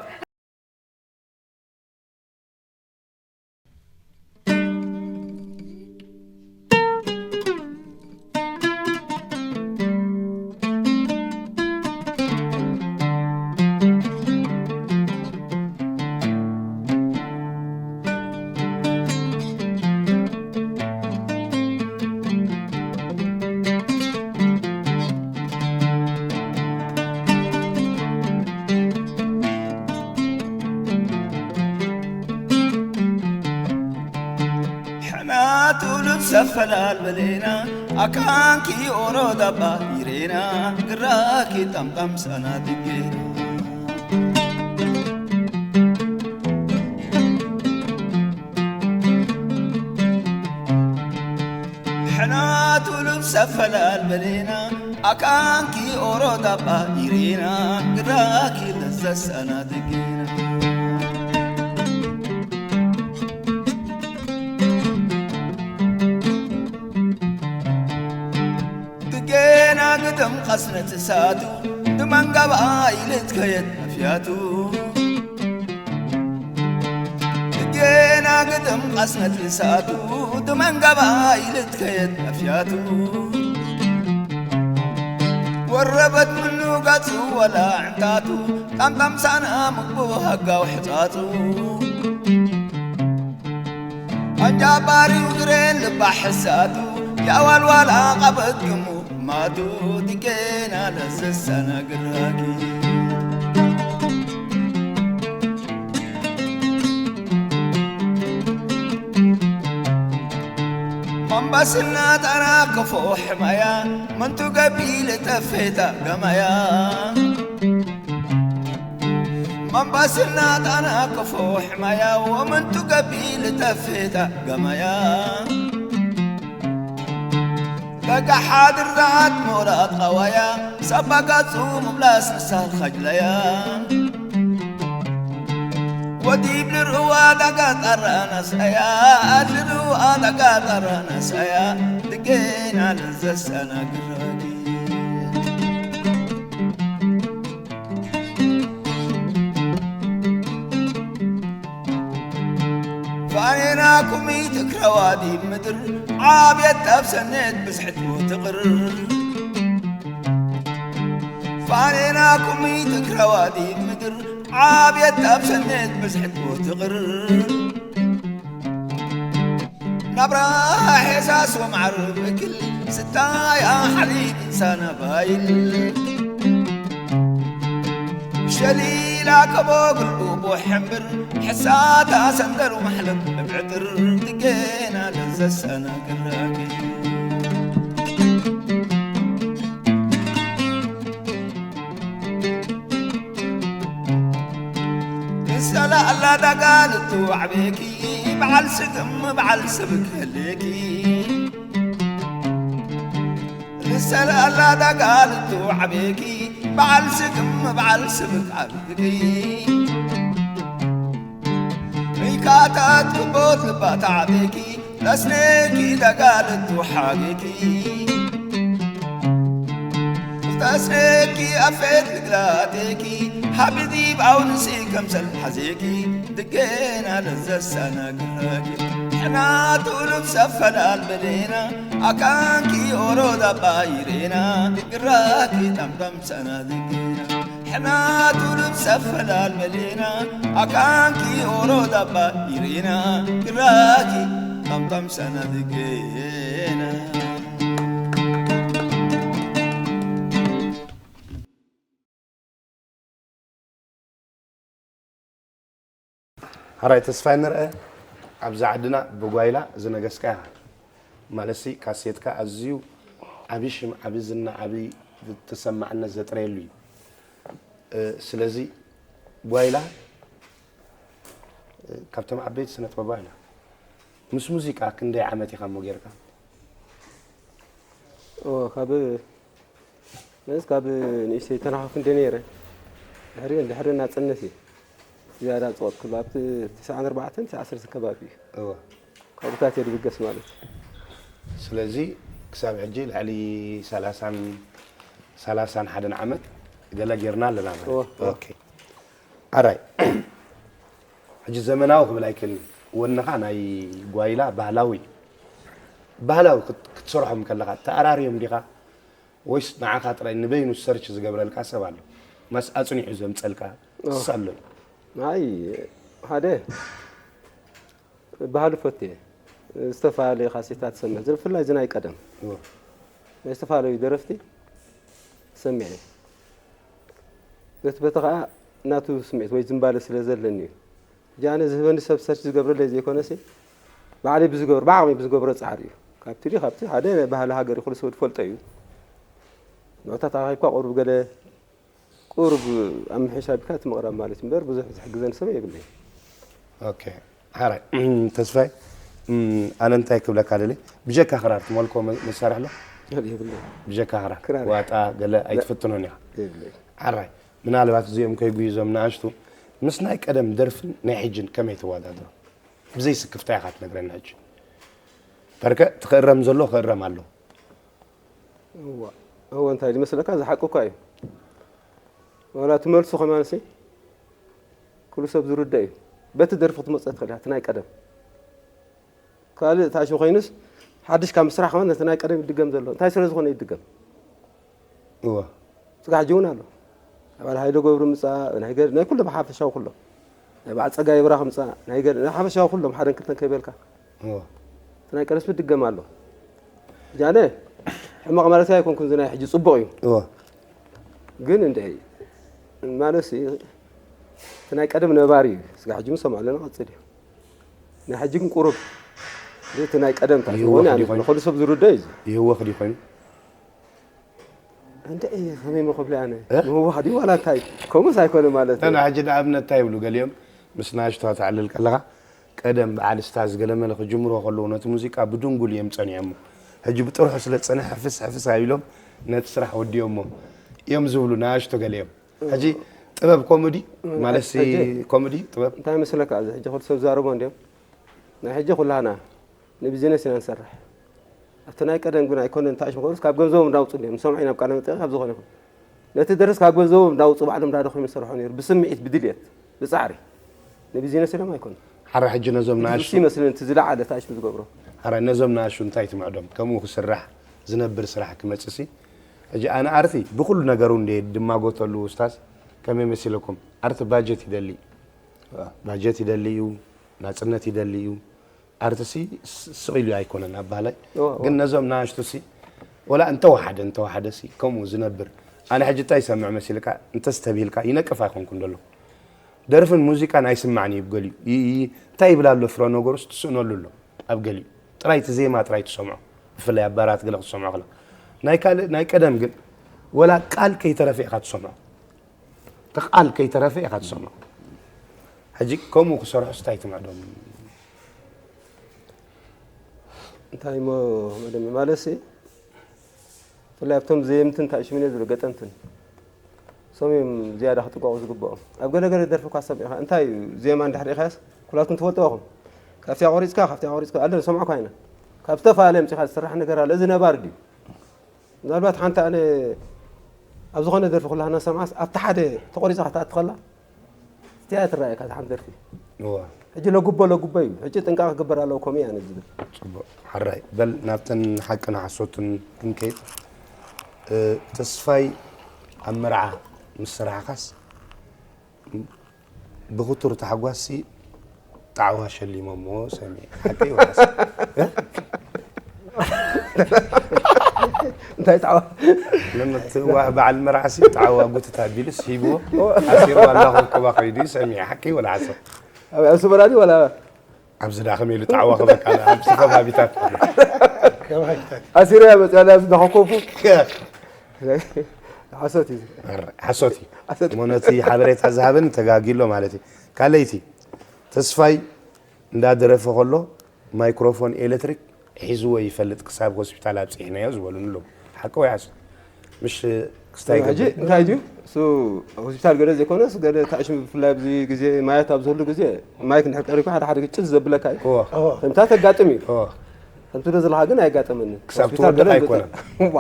ኣፈላል በሌና ኣካንኪ ኦሮ ዳባ ይሬና ግራኪ ጣምጣም ሰና ድጌና ሕናቱ ልብሰ ፈላል በሌና ኣካንኪ ኦሮ ዳባ ይሬና ግራኪ ለዘሰና ድጌና ድጌና ግድም ቐስነት እሳቱ ድመንጋባ ኢልት ከየት ኣፍያቱ ድጌና ግድም ቐስነት እሳቱ ድመንጋባ ኢልት ከየት ኣፍያቱ ወረበት ምኑ ገጹ ወላ ዕንታቱ ጣምጣም ሳና ምግቡ ሃጋው ሕጻጹ ኣጃባሪው ግሬን ልባሕ ሕሳቱ የኣዋልዋል ኣቓበት ግሙ ማቱ ድጌና ለዘሰና ግራኪ መንባስና ጣና ከፎ ሕማያ መንቱ ገቢል ጠፌታ ገማያ መንባስና ጣና ከፎ ሕማያ ወመንቱ ገቢል ጠፌታ ገማያ በጋ ሓድር ዛዓት ሞላት ቐዋያ ሳባ ጋጹ ምምላስ ንሳል ኸጅለያ ወዲብ ልርዋ ዳጋ ጠራናሰያ ልርዋ ዳጋ ጠራናሰያ ድጌና ለዘሰና ግራኪ ፋኔና ኩሚት እክረዋዲ ምድር ዓብየት ኣብ ሰኔት ብዝሕት ትቕር ፋኔና ኩሚት እክረዋዲ ምድር ዓብየት ኣብ ሰኔት ብዝሕት ትቕር ናብራ ሔሳስ ወማዕር ብክል ስታያ ሓሊብ እንሳና ባይል ሸሊላ ከቦ ግልቡ ቦሕንብር ሕሳታ ሰንደሉ ማሕለብ እብዕጥር ትጌና ለዘሰና ግራኪ ንሰላ ኣላ ዳጋ ልትዋዕቤኪ በዓል ስግም በዓል ስብክ ህሌኪ ንሰላ ኣላ ዳጋ ልትዋዕቤኪ በዓል ስግም በዓል ስብክ ኣብኪ ሪካታት ክቦት ልባታ ዓቤኪ ተስኔኪ ዳጋ ልትውሓጌኪ ተስሬኪ ኣፌት ልግላቴኪ ሃብዲ ብኣውንሲ ከምሰል ሓዜኪ ድጌና ለዘሰና ግራኪ ሕናቱ ልብሰ ፈላል በሌና ኣካንኪ ኦሮዳ ባይሬና ግራኪ ጠምጠም ሰና ድጌና ሕናቱ ልብሰ ፈላል በሌና ኣካንኪ ኦሮዳ ባይሬና ግራኪ ጠምጠም ሰና ድጌና ሓራይ ተስፋይ ንርአ ኣብዚ ዓድና ብጓይላ ዝነገስካ ኢኻ። ማለትሲ ካሴትካ ኣዝዩ ዓቢ ሽም፣ ዓቢ ዝና፣ ዓቢ ተሰማዕነት ዘጥረየሉ እዩ። ስለዚ ጓይላ ካብቶም ዓበይቲ ስነ ጥበባ ኢና። ምስ ሙዚቃ ክንደይ ዓመት ኢኻ እሞ ጌርካ? ካብ መስ ካብ ንእሽተይ ተናኸፍ እንደ ነይረ ድሕሪ ድሕሪ ናፅነት እዩ ዝያዳ ፅወት ክሉ ኣብቲ ትስዓን ኣርባዕተን ትስዓ ዓሰርተ ከባቢ እዩ እወ ካብታት እየ ድብገስ ማለት እዩ። ስለዚ ክሳብ ሕጂ ልዕሊ ሰላሳን ሰላሳን ሓደን ዓመት ገለ ጌርና ኣለና ማለት እወ፣ እዩ። እወ። ኦኬ። ኣራይ ሕጂ ዘመናዊ ክብል ኣይክእልን። ወንኻ ናይ ጓይላ ባህላዊ እዩ። ባህላዊ ክት- ክትሰርሖም ከለኻ ተኣራርዮም ዲኻ ወይስ ንዓኻ ጥራይ ንበይኑ ሰርች ዝገብረልካ ሰብ ኣሎ? ማስ ኣጽኒዑ ዘምጸልካ እሳ ኣሎ እዩ? ኣይ ሓደ ባህሉ ፈትየ ዝተፈላለዩ ካሴታት ሰምዕ ዝብል ብፍላይ እዚ ናይ ቀደም እወ። ናይ ዝተፈላለዩ ደረፍቲ ሰሚዐ ነቲ በቲ ከዓ ናቱ ስምዒት ወይ ዝንባለ ስለ ዘለኒ እዩ ሕጂ ኣነ ዝህበኒ ሰብ ሰርች ዝገብረለይ ዘይኮነሲ ባዕለይ ብዝገብሮ ብዓቕመይ ብዝገብሮ ፃዕሪ እዩ ካብቲ ድዩ ካብቲ ሓደ ናይ ባህሊ ሃገር እዩ፣ ኩሉ ሰብ ዝፈልጦ እዩ። ንዑታት ኣኻይብካ ቁሩብ ገለ ቁሩብ ኣብ ምሕሻ ቢካ እቲ ምቕራብ ማለት እዩ እምበር ብዙሕ ዝሕግዘን ሰብ የብለይ። ኦኬ ሓራይ ተስፋይ፣ ኣነ እንታይ ክብለካ ደለ፣ ብጀካ ክራር ትመልኮ መሳርሒ ኣሎ? ብጀካ ክራር ዋጣ ገለ ኣይትፍትኖን ኢኻ? ሓራይ ምናልባት እዚኦም ከይጉይዞም ንኣሽቱ ምስ ናይ ቀደም ደርፍን ናይ ሕጅን ከመይ ተወዳድሮ? ብዘይ ስክፍታ ኢኻ ትነግረኒ ሕጂ። በርከ ትኽእረም ዘሎ ክእረም ኣሎ። እዋ እወ እንታይ ዝመስለካ ዝሓቂ እኳ እዩ። ዋላ እቲ መልሱ ከማንሲ ኩሉ ሰብ ዝርዳእ እዩ። በቲ ደርፊ ክትመፅእ ትኽእል እያ እቲ ናይ ቀደም። ካልእ ታሽም ኮይኑስ ሓድሽ ካብ ምስራሕ ከማን ነቲ ናይ ቀደም ይድገም ዘሎ እንታይ ስለ ዝኾነ ይድገም። እወ ስጋሕ ሕጂ እውን ኣሎ። ኣባል ሃይለ ገብሩ ምፃእ ናይ ገ ናይ ኩሎም ሓፈሻዊ ኩሎም ናይ በዓል ፀጋይ ብራኽ ምፃእ ናይ ገ ናይ ሓፈሻዊ ኩሎም ሓደን ክልተን ከይበልካ እወ እቲ ናይ ቀደምስ ምድገም ኣሎ። ጃነ ሕማቕ ማለት ኣይኮንኩን እዚ ናይ ሕጂ ፅቡቕ እዩ። እወ ግን እንደ ማለት ሲ እቲ ናይ ቀደም ነባሪ እዩ። ስጋ ሕጂ ምሰማ ኣለና ቀፅል እዩ። ናይ ሕጂ ግን ቁሩብ እቲ ናይ ቀደም ታሽም ይህወኽ ኾነ ድዩ ኮይኑ? ንኹሉ ሰብ ዝርዳእ እዩ። እዚ ይህወኽ ድዩ ኮይኑ? እንደ ከመይ መኸብለ ኣነ እ? ምውዋህ ድዩ ዋላ እንታይ ከምኡስ ኣይኮነ ማለት እዩ። ሕጂ ንኣብነት እንታይ ይብሉ ገሊኦም ምስ ናሽቶ ተዕልል ከለኻ ቀደም በዓል ስታዝ ገለመለ ክጅምሮ ከለዉ ነቲ ሙዚቃ ብድንጉል እዮም ጸኒሖሞ። ሕጂ ብጥርሑ ስለ ዝጸንሐ ሕፍስ ሕፍስ ኣቢሎም ነቲ ስራሕ ወዲኦሞ እዮም ዝብሉ ንኣሽቶ ገሊኦም። ሕጂ ጥበብ ኮሜዲ ማለት ሲ ሕጂ ኮሜዲ ጥበብ እንታይ መስለካ ኣብዚ ሕጂ ክልተ ሰብ ዝዛረቦ እንዲዮም ናይ ሕጂ ኩላና ንቢዝነስ ኢና ንሰርሕ። ኣብቲ ናይ ቀደም ግን ኣይኮነን። ታሽ ምኮኑስ ካብ ገንዘቦም እንዳውፁ እንዲዮም ንሰምዖ ኢና ኣብ ቃለ መጠይቕ ካብ ዝኾነ ይኹን ነቲ ደርስ ካብ ገንዘቦም እንዳውፁ ባዕሎም እንዳደኸሙ ይሰርሑ ነይሩ ብስምዒት ብድልየት ብፃዕሪ ንቢዝነስ ኢሎም ኣይኮኑን። ሓራ ሕጂ ነዞም ንኣሹ ንሱ ይመስለኒ እቲ ዝለዓለ ታሽ ዝገብሮ ሓራ ነዞም ንኣሹ እንታይ ትምዕዶም ከምኡ ክስራሕ ዝነብር ስራሕ ክመፅእ ሲ ሕጂ ኣነ ኣርቲ ብኩሉ ነገሩ እንደ ድማጎተሉ ኡስታዝ ከመይ መሲለኩም ኣርቲ ባጀት ይደሊ ባጀት ይደሊ እዩ ናፅነት ይደሊ እዩ ኣርትሲ ስቕ ኢሉ ኣይኮነን ኣብ ባህላይ እወ፣ እወ። ግን ነዞም ንኣሽቱ ሲ ወላ እንተወሓደ እንተወሓደ ሲ ከምኡ ዝነብር ኣነ ሕጂ እንታይ ይሰምዕ መሲልካ እንተስተብሂልካ ይነቅፍ ኣይኮንኩን ደሎ ደርፍን ሙዚቃን ኣይስማዕን እዩ ገሊኡ ይ- ይ- እንታይ ይብል ኣሎ ፍረ ነገሩስ ትስእነሉ ኣሎ ኣብ ገሊኡ ጥራይ እቲ ዜማ ጥራይ ትሰምዖ ብፍላይ ኣብ ባራት ገለ ክትሰምዖ ከላ ናይ ካልእ ናይ ቀደም ግን ወላ ቃል ከይተረፈ ኢኻ ትሰምዖ ተቃል ከይተረፈ ኢኻ ትሰምዖ ሕጂ ከምኡ ክሰርሑ ስታይ ትምዕዶም እንታይ ሞ መደም ማለት ሲ ብፍላይ ኣብቶም ዘየምትን እንታይ ሽምነ ዝብሉ ገጠምትን ሶም እዮም ዝያዳ ክጥንቀቑ ዝግብኦም ኣብ ገለገለ ደርፊ እኳ ሰሚዕኻ እንታይ እዩ ዜማ እንድሕር ኢኻስ ኩላትኩም ትፈልጥዎ ኢኹም ካብቲያ ቆሪፅካ ካብቲያ ቆሪፅካ ኣለ ሰምዖ ኳይና ካብ ዝተፈላለየ ምፅኻ ዝስራሕ ነገር ኣለ እዚ ነባር ድዩ ምናልባት ሓንቲ ኣነ ኣብ ዝኾነ ደርፊ ኩላ እናሰምዓስ ኣብቲ ሓደ ተቆሪፃ ክትኣቲ ከላ እቲያ ትረኣየካ እዛ ሓንቲ ደርፊ እዋ ሕጂ ለጉቦ ለጉቦ እዩ ሕጂ ጥንቃ ክግበር ኣለዎ ከምኡ እያ ዝብል ጽቡቅ ሓራይ በል ናብተን ሓቅን ሓሶትን ክንከይድ እ፣ ተስፋይ ኣብ መርዓ ምስ ሰራሕኻስ ብኽቱር ታሕጓስሲ ጣዕዋ ሸሊሞሞ ሰሚዐ ሓቂ ወላስ እንታይ ጣዕዋ ነምትዋ በዓል መርዓሲ ጣዕዋ ጉትታ ቢልስ ሂብዎ ኣሲሩ ኣላኹ ኮባ ከይዱ ሰሚዐ ሓቂ ወላ ሓሶት ኣብ ኣስመራ ድዩ ወላ ኣብዚ ዳ ከመይ ኢሉ ጣዕዋ ክበካ ኣብዚ ከባቢታት ኣሲሩ እያ መፅያ ኣብዚ ዳኸኮፉ ሓሶት እዩ ሓሶት እዩ ሓሶት እሞ ነቲ ሓበሬታ ዝሃበኒ ተጋጊሎ ማለት እዩ ካልኣይቲ ተስፋይ እንዳደረፈ ከሎ ማይክሮፎን ኤሌክትሪክ ሒዝዎ ይፈልጥ ክሳብ ሆስፒታል ኣብፂሕናዮ ዝበሉኒ ኣለዉ ሓቂ ወይ ሓሶት ምሽ ክስታይ ሕጂ ይገብር እንታይ ድዩ እሱ ሆስፒታል ገለ ዘይኮነስ ገለ ታእሽም ብፍላይ ኣብዚ ግዜ ማያት ኣብ ዝህሉ ግዜ ማይክ እንድሕር ቀሪብካ ሓደ ሓደ ግጭት ዘብለካ እዩ እወ ከምታ ተጋጥም እዩ እወ ከምቲ ዶ ዘለካ ግን ኣየጋጠመኒ ክሳብ ሆስፒታል ትወድቕ ገለ ኣይኮነን። ዋ።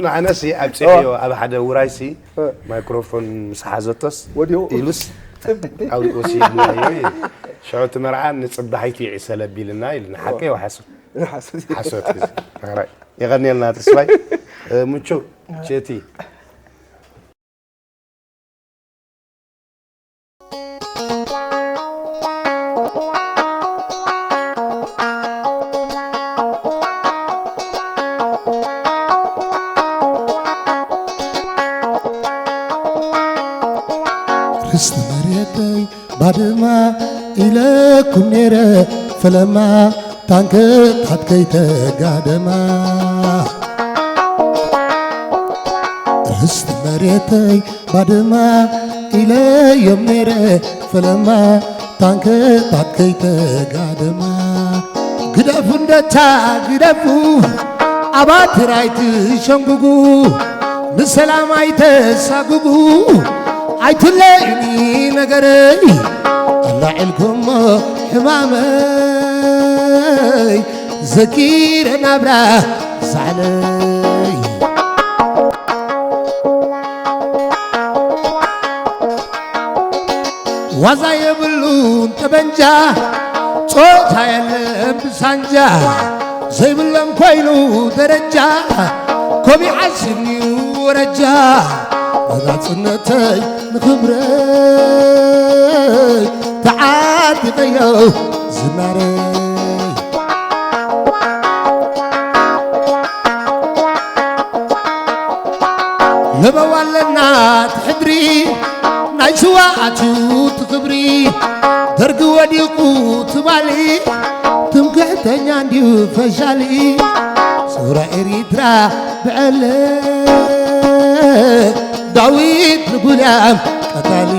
ንዓነሲ ኣብ ፅሕዮ ኣብ ሓደ ውራይሲ ማይክሮፎን ምስ ሓዘቶስ ወዲኡ። ኢሉስ ኣውሪቁ ሲድናዮ ሽዑ እቲ መርዓ ንፅባሒቱ ይዕሰለ ቢልና ኢልና ሓቂ ወሓሱ ሓሶት እዩ። ሓሶት እዩ። ኧረ፣ የቐንየልና ተስፋይ። እ፣ ምቹ፣ ቼቲ። ርስቲ መሬተይ ባድማ ኢለኩም ነይረ ፈለማ ታንክታት ከይተጋደማ ርስቲ መሬተይ ባድማ ኢለዮም ነይረ ፈለማ። ታንክታት ከይተጋደማ ግደፉ እንደታ ግደፉ ኣባትር ኣይትሸንጉጉ ንሰላም ኣይተሳጉጉ ኣይትለዩኒ ነገረይ ኣላዒልኩሞ ሕማመይ ዘኪረ ናብራ ሳዕለይ። ዋዛ የብሉን ጠበንጃ ጾታ የለን ብሳንጃ ዘይብሎም ኮይኑ ደረጃ ኮቢ ሓሲብንዩ ወረጃ ናጽነተይ ንኽብረይ ተዓጢቐዮ ዝናረይ። ለበዋ ኣለና ትሕድሪ ናይ ስዋኣቱ ትኽብሪ ደርጊ ወዲቑ ትባሊ ትምክሕተኛ እንድዩ ፈሻሊ ሰውራ ኤሪትራ ብዐለ ዳዊት ንጉልያም ቀታሊ።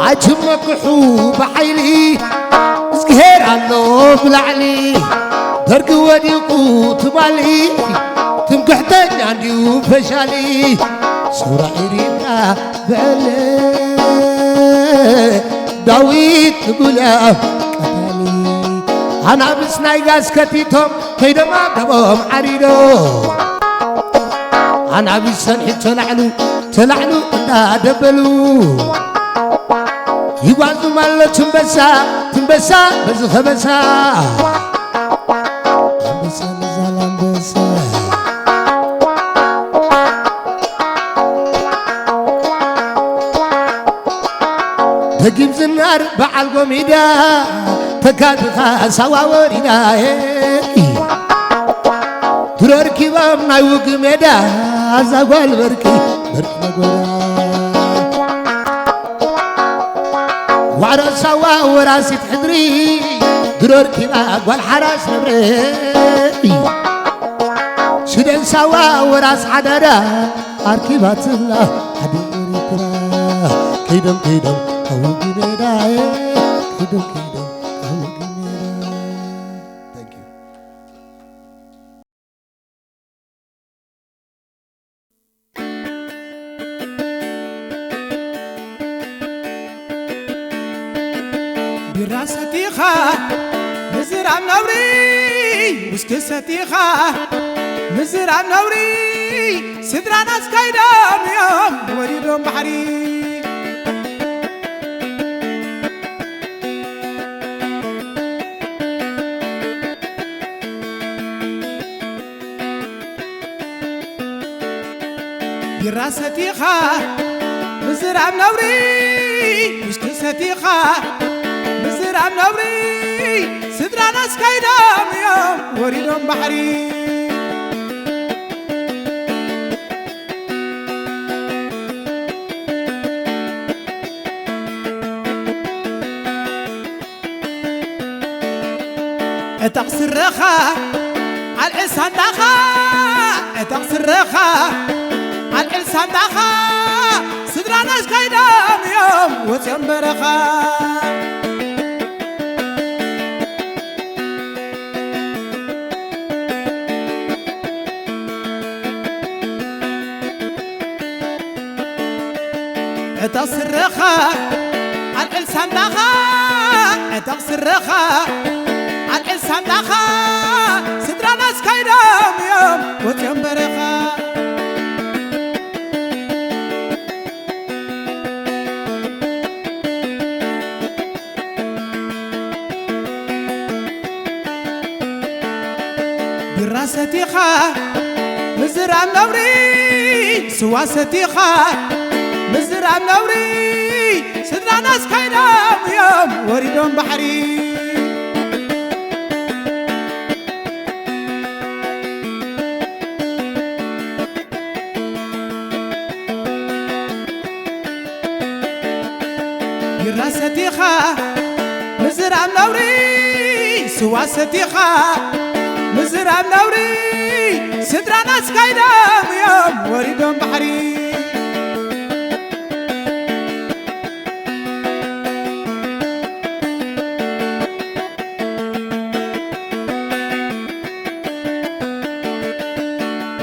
ኣትመክሑ ብሓይሊ እዝግሄር ኣሎ ብላዕሊ ደርጊ ወዲቑ ትባሊ ትምክሕተኛ እንድዩ ፈሻሊ ሰውራ ኢሪና ብዕለ ዳዊት ንጉልያ ቀታሊ ኣናብስ ናይ ጋዝ ከቲቶም ከይደማደቦም ዓሪዶ ኣናብስ ሰንሒት ተላዕሉ ተላዕሉ እንዳደበሉ ይጓዙም ኣሎ ትንበሳ ትንበሳ በዚ ኸበሳ ኣንበሳ ንዛል ኣንበሳ ደጊም ዝናር በዓል ጎሚዳ ተጋድኻ ሳዋ ወሪዳ ድሮ ርኪቦም ናይ ውግ ሜዳ ኣዛ ጓል በርቂ በርቂ ነጎዳ ዋዕሮ ሳዋ ወራሲት ሕድሪ ድሮ ርኪባ ጓል ሓራስ ነብሪ ሽደን ሳዋ ወራስ ሓዳዳ ኣርኪባትላ ዓዲ ኤርትራ ከይዶም ከይዶም ካብ ውግ ሜዳ ከይዶም ከይዶም ካብ ውግ ሜዳ Thank you. ቢራ ሰቲኻ ምዝራብ ነውሪ ውስኪ ሰቲኻ ምዝራብ ነውሪ ስድራና ኣስካይዶም እዮም ወሪዶም ባሕሪ ቢራ ሰቲኻ ምዝራብ ነውሪ ውስኪ ሰቲኻ ምዝራብ ነውሪ ስድራና ኣስካይዶም እዮም ወሪዶም ባሕሪ ዕጠቕ ስረኻ ኣልዕል ሳንጣኻ ዕጠቕ ስረኻ ኣልዕል ሳንጣኻ ስድራና ኣስካይዶም እዮም ወፅኦም በረኻ ዕጠቕ ስረኻ ኣልዕል ሳንጣኻ ዕጠቕ ስረኻ ኣልዕል ሳንጣኻ ስድራና ኣስካይዶም እዮም ወፅኦም በረኻ ቢራ ሰቲኻ ምዝራብ ነውሪ ስዋ ሰቲኻ ምዝራብ ነውሪ ስድራና ኣስካይዶም እዮም ወሪዶም ባሕሪ ቢራ ሰቲኻ ምዝራብ ነውሪ፣ ስዋ ሰቲኻ ምዝራብ ነውሪ፣ ስድራና ኣስካይዶም እዮም ወሪዶም ባሕሪ።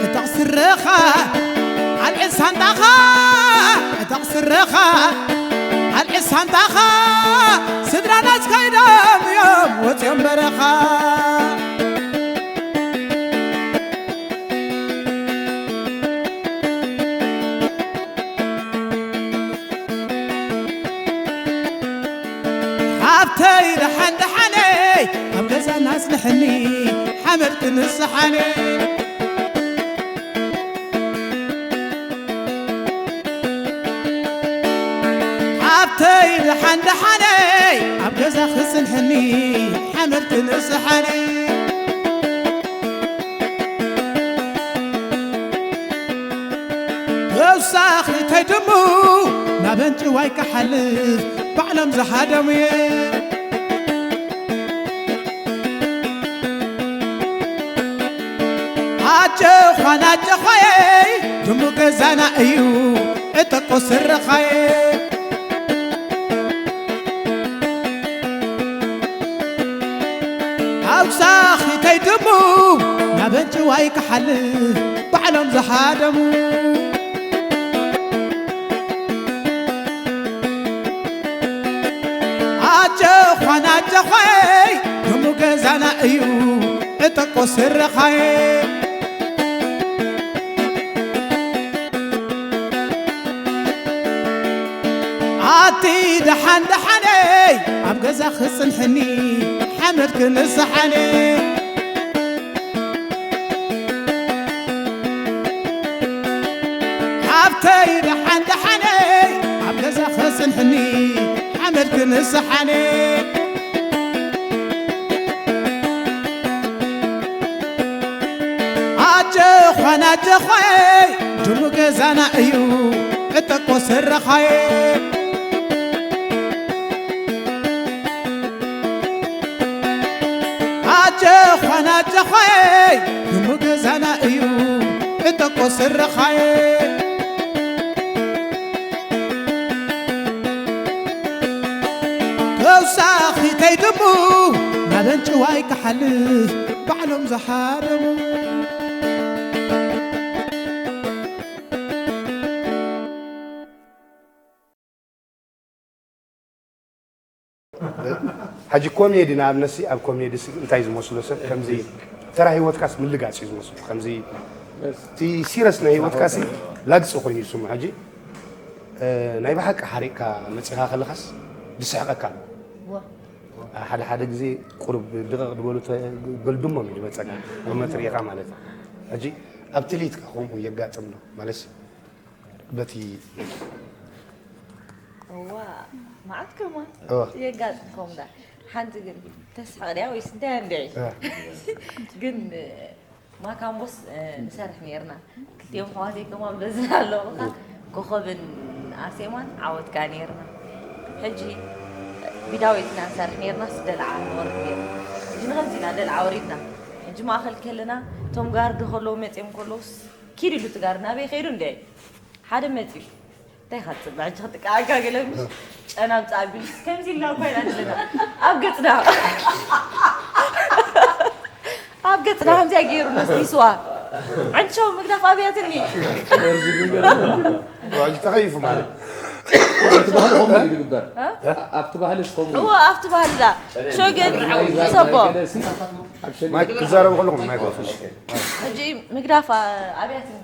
እታ ስረኻ ኣልዕል ሳንጣኻ፣ እታ ስረኻ ኣልዕል ሳንጣኻ፣ ስድራና ኣስካይዶም እዮም ወፂኦም በረኻ። ሓብተይ ደሓን ደሓነይ ኣብ ገዛና ኣጽንሕኒ ሓመድ ክንስሓኒ። ሓብተይ ደሓን ደሓነይ ኣብ ገዛ ክጽንሕኒ ሓመድ ክንስሓኒ። ተውሳኺ ተይድሙ ናብ ኣንጭዋይ ክሓልፍ ባዕሎም ዝሃደሙ እየ። ኣጀዃን ኣጀዃየይ ድሙ ገዛና እዩ እጠቆ ስረኻየ። ኣውሳኺተይ ድሙ ናብ ኣንጭዋይ ክሓልፍ ባዕሎም ዝሃደሙ። ኣጀዃን ኣጀዃይ ድሙ ገዛና እዩ እጠቆ ስረኻየ። ኣቲ ደሓን ደሓነይ ኣብ ገዛ ክጽንሕኒ ሓመድ ክንስሓኒ። ሓብተይ ደሓን ደሓነይ ኣብ ገዛ ክጽንሕኒ ሓመድ ክንስሓኒ። ኣጀዃን ኣጀዃይ ድሙ ገዛና እዩ እጠቆ ስረኻየ። ኣጀዃን ኣጀዃይ ድሙ ገዛና እዩ እጠቆ ስረኻየ። ተውሳኺተይ ድሙ ናብ ኣንጭዋይ ክሓልፍ ባዕሎም ዝሃደሙ። ሕጂ ኮሜዲ ንኣብነትሲ ኣብ ኮሜዲ ሲ እንታይ ዝመስሎ ሰብ ከምዚ ተራ ህይወትካስ ምልጋጽ እዩ ዝመስሎ። ከምዚ እቲ ሲረስ ናይ ህይወትካሲ ላግጺ ኮይኑ ይስምዖ። ሕጂ እ፣ ናይ ብሓቂ ሓሪቕካ መጺኻ ከለኻስ ዝስሕቐካ ኣሎ። ሓደ ሓደ ግዜ ቁሩብ ድቕቕ ዝበሉ ተ-፣ ገልድሞም እዩ ዝመጸካ፣ መመት ርኢኻ ማለት እዩ። ሕጂ ኣብ ትልሂትካ ከምኡ የጋጥም ዶ? ማለትሲ በቲ እዋ፣ መዓት ከማን እዋ። የጋጥም ከምኡ ዳ። ሓንቲ ግን ተስሕቕ ድያ ወይስ እንታይ እንድዒ? እዋ። ግን ማካምቦስ፣ እ፣ ንሰርሕ ነይርና። ክልቲኦም ኣሕዋተይ ከማን በዚ ኣለኹ። ኮኾብን ኣርሴማን ዓወት ከኣ ነይርና። ሕጂ ብዳዊት ኢና ንሰርሕ ነይርና፣ ስደልዓ ንወርድ ነይርና። ሕጂ ንኸምዚ ኢና ደልዓ ወሪድና። ሕጂ ማእኸል ከለና፣ እቶም ጋርዲ ከለዉ መጺኦም ከለዉስ፣ ኪድ ኢሉ እቲ ጋርዲ ናበይ ከይዱ እንደ ሓደ መጺኡ። እንታይ ኢኻ ትጽበ? ሕጂ ክትቃዓካ ገለ ምስ ጨና ኣምጽእ ኣቢሉ ከምዚ ኢልና እኮ ኢና ዘለና። ኣብ ገጽና። ኣብ ገጽና ከምዚኣ ገይሩ ነስኒስዋ። ዕንቸው ምግዳፍ ኣብያትኒ። ሕጂ ተኸይፉ ማለት። ኣብቲ ባህሊ ከምኡ እዩ ዝግበር። እ? ኣብቲ ባህሊ ከምኡ እዩ። እዎ፣ ኣብቲ ባህልና። ሸገን፣ ሰቦ። ማይክ ክዛረቡ ከለኹም ማይክ ወስዱ። ሕጂ ምግዳፍ ኣብያትኒ።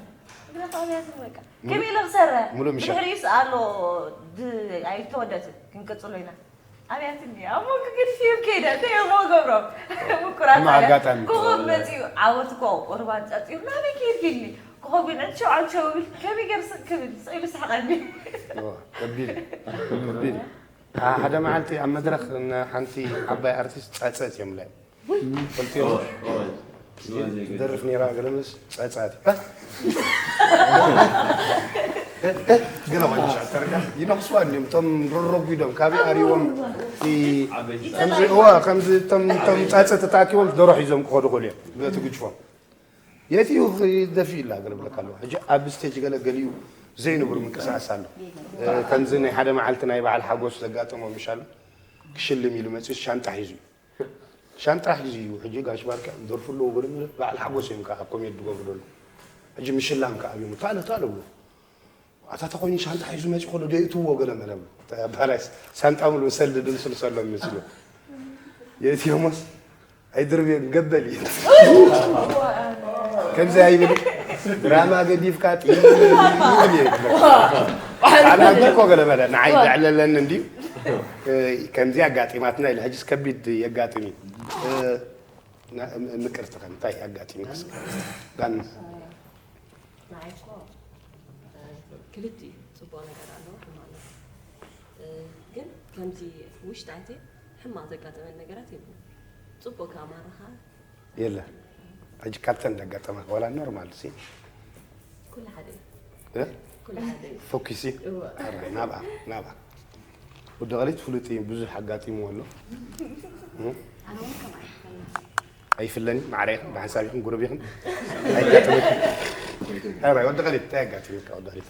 ምግዳፍ ኣብያትኒ በቃ። ከመይ ኢለ ክሰርሕ? ሙሉእ ምሸት። ብድሕሪኡስ ኣሎ፣ ድ-፣ ኣይተወደትን። ክንቅጽሎ ኢና። ኣብያትኒ፣ ኣብ መንጎ ገዲፈዮም ከይደ፣ እንታይ እሞ ገብሮም? ምቁራት እማ ኣብያት። ኣጋጣሚ። ኮኾብ መጺኡ፣ ዓወት እኮ ቁርባን ጸጺሩ፣ ናበይ ከይድኪ ኢልኒ? ኮኾብ ግን ዕንቸው ዓንቸው ይብል፣ ከመይ ገይሩ ስቕ ክብል? ስቕ ኢሉ ሰሓቐኒ። ኦ፣ ከቢድ፣ ከቢድ። አ-፣ ሓደ መዓልቲ ኣብ መድረኽ ን-፣ ሓንቲ ዓባይ ኣርቲስት ጸጸት እዮም ኢለ። ፈልጥዮ? ትደርፍ ነይራ ገለመስ ጸጸት። ገለ ኮይኑ ሻተርካ ይነኽስዋ እንዲም እቶም ረረጉዶም ካብይ ኣሪዎም ከምዚ እዋ ከምዚ እቶም ፃፀ ተታኪቦም ደሮ ሒዞም ክኸዱ ክእሉ እዮም በቲ ግጭፎም የትዩ ክደፊ ኢላ ገለ ብለካ ኣለዎ ሕጂ ኣብ ስቴጅ ገለ ገሊኡ ዘይንብሩ ምንቅስቃስ ኣሎ ከምዚ ናይ ሓደ መዓልቲ ናይ በዓል ሓጎስ ዘጋጠሞ ምሻሉ ክሽልም ኢሉ መፅኡ ሻንጣ ሒዙ እዩ ሻንጣ ሒዙ እዩ ሕጂ ጋሽ ባርካ ደርፉ ኣለዎ ገለ በዓል ሓጎስ እዮም ከዓ ኮሜድ ዝገብሩ ዘሎ ሕጂ ምሽላም ከዓ ኣብዮም ታለ ታለ ብሎ ኣታ ተኾይኑ ሻንጣ ሒዙ መፂ ከሎ ደይእትዎ ገለ መለ ባራይስ ሳንጣ ሙሉ ሰልዲ ድንስልሰሎ ምስሉ የእትዮሞስ ኣይድርብዮ ገበል እዩ ከምዚ ኣይብል ድራማ ገዲፍካ ጥይል ይብል እዩ ኣላጊ እኮ ገለ መለ ንዓይ ዘዕለለኒ እንድዩ ከምዚ ኣጋጢማትና ኢለ ሕጅስ ከቢድ የጋጥም እዩ ምቅርቲ ከ እንታይ ኣጋጢምክስ ጋን ንዓይ እኮ ክልቲኡ ፅቡቕ ነገር ኣለዎ ሕማቕ ነገር ግን ከምዚ ውሽጢ ኣትየ ሕማቕ ዘጋጠመኒ ነገራት የብሉን ፅቡቕ ከኣ ማረኻ የለ ሕጂ ካብተን ዘጋጠመ ዋላ ኖርማል ሲ ኩሉ ሓደ እዩ እ? ኩሉ ሓደ እዩ ፎኪሲ እወ ኣረ ናብኣ ናብኣ ወዲ ቐሊት ፍሉጥ እዩ ብዙሕ ኣጋጢምዎ ኣሎ ኣነ እውን ከምኣ ይፈልጥ ኣይፍለኒ ማዕረ ኢኽን ብሓንሳብ ኢኽን ጉሩብ ኢኽን ኣይጋጥመኪ ኣረ ወዲ ቐሊት እንታይ ኣጋጢምካ ወዲ ቐሊት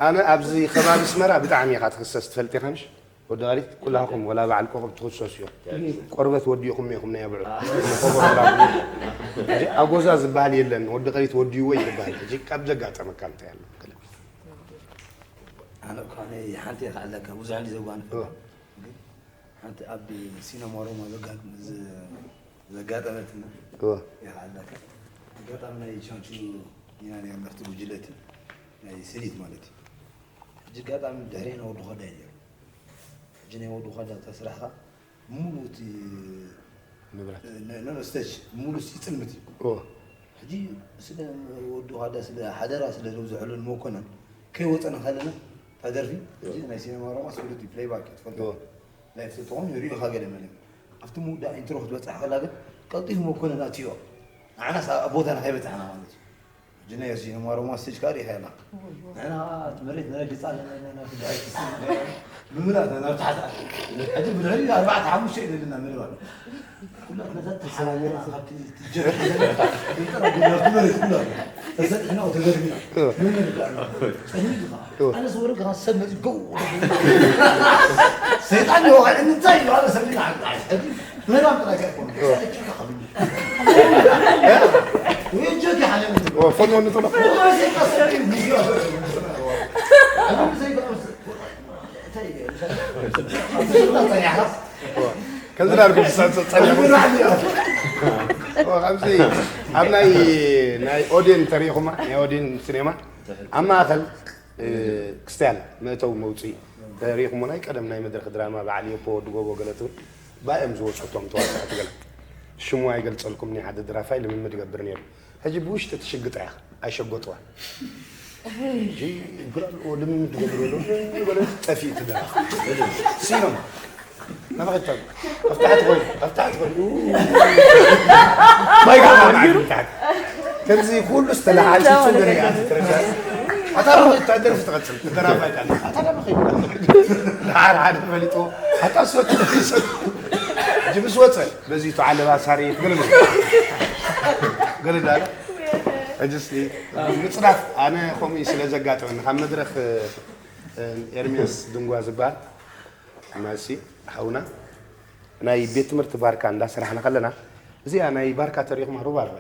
ኣነ ኣብዚ ከባቢ ኣስመራ ብጣዕሚ ኢኻ ትኽሰስ ትፈልጥ ኢኻ ምሽ ወዲ ቐሊት ኩላኹም ወላ በዓል ኮኸብ ትኽሰሱ እዮም ቆርበት ወዲእኹም ኢኹም ናይ ኣብዑር ኣጎዛ ዝበሃል የለን ወዲ ቐሊት ወዲእዎ ይበሃል ሕጂ ካብ ዘጋጠመካ እንታይ ኣሎ ኣነ እኳ ናይ ሓንቲ እየ ክዕለካ ብዙሕ እንዲ ዘጓንፍ ግን ሓንቲ ኣብ ሲነማ ሮማ ዘጋጥም ዘጋጠመትና እየ ክዕለካ ኣጋጣሚ ናይ ቻንቹ ኢና ናይ መርቲ ጉጅለቲ ናይ ስኒት ማለት እዩ ሕጂ ኣጋጣሚ ድሕሪና ወዲ ኾዳ እዩ ነይሩ ሕጂ ናይ ወዲ ኾዳ ተስራሕካ ሙሉ እቲ ንብረት ነመስተ ሙሉ ሲ ፅልምት እዩ ሕጂ ስለ ወዲ ኳዳ ስለ ሓደራ ስለ ዘብዝሐሉ ንመኮነን ከይወፀና ከለና ታደርፊ እዚ ናይ ሲነማ ሮማ ስሉት ፕሌይባክ ትፈልጦ ናይ ትፈልጥኹም ሪኢኻ ገለ መለ ኣብቲ ምውዳእ ኢንትሮ ክትበፅሕ ከላ ግን ቀልጢፉ መኮነን ኣትዮ ንዓናስ ኣብ ቦታና ከይበፃሕና ማለት እዩ ሕጂ ናይ ሲነማ ሮማ ስቴጅ ከዓ ሪኢኻ ያላ ንሕና እቲ መሬት ነረግፃ ኣለና ኢና ናብ ትግራይ ትስል ብምልኣት ናብ ታሕቲ ሕጂ ብድሕሪ ኣርባዕተ ሓሙሽተ ኢለልና ምልባል ኩላ ኩነታት ተሓላሊና ካብቲ ትጀር ተሰጥሕና ተዘርጊና ምንርዳእ ኣነ ዝወረድ ከ ሰብ መፂ ገው ሰይጣን ይወቃዕ እንታይ ይባለ ሰብ ና ምህራም ጥራይ ከይኮነ ሰለችካ ከብሉ ወይ ጆክ ይሓለ ፈኖ ንጥሎ ከምዚ ዳርኩም ጸጸጸ ኣብዚ ኣብ ናይ ናይ ኦዴን ተሪኹማ ናይ ኦዴን ሲኔማ ኣብ ማእኸል ክስትያን መእተዊ መውፅኢ ተሪኹሞ ናይ ቀደም ናይ መድረክ ድራማ በዓል የፖ ወዲ ጎቦ ገለ ትብል ባእም ዝወፁ እቶም ተዋሳእቲ ገለ ሽሙ ኣይገልፀልኩም ናይ ሓደ ድራፋይ ልምምድ ይገብር ነይሩ ሕጂ ብውሽጢ ትሽግጣ ኢኻ ኣይሸጎጥዋን ሕጂ ይግራ ኣለዎ ልምምድ ይገብር ኣሎ በለ ጠፊእ ትደራ ሲኖም ናባኸታ ኣብ ታሕቲ ኮይኑ ኣብ ታሕቲ ኮይኑ ማይ ጋር ማይ ታሕቲ ከምዚ ኩሉ ዝተለዓልቱ ገለ ኣታ ደርፊ ትቐጽል ተደራፋይ ቃል ኣታ ደርፊ ሓደ ሓደ ፈሊጥዎ ኣታ ሰቱ ሰቱ ጅምስ ወፀ በዚ ተዓለባ ሳሪ ገለ ገለ ዳላ ሕጅስ ምፅናት ኣነ ከምኡ ስለ ዘጋጠመኒ ካብ መድረክ ኤርሚያስ ድንጓ ዝበሃል ማሲ ሓውና ናይ ቤት ትምህርቲ ባርካ እንዳሰራሕና ከለና እዚኣ ናይ ባርካ ተሪኹማ ሩባ ሩባ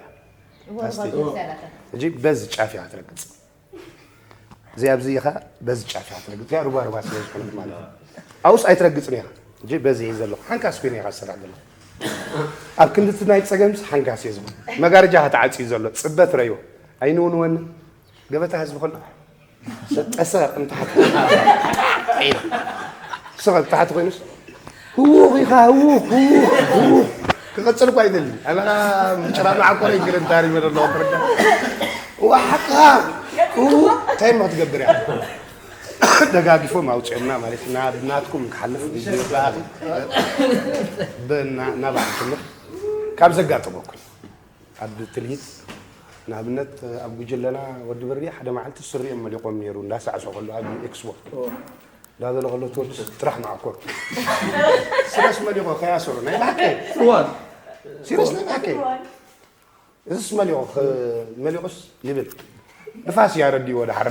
ሕጂ በዚ ጫፍ እያ ትረግፅ እዚ ኣብዚ ኢኻ በዚ ጫፍ ኢኻ ትረግፅ እዚኣ ሩባ ሩባ ስለ ዝኾነት ማለት እዩ ኣውስ ኣይትረግፅን ኢኻ ሕጂ በዚ እየ ዘለኹ ሓንካስ ኮይነ ኢኻ ዝሰርሕ ዘለኹ ኣብ ክንድቲ ናይ ፀገምስ ሓንካስ እየ ዝኾን መጋረጃ ተዓፅዩ ዘሎ ፅበት ረዮ ኣይንውንወንን ገበታ ህዝቢ ከሎ ጠሰ እንታሕት ስኸ ታሕቲ ኮይኑስ ህውኽ ኢኻ ህውኽ ህውኽ ህውኽ ክቐፅል እኳ ኣይደሊ ኣበኻ ምጭራ መዓኮረ ይግር እንታሪ መደሎ ትረዳ ዋሓካ እንታይ እሞ ክትገብር እያ ደጋጊፎም ኣውፅኦምና ማለት ናብ ናትኩም ክሓልፍ ብኣኺ ናባዕልኩም ካብ ዘጋጠመኩም ኣብ ትልሂት ንኣብነት ኣብ ጉጅለና ወዲ በርጌ ሓደ መዓልቲ ስሪኦም መሊቖም ነይሩ እንዳሳዕሶ ከሎ ኣብ ኤክስፖ እንዳበለ ከሎ እቲ ወዲ ጥራሕ መዓኮር ስረስ መሊቖ ከያስሮ ናይ ብሓቂ እዋን ሲረስ ናይ ብሓቂ እዝስ መሊቑ ኽ- መሊቑስ ይብል ንፋስ እያ ረዲዎ ዳሕር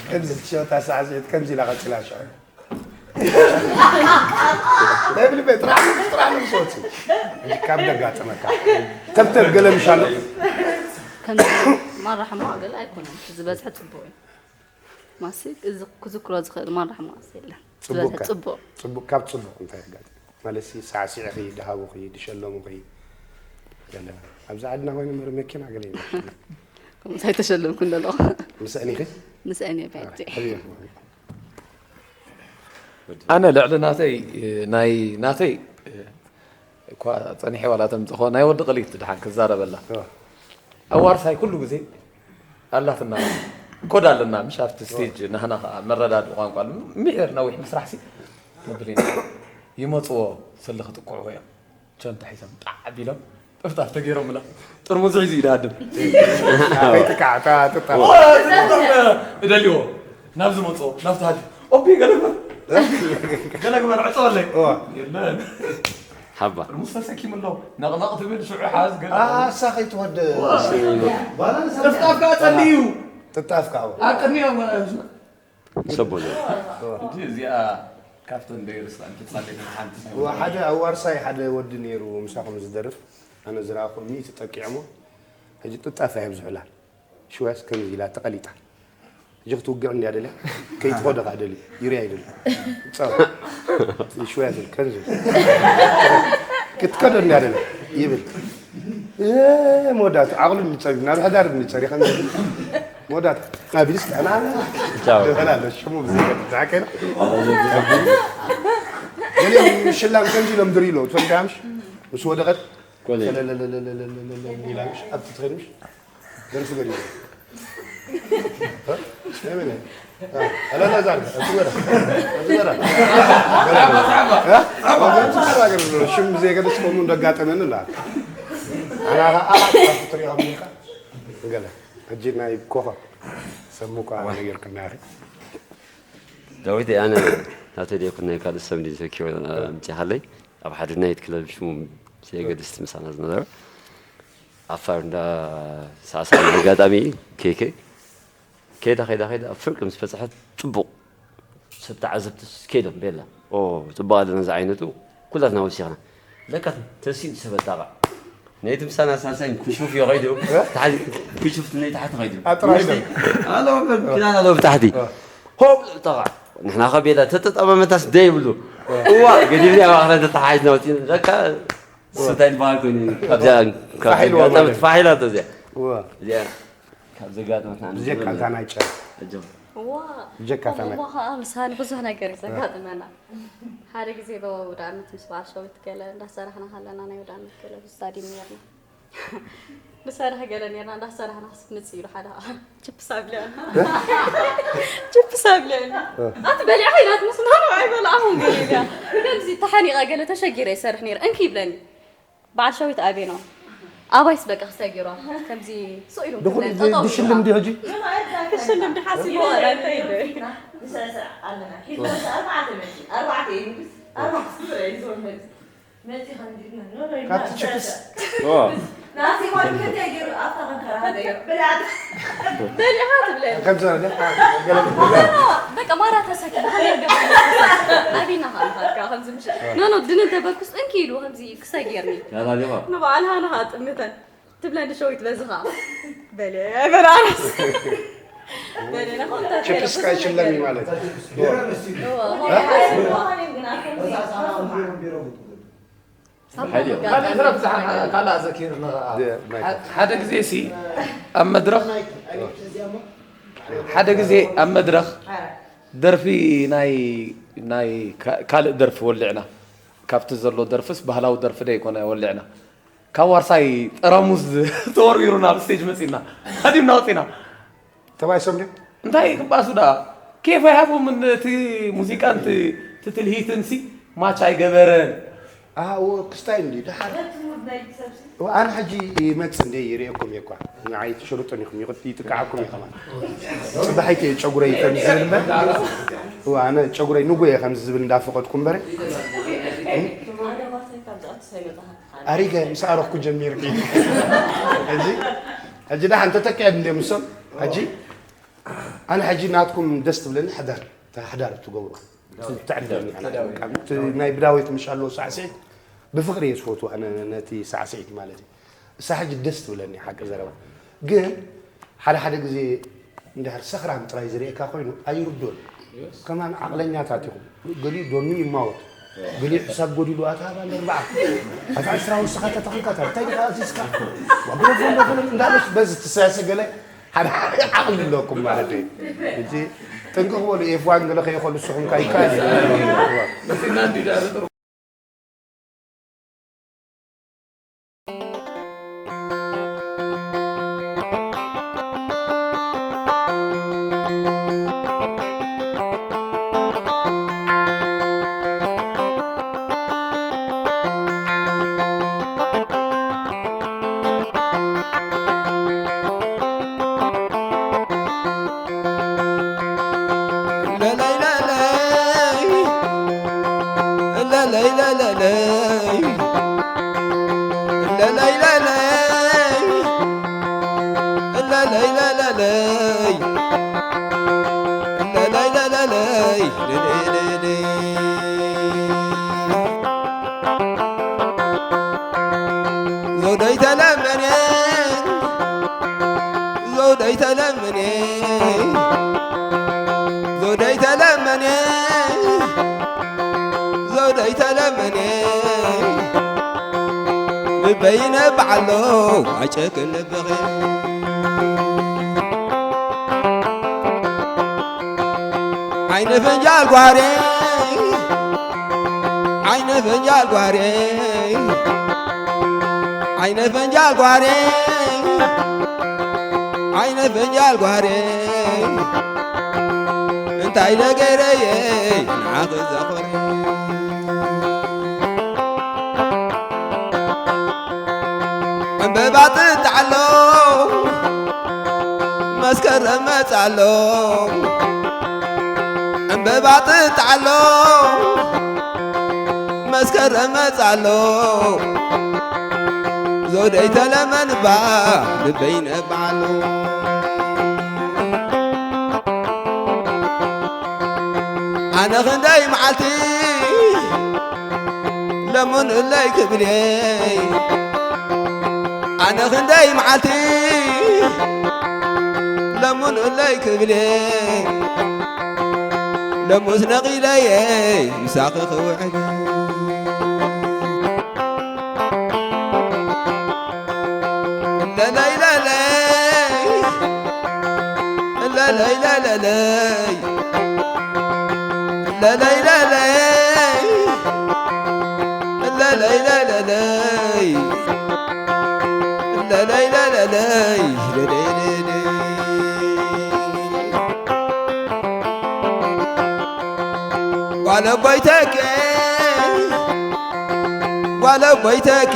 ከምዚ ሸወታ ሳዕስዒት ከምዚ ኢላ ቀፂላ ሽዑ ናይ ብልበ ጥራሕ ጥራሕ ንብሶት ካብ ደጋጥመካ ተብተብ ገለ ምሻሎ ከም ማራ ሕማቕ ገለ ኣይኮነን። ዝበዝሐ ጽቡቕ እዩ። ማሲ እዚ ክዝክሮ ዝኽእል ማራ ሕማቕ የለን። ዝበዝሐ ጽቡቕ ጽቡቕ። ጽቡቕ ካብ ጽቡቕ እንታይ የጋጥም ማለት ሲ ሳዕሲዕኺ ድሃቡኺ ድሸለሙኺ ገለ ኣብዚ ዓድና ኮይኑ መር መኪና ገለ ይመስል ከምኡስ ኣይተሸለምኩን ዘለኹ። ምስእኒኺ ምስአን እየ ባይቴ። ሕልዮ ኣነ ልዕሊ ናተይ ናይ ናተይ እኳ ፀኒሐ ዋላ ተምፅኾ ናይ ወዲ ቅሊት ድሓን ክዛረበላ ኣብ ዋርሳይ ኩሉ ግዜ ኣላትና ኮድ ኣለና ምሽ ኣብቲ ስቴጅ ናህና ከዓ መረዳድ ቋንቋ ምሕር ነዊሕ ምስራሕ ሲ ነብል ኢና ይመፅዎ ስሊ ክጥቅዑ እዮም ቸንታ ሒዞም ጣዕ ቢሎም ጥፍጣፍ ተገይሮምላ ጥርሙዝ ሒዙ ይድሃድም ከይጥቃዕ እታ ጥጣ እደልዎ ናብ ዝመፅኦ ናብቲ ሃዲ ኦቢ ገለ ግበር ገለ ግበር ዕፀወለይ እዋ። የለን ሓባ ጥርሙዝ ተሰኪሙ ኣሎ ነቕነቕ ትብል ሽዑ ሓዝ ገለ ኣሳ ከይትወደ ጥፍጣፍ ከዓ ፀሊ እዩ ጥጣፍ ከዓ ኣብ ቅድሚኦም ሰቦ ዘ እንጂ እዚኣ ካብተን ደይርስ ኣንኪ ፃሌ ሓንቲ ሓደ ኣብ ዋርሳይ ሓደ ወዲ ነይሩ ምሳኹም ዝደርፍ ኣነ ዝረኣኹ ሚእቲ ጠቂዖሞ ሕጂ ጥጣፍ ኣየብዝሑላ ሽወያስ ከምዚ ኢላ ተቐሊጣ ሕጂ ክትውግዕ እንድያ ደልያ ከይትኸዶ ከዓ ደልዩ ይርያ ይደል ጸው ሽወያ ዝብል ከምዚ ክትከዶ እንድያ ደልያ ይብል መወዳእቱ ዓቕሉ ንጸሪ ናብ ሕዳር ንጸሪ ከም መወዳእቱ ናቢልስ ኣና ቻው ደበላ ኣሎ ሽሙ ብዘይገድድ ሓቀና ገሊኦም ሽላም ከምዚ ኢሎም ድርይሎ ትፈልጋምሽ ምስ ወደቐት ኮሌጅ ኢላምሽ ኣብቲ ትኸድምሽ ደርፊ ገዲሉ ሽም ብዘይገደስ ከምኡ እንዳጋጠመኒ ላ ኣና ከዓ ትሪኦ ገለ ሕጂ ናይ ኮኸብ ሰሙ ከዓ ነገርክና ሪ ዳዊት ኣነ ናተይ ደይኮን ናይ ካልእ ሰብ እንዲ ዘኪሮ ምፅሓለይ ኣብ ሓደ ናይት ክለብ ሽሙ ዘየገድስ ምሳና ዝነበረ ዓፋር እንዳ ሳዕሳዕ ኣጋጣሚ ኬኬ ከይዳ ከይዳ ከይዳ ኣብ ፍርቂ ምስ በፅሐት ፅቡቕ ሰብ ተዓዘብቲ ከይዶም ቤላ ኦ ፅቡቕ ኣለና እዚ ዓይነቱ ኩላትና ወሲኽና ለካ ተሲኡ ሰበጣቓ ነይቲ ምሳና ሳልሳይ ኩሹፍ ዮ ኸይዱ ኩሹፍ ነይ ታሕቲ ኸይዱ ኣጥራይ ዶ? ኣሎ ክዳን ኣሎ ብታሕቲ ሆ ጠቓ ንሕና ኸ ቤላ ተጠጣመመታስ ደይ ይብሉ እዋ ገዲፍና ማእኸል ተተሓሒዝና ወፂና ለካ ስታይ ዝበሃል ኮይኑ ካብዚኣ ፋሕ ኢልዋ ማለት እዩ። ፋሒላቶ እዚኣ እዋ እዚኣ ካብ ዘጋጠመትና ብጀካ እታ ናይ ጨር እጆም እዋ ብጀካ እታ ናይ እሞ ከዓ ምሳኒ ብዙሕ ነገር እዩ ዘጋጥመና። ሓደ ግዜ ዶ ወደ ዓመት ምስ በዓል ሸዊት ገለ እንዳሰራሕና ከለና ናይ ወደ ዓመት ገለ ብስታድዮም ነርና። ንሰርሕ ገለ ነርና እንዳሰራሕና ክትምፅእ ኢሉ ሓደ ከዓ ችፕስ ኣብልዐና ችፕስ ኣብልዐና ኣቲ በሊዕካ ኢላት ምስ ናኖ ኣይበላዕኹም ገለ ኢልያ ከምዚ ተሓኒቐ ገለ ተሸጊረ ይሰርሕ ነይረ እንኪ ይብለኒ በዓል ሸዊት ኣበይ ነው ኣባይስ በቃ ክሰጊሯ ከምዚ ሱቕ ኢሉ ድኹል ድሽልም ዲ ሕጂ ክሽልም ድሓስ ይበዋላ እንታይ ይደ ንስዕስዕ ኣለና ሒዝና ኣርባዕተ መፂ ኣርባዕተ እዩ ንጉስ ኣርባዕተ ስፍራ እዩ ዝወመፅ መፂ ከምዚ ኢልና ኖ ኖ ኢልና ካብቲ ችፕስ ናሲ ሆን ክልተ ገይሩ ኣብታ ከንፈራ ሃደ ገይሩ ብላት በሊኻ ትብለኒ ከምዚ ገለ በቃ ማራ ተሰኪ ኣቢና ካልካ ከምዚ ምሽ ኖ ኖ ድን እንተበልኩስ እንኪ ኢሉ ከምዚ ክሰጊርኒ ያላሊባ ንበዓልሃ ንኻ ጥምተን ትብለኒ ሸዊት በዚ ኸዓ በለ ኣይበላዕናስ በለና ከምታ ችፕስ ካይ ሽለሚ ማለት ካልእ ዝረብ ዝሓ- ካልእ ኣዘኪርና ሓደ ግዜ ሲ ኣብ መድረኽ ሓደ ግዜ ኣብ መድረኽ ደርፊ ናይ ናይ ካ- ካልእ ደርፊ ወሊዕና ካብቲ ዘሎ ደርፍስ ባህላዊ ደርፊ ደይኮነ ወሊዕና ካብ ዋርሳይ ጠራሙዝ ተወርዊሩ ናብ ስቴጅ መፂና ሃዲምና ወፂና ተባይሶም ድዮም እንታይ ክባሱ ዳ ኬፍ ኣይሃቦምን እቲ ሙዚቃን እቲ እቲ ትልሂትን ሲ ማች ኣይገበረን ኣዎ ክስታይ እንዲ ደሓር ኣነ ሕጂ ይመጽእ እንደ ይርእየኩም እየ እኳ ንዓይ ትሽርጡን ኢኹም ይጥቃዓኩም እዩ ከማን ጽባሒት እየ ጨጉረይ ከም ዝብል እምበር ኣነ ጨጉረይ ንጉ እየ ከም ዝብል እንዳፈቐድኩ እምበር ኣሪገ ምስ ኣረኽኩ ጀሚርኪ ሕጂ ሕጂ ደሓን ተተኪዐ እንደ ምሶም ሕጂ ኣነ ሕጂ ናትኩም ደስ ትብለኒ ሕዳር እታ ሕዳር እትገብሩ ትዕደም ናይ ብዳዊት ምሽ ኣለዎ ሳዕስዒት ብፍቕሪ እየ ዝፈትዎ ኣነ ነቲ ሳዕስዒት ማለት እዩ እሳ ሕጂ ደስ ትብለኒ ሓቂ ዘረባ ግን ሓደ ሓደ ግዜ እንድሕር ሰኽራም ጥራይ ዝርእየካ ኮይኑ ኣይርዶን ከማን ዓቕለኛታት ኢኹም ገሊኡ ዶኑ ይማወት ገሊኡ ሕሳብ ጎዲሉ ኣታ ባለ ኣርባዓ ኣታ ዕስራ ወስኻ ተተኽልካ እንታይ ዲኻ ኣዚዝካ ዋግረፎ እንዳበለ እንዳበለሽ በዚ ትሰያሰ ገለ ሓደ ሓደ ዓቕሊ ኣለኩም ማለት እዩ። እቲ ጥንቅቕ በሉ ኤፍ ዋን ገለ ከይኾኑ ንስኹም ከ ይከኣል እዩ። በይነ በዓሎ ኣጨክን ልብኺ ዓይነ ፈንጃል ጓሬ ዓይነ ፈንጃል ጓሬ ዓይነ ፈንጃል ጓሬ ዓይነ ፈንጃል ጓሬ እንታይ ደገረየ ንዓኺ ዘኾረ ዕምበባ ጥጣ ኣሎ መስከረም መጻ ኣሎ ዕምበባ ጥጣ ኣሎ መስከረም መጻ ኣሎ ዞደይ ተለመንባ ልበይ ነባዓሎ ኣነ ክንደይ መዓልቲ ለሙንለይ ክብልየ ኣነ ክንደይ መዓልቲ ለሙንለይ ክብልየ ለሙስ ነቒለየ ምሳኺ ክውዕል ለለይለለይ ለለይለለይ ለለይለለይ ለለይለለይ ለለይለለይ ለለይለለይ ጓለ ቦይተኬ ጓለ ቦይተኬ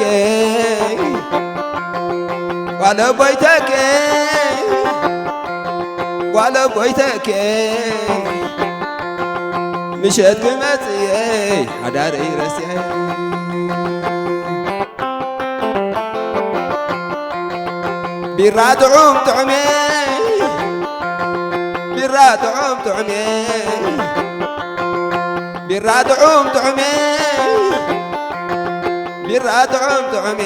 ጓለ ቦይተኬ ጓለ ቦይተኬ ምሸት ክመጽእ ሓዳረይ ረሲዐ ቢራ ጥዑም ጥዑም ቢራ ጥዑም ጥዑም ቢራ ጥዑም ጥዑም ቢራ ጥዑም ጥዑም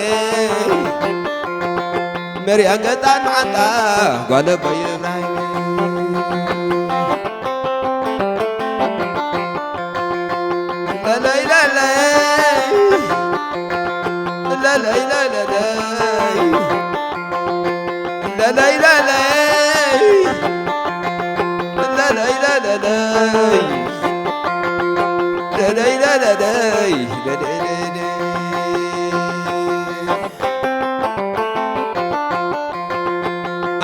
መርያን ገጣን መዓንጣ ጓለ ቦይ እብራሂም ለለይ ለለይ ለለይ ለለለይ ለለይ ለለይ ለለይ ለለይ ለለይ ለለይ ለለይ ለለይ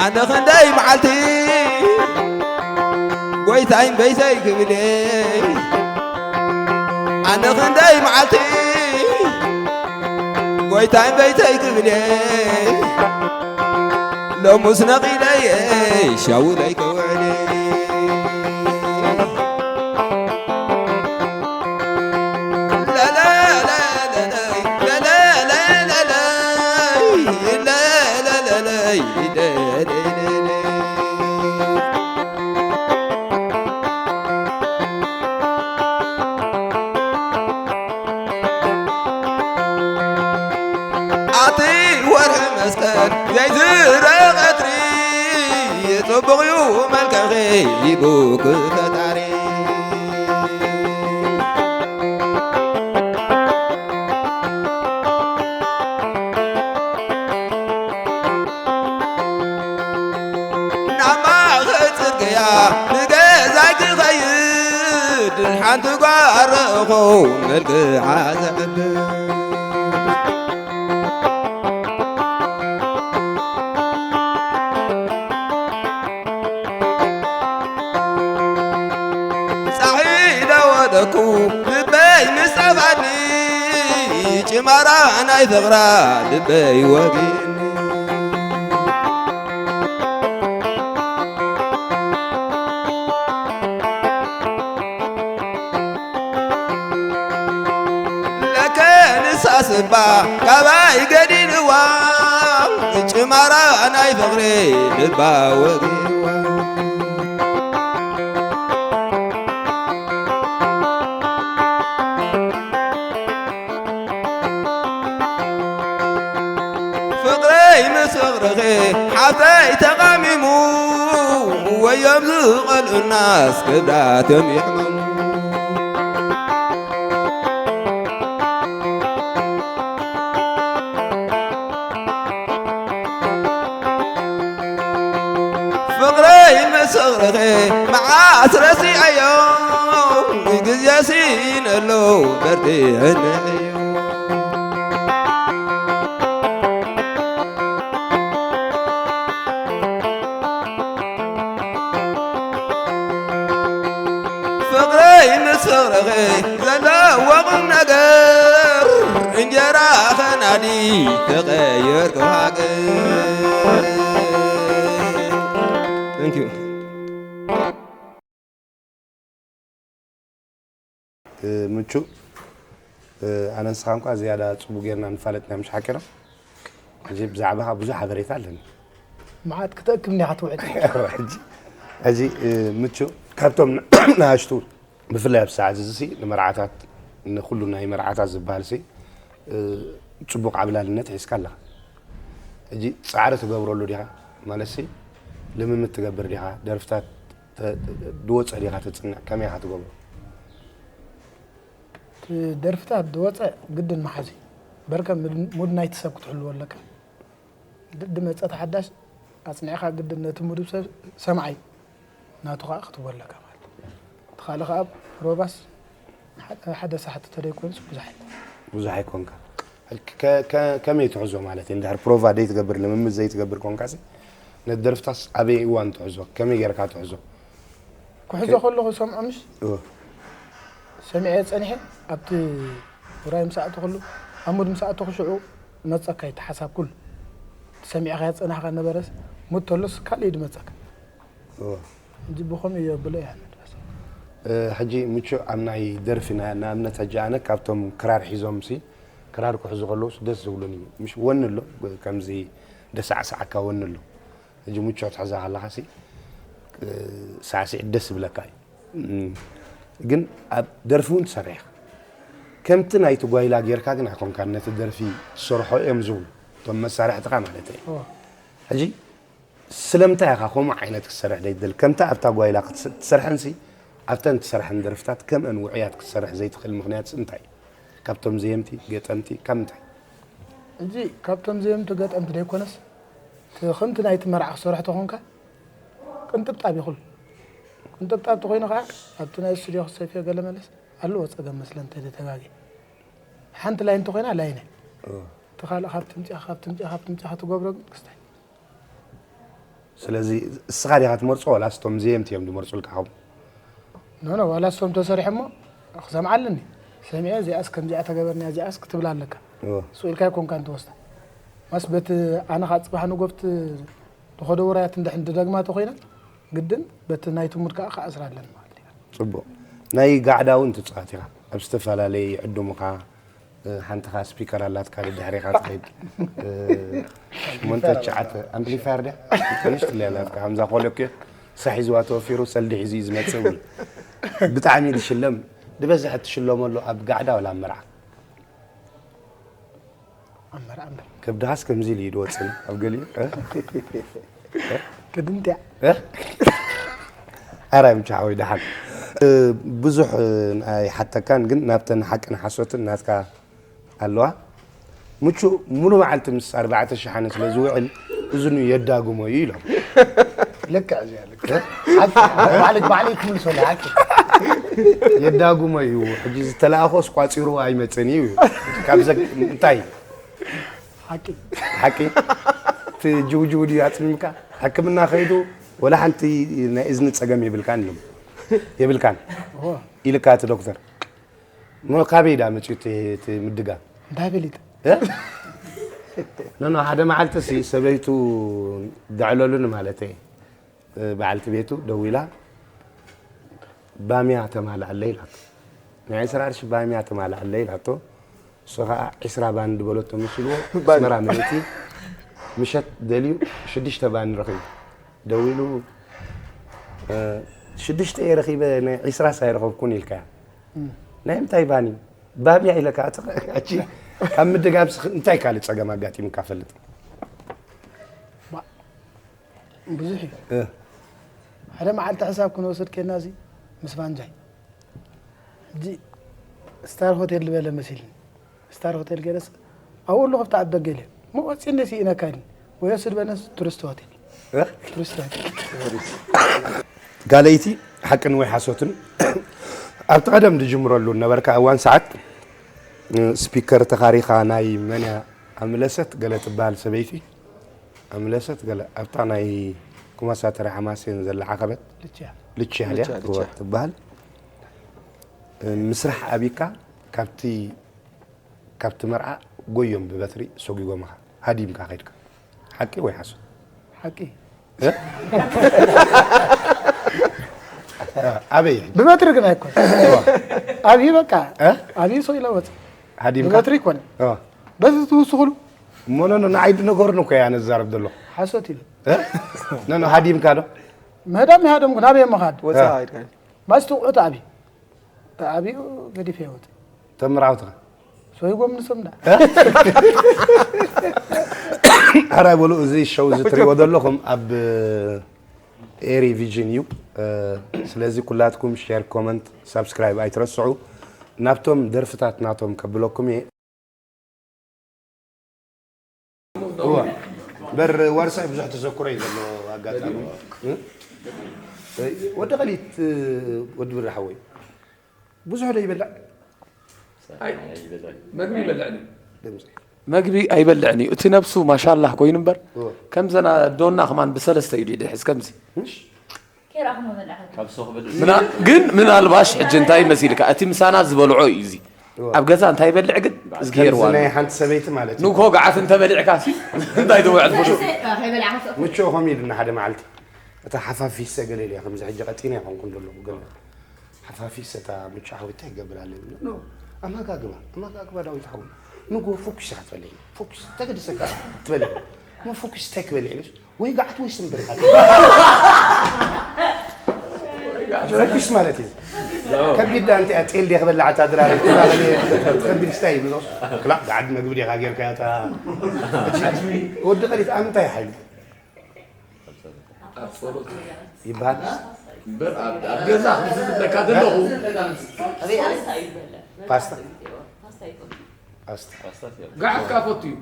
ኣነ ክንደይ መዓልቲ ጎይታይ እምበይተይ ክብለይ ኣነ ክንደይ መዓልቲ ኣይታይ በይተይ ክብልየ ሎሙስ ነቒለየ ሻውለይ ከውዕልየ ኣቲ ወርሒ መስቀል ዘይዝረ ቀትሪ ጽቡቕ እዩ መልክዕኺ ሂቡኪ ፈጣሪ። ናማ ጽርግያ ንገዛይ ክኸይድ ሓንቲ ጓል ረእኹ መልክዓ ዘዕብድ። ጻሒ ደወለኩ ልበይ ምስ ጠፍኣኒ ጭማራ ናይ ፍቕራ ልበይ ወጊእኒ። ለከ ንሳ ስባ ካባይ ገዲልዋ ጭማራ ናይ ፍቕሪ ልባ ወጊእዋ። ፍቕረይ ምስ ፍቕርኺ ሓፍተይ ተቓሚሙ ወዮም ዝቐልኡናስ ክብዳቶም ይሕመሙ። ፍቕረይ ምስ ፍቕርኺ መዓስ ረሲዐዮ ግዜ ሲነሎ በርቲዕኒ እዩ። ፍቕረይ ምስ ፍቕርኺ ዘለዎ ቁም ነገር እንጀራ ኸናዲ ተቐየርኩ ሃገር። Thank you። ምቹ፣ ኣነ ንስኻ እንኳ ዝያዳ ጽቡቕ ጌርና ንፋለጥና ምሽ ሓቂና። ሕጂ ብዛዕባኻ ብዙሕ ሓበሬታ ኣለኒ። መዓት ክተእክብ እንዲኻ ትውዕል። ሕጂ፣ ሕጂ፣ ምቹ፣ ካብቶም ንኣሽቱ ብፍላይ ኣብ ሰዓት እዚ ሲ ንመርዓታት፣ ንኹሉ ናይ መርዓታት ዝበሃል ሲ ጽቡቕ ዓብላልነት ሒዝካ ኣለኻ። ሕጂ ጻዕሪ ትገብረሉ ዲኻ? ማለት ሲ ልምምድ ትገብር ዲኻ? ደርፍታት ተ-፣ ድወጸ ዲኻ ተጽንዕ? ከመይ ኢኻ ትገብሮ? እቲ ደርፍታት ድወጸ ግድን መሓዚ በርከ ምድ-፣ ሙድ ናይቲ ሰብ ክትሕልዎ ኣለካ። ድ-፣ ድመጸ ተሓዳሽ ኣጽኒዕካ ግድን ነቲ ሙድ ሰብ ሰምዓይ ናቱ ኸኣ ክትህቦ ኣለካ ማለት እዩ። እቲ ካልእ ኸኣ ፕሮቫስ ሓደ፣ ሓደ ሰዓት ተደይኮንስ ብዙሕ ኣይኮን። ብዙሕ ኣይኮንካ። ከ-፣ ከ-፣ ከመይ ትሕዞ ማለት እዩ? እንድሕር ፕሮቫ ዘይትገብር፣ ልምምድ ዘይትገብር ኮንካሲ፣ ነቲ ደርፍታስ ኣበይ እዋን ትሕዞ? ከመይ ጌርካ ትሕዞ? ክሕዞ ከ-፣ ከለኹ ሰምዖ ምሽ? እወ። ሰሚዐ ጸኒሐ፣ ኣብቲ ውራይ ምስ ኣእተኹሉ፣ ኣብ ሙድ ምስ ኣእተኹ ሽዑ መጸካ እዩ እቲ ሓሳብ ኩሉ። ሰሚዕካዮ ዝጸናሕካ ነበረስ፣ ሙድ ተሎስ ካልእ እዩ ድመጸካ። እወ። ሕጂ ብኸምኡ እየ ኣብሎ እየ ኣነ ድረስ። እ፣ ሕጂ ምቹ ኣብ ናይ ደርፊ ና-፣ ንኣብነት ሕጂ ኣነ ካብቶም ክራር ሒዞምሲ፣ ክራር ክሕዙ ከለውስ ደስ ዝብሉኒ። ምሽ ወኒ ኣሎ፣ ከምዚ ደሳዕሳዕካ ወኒ ኣሎ። ሕጂ ምቹ ክትሕዛ ከለኻሲ፣ እ፣ ሳዕስዒት ደስ ይብለካ እዩ። እም፣ ግን ኣብ ደርፊ እውን ትሰርሕ ኢኻ። ከምቲ ናይቲ ጓይላ ጌርካ ግን ኣይኮንካን ነቲ ደርፊ ትሰርሖ እዮም ዝብሉ፣ እቶም መሳርሕትኻ ማለት እዩ። እወ። ሕጂ ስለምንታይ ኢኻ ከምኡ ዓይነት ክትሰርሕ ዘይትደሊ? ከምታ ኣብታ ጓይላ ክትስ-፣ ትሰርሐንሲ፣ ኣብተን ትሰርሐን ደርፍታት ከምአን ውዑያት ክትሰርሕ ዘይትኽእል ምኽንያትስ እንታይ እዩ? ካብቶም ዘየምቲ፣ ገጠምቲ፣ ካብ ምንታይ? ሕጂ ካብቶም ዘየምቲ፣ ገጠምቲ ደይኮነስ፣ እቲ ከምቲ ናይቲ መርዓ ክሰርሖ ተኾንካ፣ ቅንጥብጣብ እዩ ኩሉ። ቅንጥብጣብ ተኾይኑ ኸዓ፣ ኣብቲ ናይ ስቱድዮ ክሰፍዮ ገለ መለስ ኣለዎ ጸገም መስለን እንተ ተጋግየ። ሓንቲ ላይን እንተኾይና ላይን እያ። እ። እቲ ካልእ ካብ ትምጽኣ፣ ካብ ትምጽኣ፣ ካብ ትምጽኣ ክትገብሮ ግን ክስታይ። ስለዚ እስኻ ዲኻ ትመርጾ ዋላስ እቶም ዘየምቲ እዮም ዝመርጹልካ? ከምኡ? ኖ፣ ኖ፣ ዋላ እሶም ተሰሪሖሞ ክሰምዓ ኣለኒ። ሰሚዐ እዚኣስ ከምዚኣ ተገበርና እዚኣስ ክትብል ኣለካ። እወ። ስቕ ኢልካ ኣይኮንካን ትወስዳ። ማስ በቲ ኣነ ኻዓ ጽባሕ ንጎፍት ተኾደ ውራያት እንድሕን ድደግማ ተኾይና ግድን በቲ ናይቲ ሙድ ከዓ ክኣስራ ኣለኒ ማለት እዩ። ጽቡቕ። ናይ ጋዕዳ እውን ትጻወት ኢኻ። ኣብ ዝተፈላለየ ይዕድሙኻ፣ እ፣ ሓንቲ ኸዓ ስፒከር ኣላትካ ድሕሪኻ ትኸይድ። እ፣ ሽሞንተ ትሽዓተ ኣምፕሊፋየር ድያ? ንእሽትለይ ኣላትካ። ከምዛ ኮለኩ ሳሕ ሒዝዋ ተወፊሩ ሰልዲ ሒዙ እዩ ዝመጽእ እውን። ብጣዕሚ ዝሽለም፣ ዝበዝሕ እትሽለመሉ ኣብ ጋዕዳ ወላ ኣብ መርዓ? ኣብ መርዓ እምበር። ከብድኻስ ከምዚ ኢሉ እዩ ዝወጽእ ኣብ ገሊኡ፣ እ? ግድን እንድያ። እ? ኣራይ ምቻ ሓወይ ደሓን። እ፣ ብዙሕ፣ እ፣ ኣይሓተካን፣ ግን ናብተን ሓቅን ሓሶትን ናትካ ኣለዋ። ምቹ ሙሉ መዓልቲ ምስ ኣርባዕተ ሸሓነ ስለ ዝውዕል እዝኑ የዳጉሞ እዩ ኢሎም። ልክዕ እዚኣ፣ ልክዕ። ሓቂ፣ ባዕለይ፣ ባዕለይ ክምልሶ ኣለይ፣ ሓቂ። የዳጉሞ እዩ። ሕጂ ዝተላእኾስ ቋጺሩ ኣይመጽእን እዩ። ካብ ዘግ-፣ እንታይ? ሓቂ። ሓቂ? እቲ ጅውጅው ድዩ ኣጽሚምካ? ሕክምና ከይዱ ወላ ሓንቲ ናይ እዝኒ ጸገም የብልካን ኢሎም። የብልካን? እወ። ኢልካ እቲ ዶክተር? እሞ ካበይ ዳ መጺኡ እቲ፣ እቲ ምድጋም? እንታይ ፈሊጠ? እ? ኖ፣ ኖ፣ ሓደ መዓልቲ ሲ ሰበይቱ ደዕለሉኒ ማለተይ፣ እ፣ በዓልቲ ቤቱ ደዊላ፣ "ባምያ ተማልኣለይ" ኢላቶ። ናይ ዕስራ ቅርሺ ባምያ ተማልኣለይ ኢላቶ። እሱ ኸዓ ዕስራ ባኒ ድበለቶ መሲልዎ፣ ባኒ። ኣስመራ ምእንቲ ምሸት ደልዩ ሽዱሽተ ባኒ ረኺቡ። ደዊሉ፣ እ፣ "ሽዱሽተ እየ ረኺበ፣ ናይ ዕስራስ ኣይረኸብኩን" ኢልካያ። እም። ናይ ምንታይ ባኒ? ባምያ ኢለካ፣ ኣቲ፣ ኣቺ፣ ካብ ምድጋምስ እንታይ ካልእ ጸገም ኣጋጢሙካ ፈልጥ? ባ-፣ ብዙሕ እዩ። እ። ሓደ መዓልቲ ሕሳብ ክንወስድ ኬድና እዚ ምስ ፋንጃይ። ሕጂ ስታር ሆቴል ዝበለ መሲልኒ። ስታር ሆቴል ገለስ ኣብኡ ኣለኹ ኣብቲ ኣብ ደገ ኢለ። እሞ ወፂእኒ ስኢነካ ኢልኒ። ወይ ወስድ በነስ ቱሪስት ሆቴል። እ? ቱሪስት ሆቴል። ጋለይቲ ሓቅን ወይ ሓሶትን ኣብቲ ቀደም ዝጅምረሉ ነበርካ እዋን ሰዓት፣ እ፣ ስፒከር ተኻሪኻ ናይ መን እያ ኣምለሰት ገለ ትበሃል ሰበይቲ፣ ኣምለሰት ገለ ኣብታ ናይ ኩማሳተሪ ሓማሴን ዘላ ዓቐበት ልችያ። ልችያ ድያ? ልችያ፣ ልችያ። እወ፣ ትበሃል። እ፣ ምስራሕ ኣቢካ ካብቲ፣ ካብቲ መርዓ ጎዮም ብበትሪ ሰጒጎምኻ ሃዲምካ ከይድካ። ሓቂ ወይ ሓሶት? ሓቂ። እ? ኣበይ? ብበትሪ ግን ኣይኮን። እዋ። ኣብይ በቃ። እ? ኣብይ ሰው ኢላ ወፅ። ሃዲምካ? ብበትሪ ይኮን። እዋ። በዚ ትውስኹሉ? እሞ ኖ፣ ኖ፣ ንዓይ ድነገሩኒ እኮ እየ ኣነ ዝዛረብ ዘለኹ። ሓሶት እዩ። እ? ኖ፣ ኖ፣ ሃዲምካ ዶ? ምህዳም ይሃደምኩ፣ ናበይ እሞ ኻድ? ወፃ እ። ኣይድካ። ማስቲ ውዕት ኣብይ። ኣብዩ ገዲፈ ይወፅ። ተምራውትኻ? ሰይጎም ንሶም ዳ። ሕራይ በሉ፣ እዚ ሸው እዚ ትሪእዎ ዘለኹም ኣብ ኤሪ ቪዥን እዩ። ስለዚ ኩላትኩም ሼር፣ ኮመንት፣ ሳብስክራይብ ኣይትረስዑ። ናብቶም ደርፍታት ናቶም ከብለኩም እየ። እዋ፣ በር ዋርሳይ ብዙሕ ተዘክሮ እዩ ዘሎ ኣጋጣሚ። እ? ወዲ ኸሊት፣ ወዲ ብሪ ሓወይ፣ ብዙሕ ዶ ይበልዕ? ኣይ፣ መግቢ ይበልዕን እዩ። ድምፂ። መግቢ ኣይበልዕን እዩ። እቲ ነብሱ ማሻላህ ኮይኑ እምበር፣ እወ። ከምዘና ዶና ከማን ብሰለስተ እዩ ድሕዝ ከምዚ። እሽ? ከይረኣኹ መበልዕ ካብ ሶኽ ብልዕ። ምና-፣ ግን ምናልባሽ ሕጂ እንታይ መሲልካ? እቲ ምሳና ዝበልዖ እዩ እዚ። እወ። ኣብ ገዛ እንታይ ይበልዕ ግን? እዝግሄር ከምዚ ዋሉ። ናይ ሓንቲ ሰበይቲ ማለት እዩ። ንግሆ ገዓት እንተበሊዕካ ሲ እንታይ ትውዕል ፍሉ? ከይበልዓኻ ስቕ። ምቹ ኸም ኢሉና ሓደ መዓልቲ። እታ ሓፋፊሰ ገለ ኢለ ከምዚ ሕጂ ቀጢነ ይኾንኩን ዘለኹ ገለ። ሓፋፊሰ እታ ምቹ ሓዊታ ይገብር ኣለኒ። ኖ፣ ኣመጋግባ፣ ኣመጋግባ ዳዊት ሓወይ። ንግሆ ፎኩስ ኢኻ ትበልዕ። ፎኩስ ተገድሰካ ትበልዕ። ኖ ፎኩስ እንታይ ክበልዕ ኢለሽ? ወይ ገዓት ወይ ስምብር ኢኻ ትበልዕ። ፎኩስ ማለት እዩ። ከቢድ ዳ እንተ ጤል ዲኻ በላዕታ ድራር ትበልዕ። ከቢድ ስታይ ብሎ። ክላ ገዓት መግቢ ዲኻ ጌርካ እታ። ወዲ ኸሊት ኣምንታይ ሓይሉ? ኣብ ጸሎት ይበሃል። እምበር ኣብ፣ ኣብ ገዛ ከምዚ ዝብለካ ዘለኹ። ፓስታ? ፓስታ። ጋዓት ካፈቱ እዩ።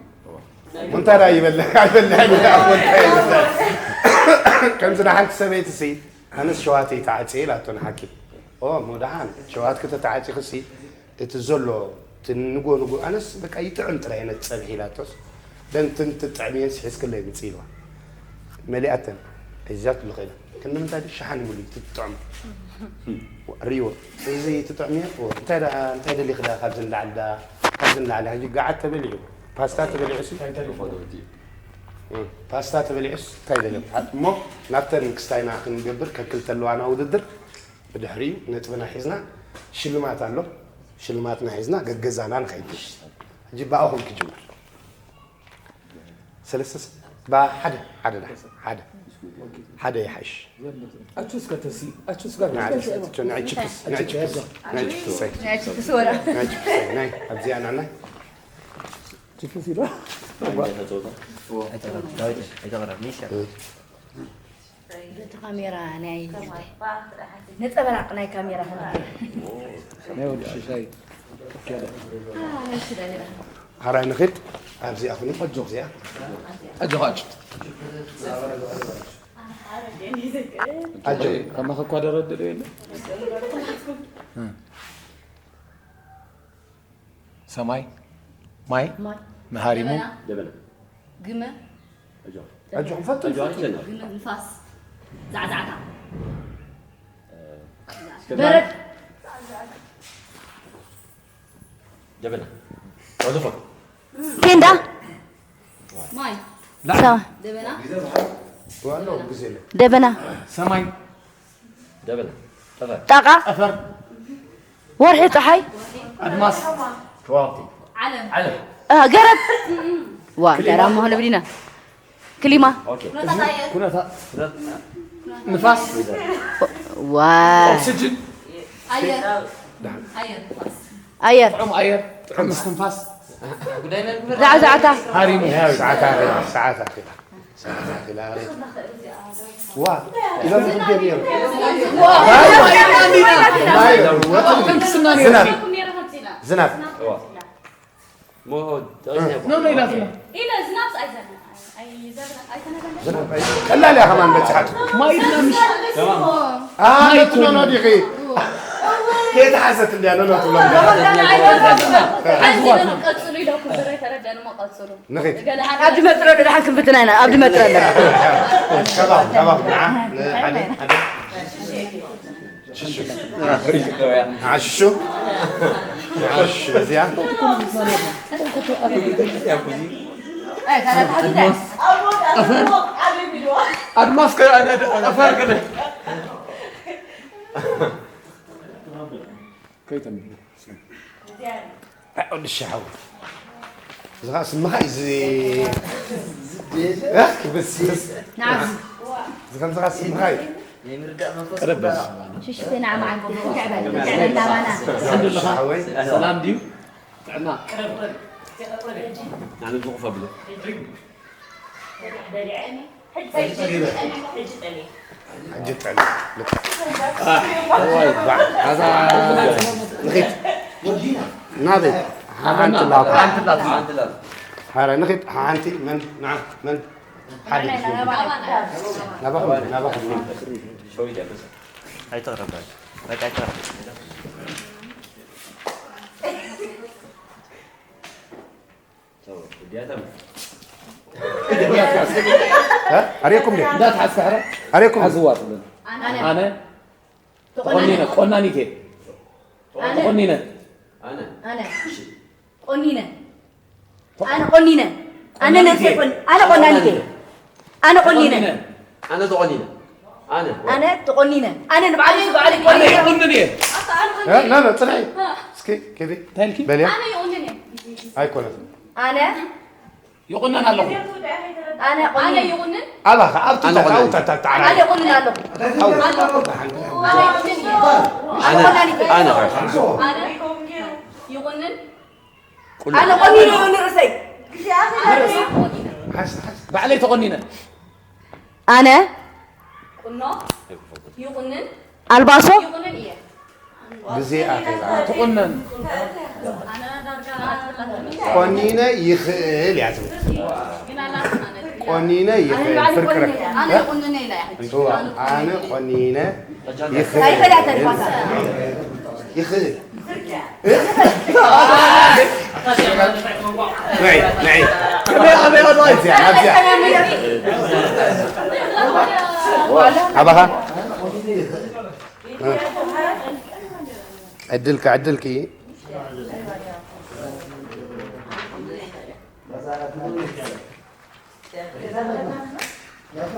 ሞንታራ ይበልዕ፣ ኣይበልዕን እዩ። ሞንታራ ይበልዕ። ከምዚ ንሓንቲ ሰበይቲ ሲ፣ ኣነስ ሸዋተይ ተዓጽየ ኢላቶ ንሓኪም። ኦ፣ እሞ ደሓን፣ ሸዋትኪ ተተዓጺኺ ሲ፣ እቲ ዘሎ፣ እቲ ንጎ ንጎ፣ ኣነስ በቃ ይጥዕም ጥራይ ነቲ ጸብሒ ኢላቶስ፣ ደንትን ትጥዕምየን ስሒዝክለይ ምጽእ ኢልዋ። መሊኣተን፣ ሒዛትሉ ኸይዳ። ክንዲ ምንታይ ድዩ? ሸሓኒ ሙሉ እዩ ትጥዕሞ። ሪዎ። እዚ ትጥዕምዮ? ኦ፣ እንታይ ደኣ፣ እንታይ ደሊኺ ደኣ ካብዚ ንላዕሊ ደኣ፣ ካብዚ ንላዕሊ? ሕጂ ገዓት ተበሊዑ፣ ፓስታ ተበሊዑ ሲ? እ፣ ፓስታ ተበሊዑስ እንታይ ደሊኺ? እሞ ናብተን ክስታይና ክንገብር ከክልተ ኣለዋና ውድድር። ብድሕሪኡ ነጥብና ሒዝና ሽልማት ኣሎ። ሽልማትና ሒዝና ገገዛና ንኸይድ። ሕጂ ብኣኹም ክጅምር። ሰለስተ ስ-፣ ባ-፣ ሓደ፣ ሓደ ዳ፣ ሓደ። ሓደ ይሓይሽ። ኣቹስ ከተሲ፣ ኣቹስ ጋር ንዓይ፣ ንዓይ ችፕስ፣ ንዓይ ችፕስ፣ ንዓይ ችፕስ፣ ኣይ። ንዓይ ችፕስ ወላ። ንዓይ ችፕስ፣ ኣይ፣ ናይ፣ ኣብዚኣ ናናይ። ችፕስ ይዶ? ኣይተቐረብ፣ ኣይተቐረብ፣ ሚሻ። በቲ ካሜራ ናይ ነጸብራቕ ናይ ካሜራ ከም ናይ ወዲ ሽሻይ። አ፣ ናይ ሽሻይ። ሓራይ ንኺድ፣ ኣብዚኣ ኹኒ፣ ኣጆ። እዚኣ። ኣጆ፣ ኣጆ። ኣጆ። ከማኸ እኳ ደረድእ የለ። ሰማይ፣ ማይ፣ ማይ። መሃሪሙ። ደበና። ግመ። ኣጆ። ኣጆ፣ ክንፈትሽ፣ ኣጆ፣ ንፈትሽ። ኣጆ። ግመ፣ ንፋስ። ዛዕዛዕታ። እስከ በረድ። ደበና። ወዘፎ። ቴንዳ። ማይ። ሳ-፣ ደበና። ዋናው ግዜ ነው። ደበና። ሰማይ። ደበና። ጠፈር። ጣቃ። ጠፈር። ወርሒ፣ ፀሓይ። ኣድማስ። ከዋክብቲ። ዓለም። ዓለም። አ፣ ገረብ። ዋ፣ ክሊማ። ገራም መሆን ብዲና። ክሊማ። ኦኬ። ኩነታት ኣየር። ኩነታት። ንፋስ። ዋ። ኦክሲጅን። ኣየር። ኣየር። ኣየር። ጥዑም ኣየር። ጥዑም እስትንፋስ። ዛዕዛዕታ። ሃሪሙ። ሰዓት ኣኺላ፣ ሰዓት ኣኺላ። ሰዓት ኣኺላ። ዋ፣ ኢሎም ዝብል ገይሩ። ዋ። ዝናብ። ዝናብ። ዋ። ሞ፣ ኖ፣ ኖ ኢላትና። ኢለ ዝናብ ኣይዘንብ-፣ ኣይዘንብ-፣ ኣይተነበለ። ዝናብ ኣይ-፣ ቀላል እያ ከማን በጽሓት። ማይ ኢልና ምሽ-፣ ተማም። አ፣ ማይ ነቱ ኖ፣ ኖ፣ ዲኺ። ከየተሓዘት እንድያ፣ ኖ፣ ኖ ትብሎ። ኣይዘንብ-፣ ቀጽሉ ኢለኩም፣ ብረ ተረደንሞ ቀጽሉ። ንኺድ። ገለ ሓደ ኣብዚ መጥረ ደሓን ክንፍትና ኢና፣ ኣብዚ መጥረ ኣለና። ከባብ፣ ከባብ፣ ንዓ፣ ንሓደ፣ ሓደ። ሽሹ። ዓሹ። ዓሹ እዚኣ። ኣድማስ። ኣድማስ ከ-፣ ጠፈር ከ-፣ ከይተንብቦ። ኣይ፣ ወዲ ሻሓው። እዚ ኸዓ ስምኻ እዩ፣ እዚ፣ እ? ክብስብስ። ናዓም። እዚ ከም እዚ ኸዓ ስምኻ እዩ። ቀረብ በል። ሽሽተ ናዓ መዓልቲ፣ ትዕበል፣ ትዕበል ናባና። ሓንቲ ኣለኻ? ሻሓወይ። ሰላም ድዩ? ጥዕና። ናዓና ዝቑፍ ኣብሎ። ሕጂ ጠኒ። ሕጂ ጠኒ። ኣዛ ንኺድ። ናበይ? ሓንቲ ላታ። ሓንቲ ላታ። ሓንቲ ላታ። ሓረ ንኺድ። ሓንቲ መን? ንዓ መን? ሓደ። ናባኹም፣ ናባኹም። ኣይተቕረብ፣ በቃ ኣይተቕረብ። እ? ኣርእየኩም ድየ? እንዳትሓዝካ ሕረ? ኣርእየኩም። ሓዝዋ ትብለኒ። ኣነ። ኣነ። ተቖኒነ። ተቖኒነ። ቆናኒት እየ። ኣነ። ተቖኒነ። ኣነ። ኣነ። ቆኒነ። ኣነ ቆኒነ። ኣነ ቆናኒት ነብሰይ እየ። ቆን-፣ ኣነ ቆናኒት እየ። ኣነ ቆኒነ። ተቖኒነ። ኣነ ተቖኒነ። ኣነ። ኣነ ተቖኒነ። ኣነ ንባዕለይ ንባዕለይ ኣነ ቆኒነ። ይቑንን እየ። እ? ላ፣ ላ፣ ፅንሒ። እስኪ፣ ኬቢ። እንታይ ኢልኪ? በልያ። ኣነ ይቑንን እየ። ኣይኮነትን። ኣነ ይቑነን ኣለኹ። ኣነ ኣነ ቆኒነ። ይቑንን። ኣባኻ፣ ኣብ ኣነ ትታ-፣ ቆናኒት። ኣብ ትታ-፣ ኣነ ይቑንን ኣለኹ። ኣው። ኣለኹ። ኣነ ይቑንን እየ። ኣነ፣ ኣነ ቆናኒት እየ። ኣነ። ኣነ ይቑንን። ቁኖ። ኣነ ቆኒነ እዩ ንርእሰይ። ሓስ፣ ሓስ። ባዕለይ ተቖኒነ። ኣነ ቁኖ ይቑንን። ኣልባሶ ይቑንን እየ። ግዜ ኣኺላ። ትቑነን። ቆኒነ ይኽእል እያ ትብል። ቆኒነ ይኽእል፣ ፍርቂ ረብ-፣ ኣነ ይቑንን ኢላ እያ። እዋ፣ ኣነ ቆኒነ ይኽእል። ኣይፈላተን ኳሳ። ይኽእል። ነይ፣ ነይ። ኣብዚኣ፣ ኣብዚኣ። ኣባኻ ዕድልካ ዕድልኪ።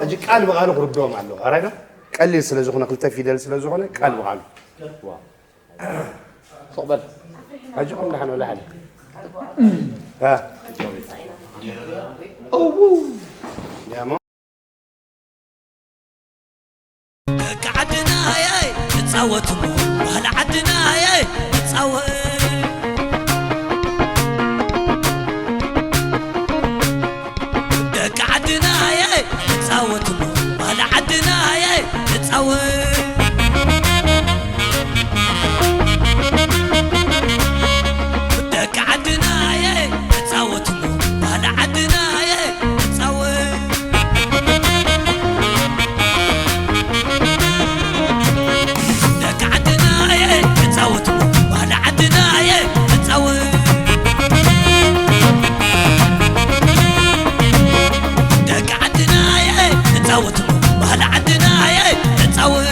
ሕጂ ቃል ብቓሉ ክርድኦም ኣለዎ። ኣራይ ዶ? ቀሊል ስለ ዝኾነ፣ ክልተ ፊደል ስለ ዝኾነ ቃል ብቓሉ። ሱቕ በል። ኣጆኹም ደሓን ወላ ሓደ። እ። እው። ያሞ። ደቂ ዓድና ኣየ ንጻወት እሞ፣ ባህሊ ዓድና ኣየ ንጻወት። ደቂ ዓድና ኣየ ንጻወት እሞ፣ ባህሊ ዓድና ኣየ ንጻወት። ደቂ ዓድና ኣየ ንጻወት እሞ፣ ባህሊ ዓድና ኣየ ንጻወት። ደቂ ዓድና ኣየ ንጻወት እሞ፣ ባህሊ ዓድና ኣየ ንጻወት። ደቂ ዓድና ኣየ ንጻወት እሞ፣ ባህሊ ዓድና ኣየ ንጻወት።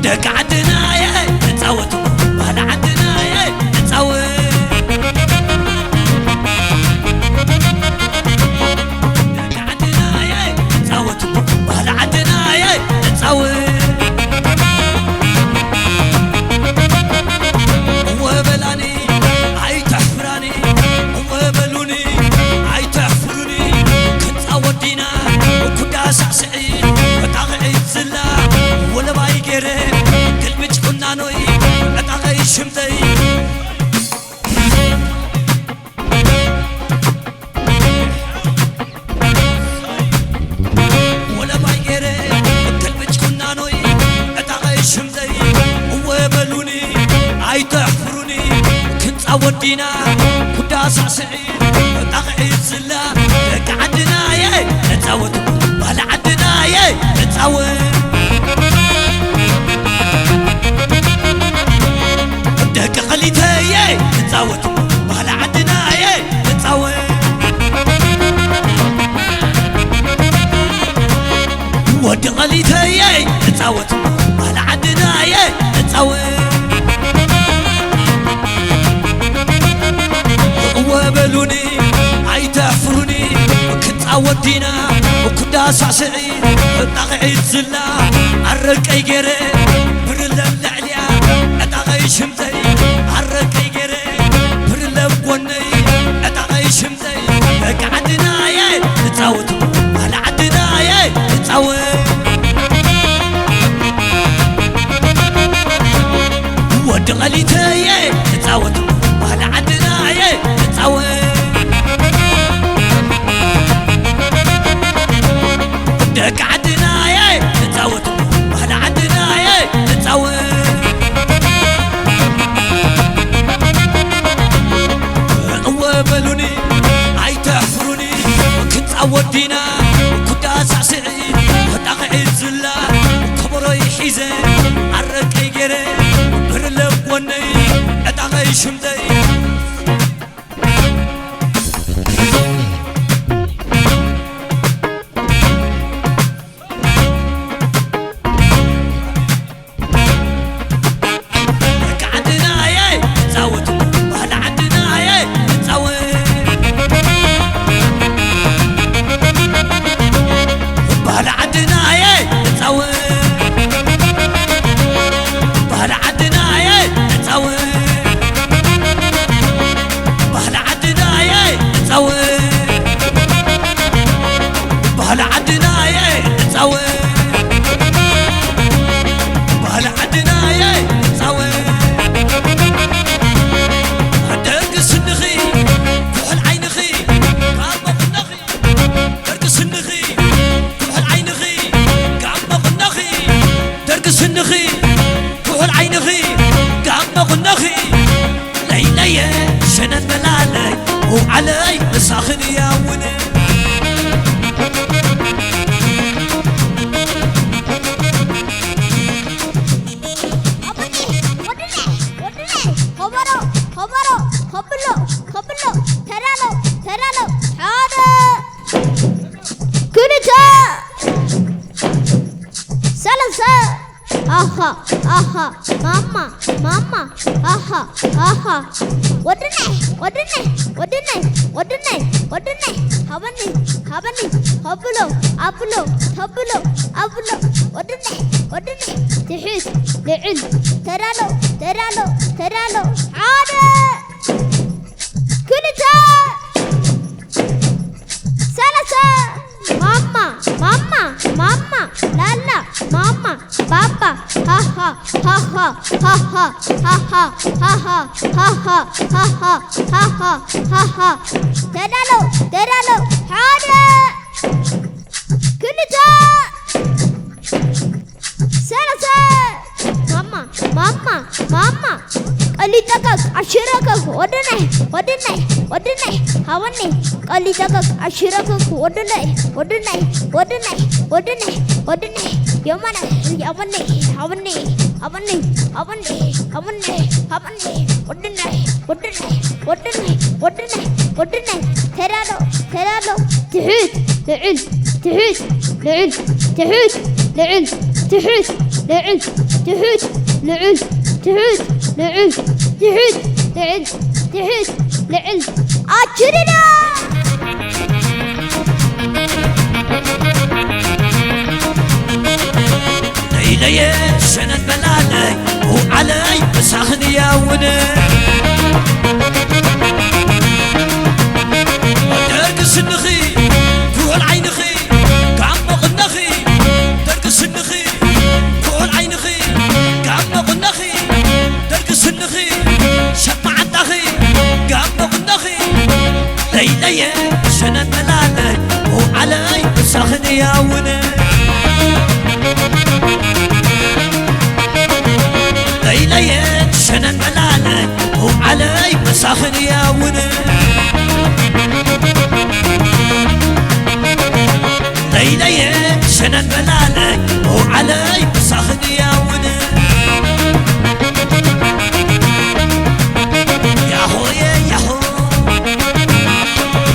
ደቂ ዓድና ኣየ ንጻወት እሞ፣ ባህሊ ዓድና ኣየ ንጻወት። ደቂ ዓድና ኣየ ንጻወት እሞ፣ ባህሊ ዓድና ኣየ ንጻወት። እወ በላኒ ኣይተሕፍራኒ፣ እወ በሉኒ ኣይተሕፍሩኒ። ክንጻወት ዲና ኩዳ ሳዕስዒ፣ ጣቕዒት ዝላ፣ ወለባይ ገይረ ግልብጭ ቁናኖይ፣ ዕጣቐይ ሽምተይ። ወለባይ ገይረ ገልብጭ ኩናኖይ፣ ዕጣቐይ ሽምተይ። እወ በሉኒ ኣይተሕፍሩኒ፣ ክንጻወት ዲና ኩዳ ሳዕስዒ፣ ዕጣቐ ዝላ። ደቂ ዓድና ኣየ ንጻወት፣ ባህሊ ዓድና ኣየ ንጻወት። ደቂ ቐሊተየ ንጻወት፣ ባህሊ ዓድና ኣየ ንጻወት። ወዲ ቐሊተየ ንጻወት፣ ባህሊ ዓድና ኣየ ንጻወት። እወ በሉኒ ኣይተሕፍሩኒ፣ ክንጻወት ዲና ኩዳ ሳዕስዒ፣ ጣቕዒት ዝላ፣ ኣረቀይ ገይረ ብርለ ኣብ ልዕሊያ፣ ዕጣቐይ ሽምተይ፣ ኣረቀይ ገይረ ብርለ ኣብ ጎነይ፣ ዕጣቐይ ሽምተይ። ደቂ ዓድናየ ንጻወት፣ ባህሊ ዓድናየ ንጻወት። ወዲ ቐሊተየ ንጻወት፣ ባህሊ ዓድናየ ንጻወት። ደቂ ዓድናየ ንጻወት፣ ባህሊ ዓድናየ ንጻወት። እወ በሉኒ ኣይተሕፍሩኒ፣ ክንጻወት ዲና ኩዳ ሳዕስዒ፣ ጣቕዒት ዝላ፣ ከበሮይ ሒዘ፣ ኣረቀይ ገይረ፣ ብርለ ኣብ ጎነይ፣ ዕጣቐይ ሽምተይ። ደቂ ዓድናየ ንጻወት፣ ባህሊ ዓድናየ ንጻወት። ባህሊ ዓድናየ ንጻወት፣ ባህሊ ዓድናየ ንጻወት። ባህሊ ዓድናየ ንጻወት፣ ባህሊ ዓድናየ ንጻወት፣ ባህሊ ዓድናየ ንጻወት። ደቂ ስንኺ፣ ኩሕል ዓይንኺ፣ ካብ መቑነኺ። ደርቂ ስንኺ፣ ኩሕል ዓይንኺ፣ ጋመ ቁነኺ። ደርቂ ስንኺ፣ ኩሕል ዓይንኺ፣ ጋመ ቁነኺ። ለይለየ ሸነን መላለይ፣ ውዓለይ ምሳኽን ያውን። ኣቦቴ፣ ወድነ፣ ወድነ፣ ከበሮ፣ ከበሮ፣ ከብሎ፣ ከብሎ፣ ተዳሎ፣ ተዳሎ፣ ሓደ። ሃሃ ሃሃ ማማ ማማ ሃሃ ሃሃ ወድነይ ወድነይ ወድነይ ወድነይ ወድነይ ሃበኒ ሃበኒ ሆብሎ ኣብሎ ተብሎ ኣብሎ ወድነይ ወድነይ ትሑት ልዑል ተዳሎ ተዳሎ ተዳሎ ሓደ ክልተ ሰላሳ ማማ ማማ ማማ ላላ ማማ ባባ ሃሃ ሃሃ ሃሃ ሃሃ ሃሃ ሃሃ ሃሃ ሃሃ ሃሃ ሃሃ ተዳሎ ተዳሎ ሓደ ክልተ ሰላሳ ማማ ማማ ማማ ቀሊጠካ ኣሽረከ ወድነይ ወድነይ ወድነይ ሃወኒ ቀሊጠካ ኣሽረከ ወድነይ ወድነይ ወድነይ ወድነይ ወድነይ የማነ ያወኒ ሃወኒ ሃወኒ ሃወኒ ሃወኒ ሃወኒ ወድነይ ወድነይ ወድነይ ወድነይ ወድነይ ተዳሎ ተዳሎ ትሑት ልዑል ትሑት ልዑል ትሑት ልዑል ትሑት ልዑል ትሑት ልዑል ትሑት ልዑል ትሑት ልዑል ትሑት ልዑል ኣችርዳ ለይለየ ሸነን በላለይ ውዓለይ ምሳኽን ያውን ደርቂ ስንኺ ኩል ዓይንኺ ጋሞ ቕነኺ ደርቂ ስንኺ ኩል ዓይንኺ ጋሞ ቕነኺ ደርቂ ስንኺ ሸማዓንዳኺ ጋሞ ቕነኺ ለይለየ ሸነን በላለይ ውዓለይ ምሳኽን ያውን ለይለየ ሸነን በላለይ ውዓለይ ምሳኽን ያውን ለይለየ ሸነን በላለይ ውዓለይ ምሳኽን ያውን ያሆየ ያሆ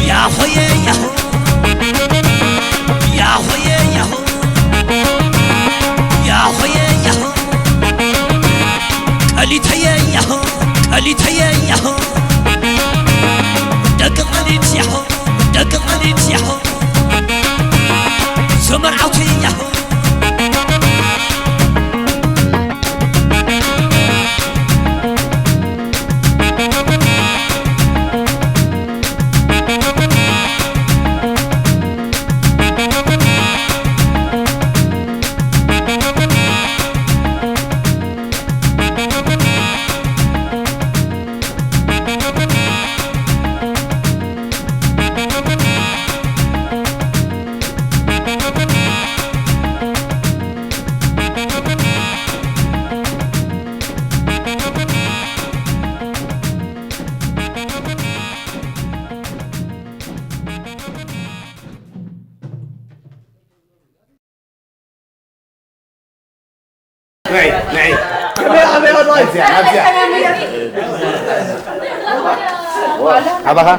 ያሆየ ያሆ ያሆየ ያሆ ያሆየ ያሆ ቀሊተየ ያሆ ቀሊተየ ያሆ ደቂ ቀሊት ያሆ ደቂ ቀሊት ያሆ ዘመርዓውቲ ያሆ ኣባኻ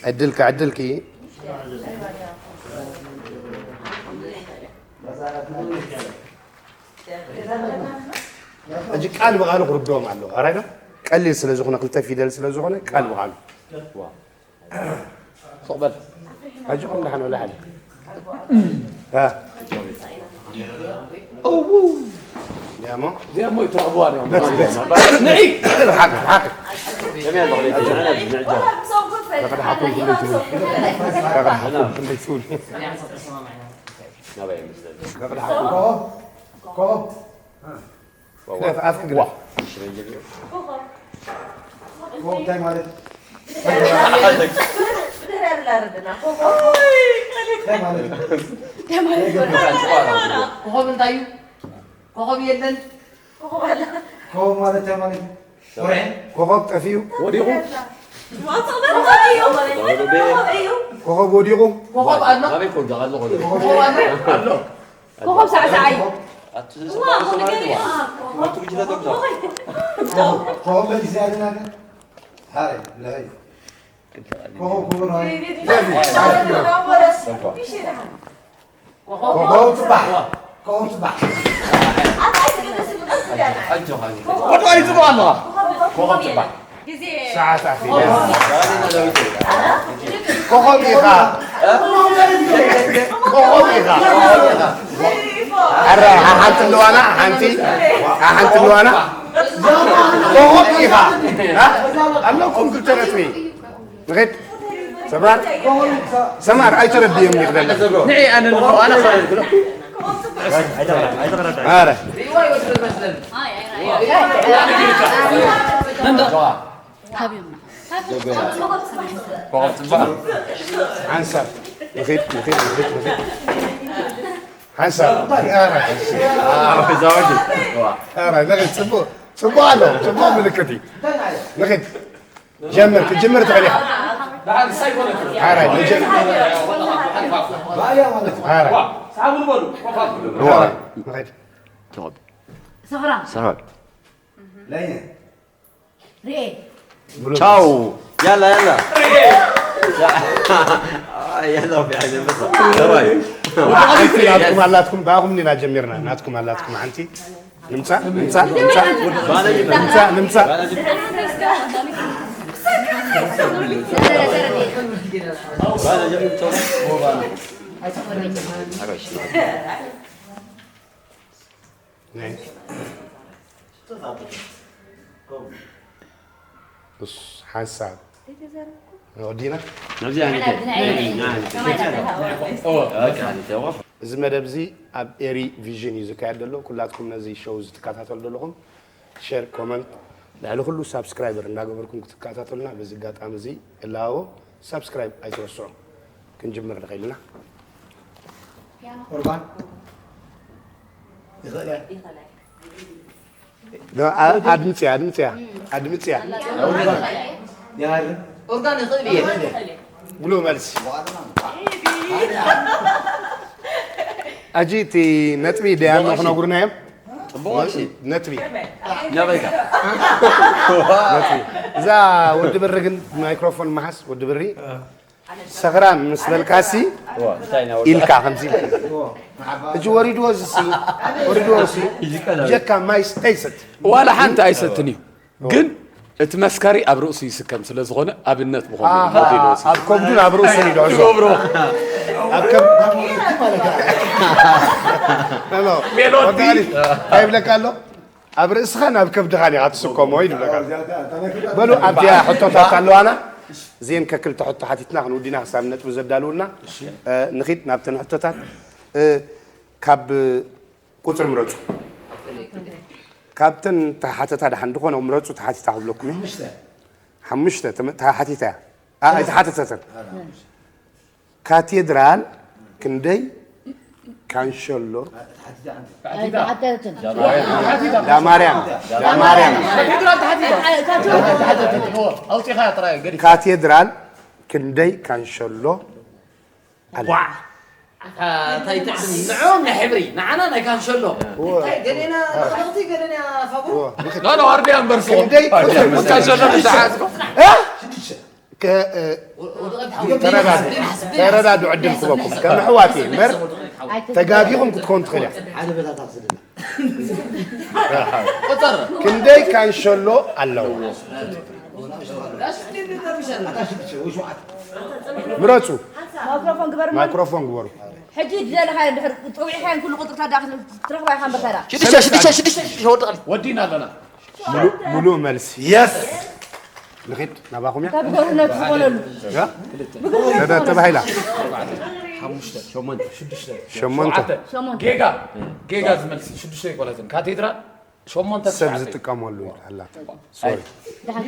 ዕድልኪ ዕድልኪ ሕጂ ቃል ብቓሉ ክርድኦም ኣለዎ ኣራይዶ ቀሊል ስለ ዝኾነ ክልተ ፊደል ስለ ዝኾነ ቃል ብቓሉ ሱቕ በል። ኣጆኹም ደሓን ወላ ሓደ። እዉ ያሞ እዚኣ እሞ ይትረኽብዋ እዮም። በስ በስ ንዒ ርሓቅ ርሓቅ ከመይ ኣሎ ክልተ ንዕጃ ከቅድሓኩም ክንደይ ትብሉ ከቅድሓኩም ክንደይ ትብሉ ናበይ ምስለኒ ከቅድሓኩም ክለፍ ኣፍ ክግለፍ ኮኾብ እንታይ ማለት እንታይ ማለት ኮኾብ እንታይ እዩ? ኮኾብ የለን። ኮኾብ ማለት እንታይ ማለት እዩ? ወርሒ ኮኾብ ጠፊኡ ወዲቑ ኮኾብ ወዲቑ ኮኾብ ኣሎ። ናበይ ኮንካ ኣሎ ኮኾብ ኣሎ። ኣሎ። ኮኾብ ሳዕሳዓይ ኮኾብ በጊዜ ኣለና ግን ሃይ ለይ ኮኾብ ክቡር ሃይ ኮኾብ ጽባሕ። ኮኾብ ጽባሕ። ወዲ ኣይጽቡቕ ኣለዋ። ኮኾብ ጽባሕ። ሰዓት ኣኺላ። ኮኾብ ኢኻ። ኮኾብ ኢኻ። ኣረ፣ ሓንቲ ኣለዋና፣ ሓንቲ፣ ሓንቲ ኣለዋና። ኮኾብ ኢኻ። ኣለኩም ክልተ ነጥቢ። ንኸድ ሰማር፣ ሰማር ኣይተረድዮም ይኽደለ። ንዒ ኣነ ንብሎ ኣነ ኸረድኩ። ኣረ። ሓንሳብ ንኸድ፣ ንኸድ፣ ንኸድ፣ ንኸድ። ሓንሳብ። ኣረ። ኣረ፣ ንኸድ፣ ጽቡቕ፣ ጽቡቕ ኣሎ። ጽቡቕ ምልክት እዩ። ንኸድ። ጀምር፣ ክትጅምር ትኽእል ኢኻ። ሓራይ፣ ንጀ-፣ ሓራይ። ሩዋ። ንኸድ። ሰኽራ። ሰኽራ። ቻው። ያላ፣ ያላ። ያላ፣ ያላ። ናትኩም ኣላትኩም፣ ብኣኹም ዲና ጀሚርና። ናትኩም ኣላትኩም ሓንቲ። ንምጻእ፣ ንምጻእ፣ ንምጻእ። ንምጻእ፣ ንምጻእ። ናይ። እስ፣ ሓንሳብ። ወዲና? ናብዚ ዓይነት። ኦ፣ በቃ፣ እዚ መደብ እዚ ኣብ ኤሪ ቪዥን እዩ ዝካየድ ዘሎ። ኩላትኩም ነዚ ሾው ዝትከታተሉ ዘለኹም ሸር፣ ኮመንት፣ ልዕሊ ኩሉ ሳብስክራይበር እንዳገበርኩም ክትከታተሉና በዚ ኣጋጣሚ እዚ እላዎ። ሳብስክራይብ ኣይትረስዑ። ክንጅምር ንኽእል ኢና። ቁርባን ይኽእል እያ። ዶ፣ ኣ-፣ ኣድምፅያ፣ ኣድምፅያ፣ ኣድምፅያ። ይሃርም። ኦርጋን ይኽእል እየ። ሙሉእ መልሲ። ኣጂ፣ እቲ ነጥቢ ደያኖ ክነግሩና እዮም። ጽቡቕ፣ እሺ። ነጥቢ። ናበይ ኢኻ? ነጥቢ። እዛ ወዲ ብሪ ግን ማይክሮፎን መሓዝ፣ ወዲ ብሪ። ሰኽራም ምስ በልካሲ ዋ፣ እንታይ ኢና ወዲ? ኢልካ ከምዚ። ሕጂ ወሪድዎ ዝሲ፣ ወሪድዎ ሲ፣ ይቀላል። ጀካ ማይ ስተ ይሰቲ። ዋላ ሓንቲ ኣይሰትን እዩ። ግን እቲ መስከሪ ኣብ ርእሱ ይስከም ስለ ዝኾነ ኣብነት ምኾኑ ኣሃ፣ ሞዴል ወሲ። ኣብ ከብዱን ኣብ ርእሱን ይድሕዞ። ይገብሮ። ኣብ ከብ-፣ ሄሎ፣ ሜሎዲ። ወጋሊ፣ እንታይ ይብለካ ኣሎ? ኣብ ርእስኻን ኣብ ከብድኻን ኢኻ ትስከሞ ይብለካ። በሉ፣ ኣብዚኣ ሕቶታት ኣለዋና። እዚአን ከክልተ ሕቶ ሓቲትና ክንውዲና ክሳብ ነጥቢ ዘዳልውልና። እ፣ ንኺድ ናብተን ሕቶታት። እ፣ ካብ ቁጽሪ ምረጹ። ካብተን ተሓተታ ደሓን ዝኾነ ምረጹ ተሓቲታ ክብለኩም እየ። ሓሙሽተ። ሓሙሽተ ተመ-፣ ተሓቲታ እያ። ኣ፣ ኣይተሓተተትን። ካቴድራል ክንደይ ካንሸሎ? ኣይተሓተተትን። ዳማርያም፣ ዳማርያም። ካቴድራል ተሓቲታ። ኣይተሓተተትን። ኣውጺኻ ጥራይ ገዲፍ። ካቴድራል ክንደይ ካንሸሎ? ኣላ። ዋ! ኣታ እንታይ ትዕድም? ንዕኦም ናይ ሕብሪ፣ ንዓና ናይ ካንሸሎ። እወ። እንታይ ገሌና ኣኽለኽቲ፣ ገሌና ፋቡሩ? እወ። ኖ፣ ኖ፣ ዋርድያ እምበር ስኹም። ክንደይ ቁጽሪ? ምስ ካንሸሎ ምተሓዝኩም። እ? ሽዱሽተ። ከ-፣ እ፣ ወ-፣ ወ-፣ ተረዳድኡ። ሓስብ፣ ሓስብ። ተረዳድኡ፣ ዕድል ክበኩም። ከም ኣሕዋት እየ እምበር፣ ተጋጊኹም ክትኮኑ ትኽእል እያ። ሓደ በታታት ስለ ቁጽር። ክንደይ ካንሸሎ ኣለዎ? ምረጹ። ማይክሮፎን ግበር እሞ። ማይክሮፎን ግበሩ። ሕጂ ዝደለኻዮ እንድሕር ጠዊዕካዮን ኩሉ ቁጽርታት ደኣ ክትረኽባ ኢኻ እምበር ታዲያ። ሽዱሽተ፣ ሽዱሽተ፣ ሽዱሽተ፣ ሽዱሽተ ወድቕ። ወዲና ኣለና። ሙሉ-፣ ሙሉእ መልሲ። የስ። ንኺድ ናባኹም እያ። ካብ ገርነት ዝኾነሉ። ያ? ተደ-፣ ተባሂላ። ሓሙሽተ፣ ሸሞንተ፣ ሽዱሽተ፣ ሸሞንተ። ሸውዓተ። ሸሞንተ። ጌጋ፣ ጌጋ ዝመልሲ ሽዱሽተ ኣይኮነትን። ካቴድራል ሸሞንተ ሰብ ትሽዓተ። ዝጥቀመሉ ኣላ። ሶሪ። ደሓን።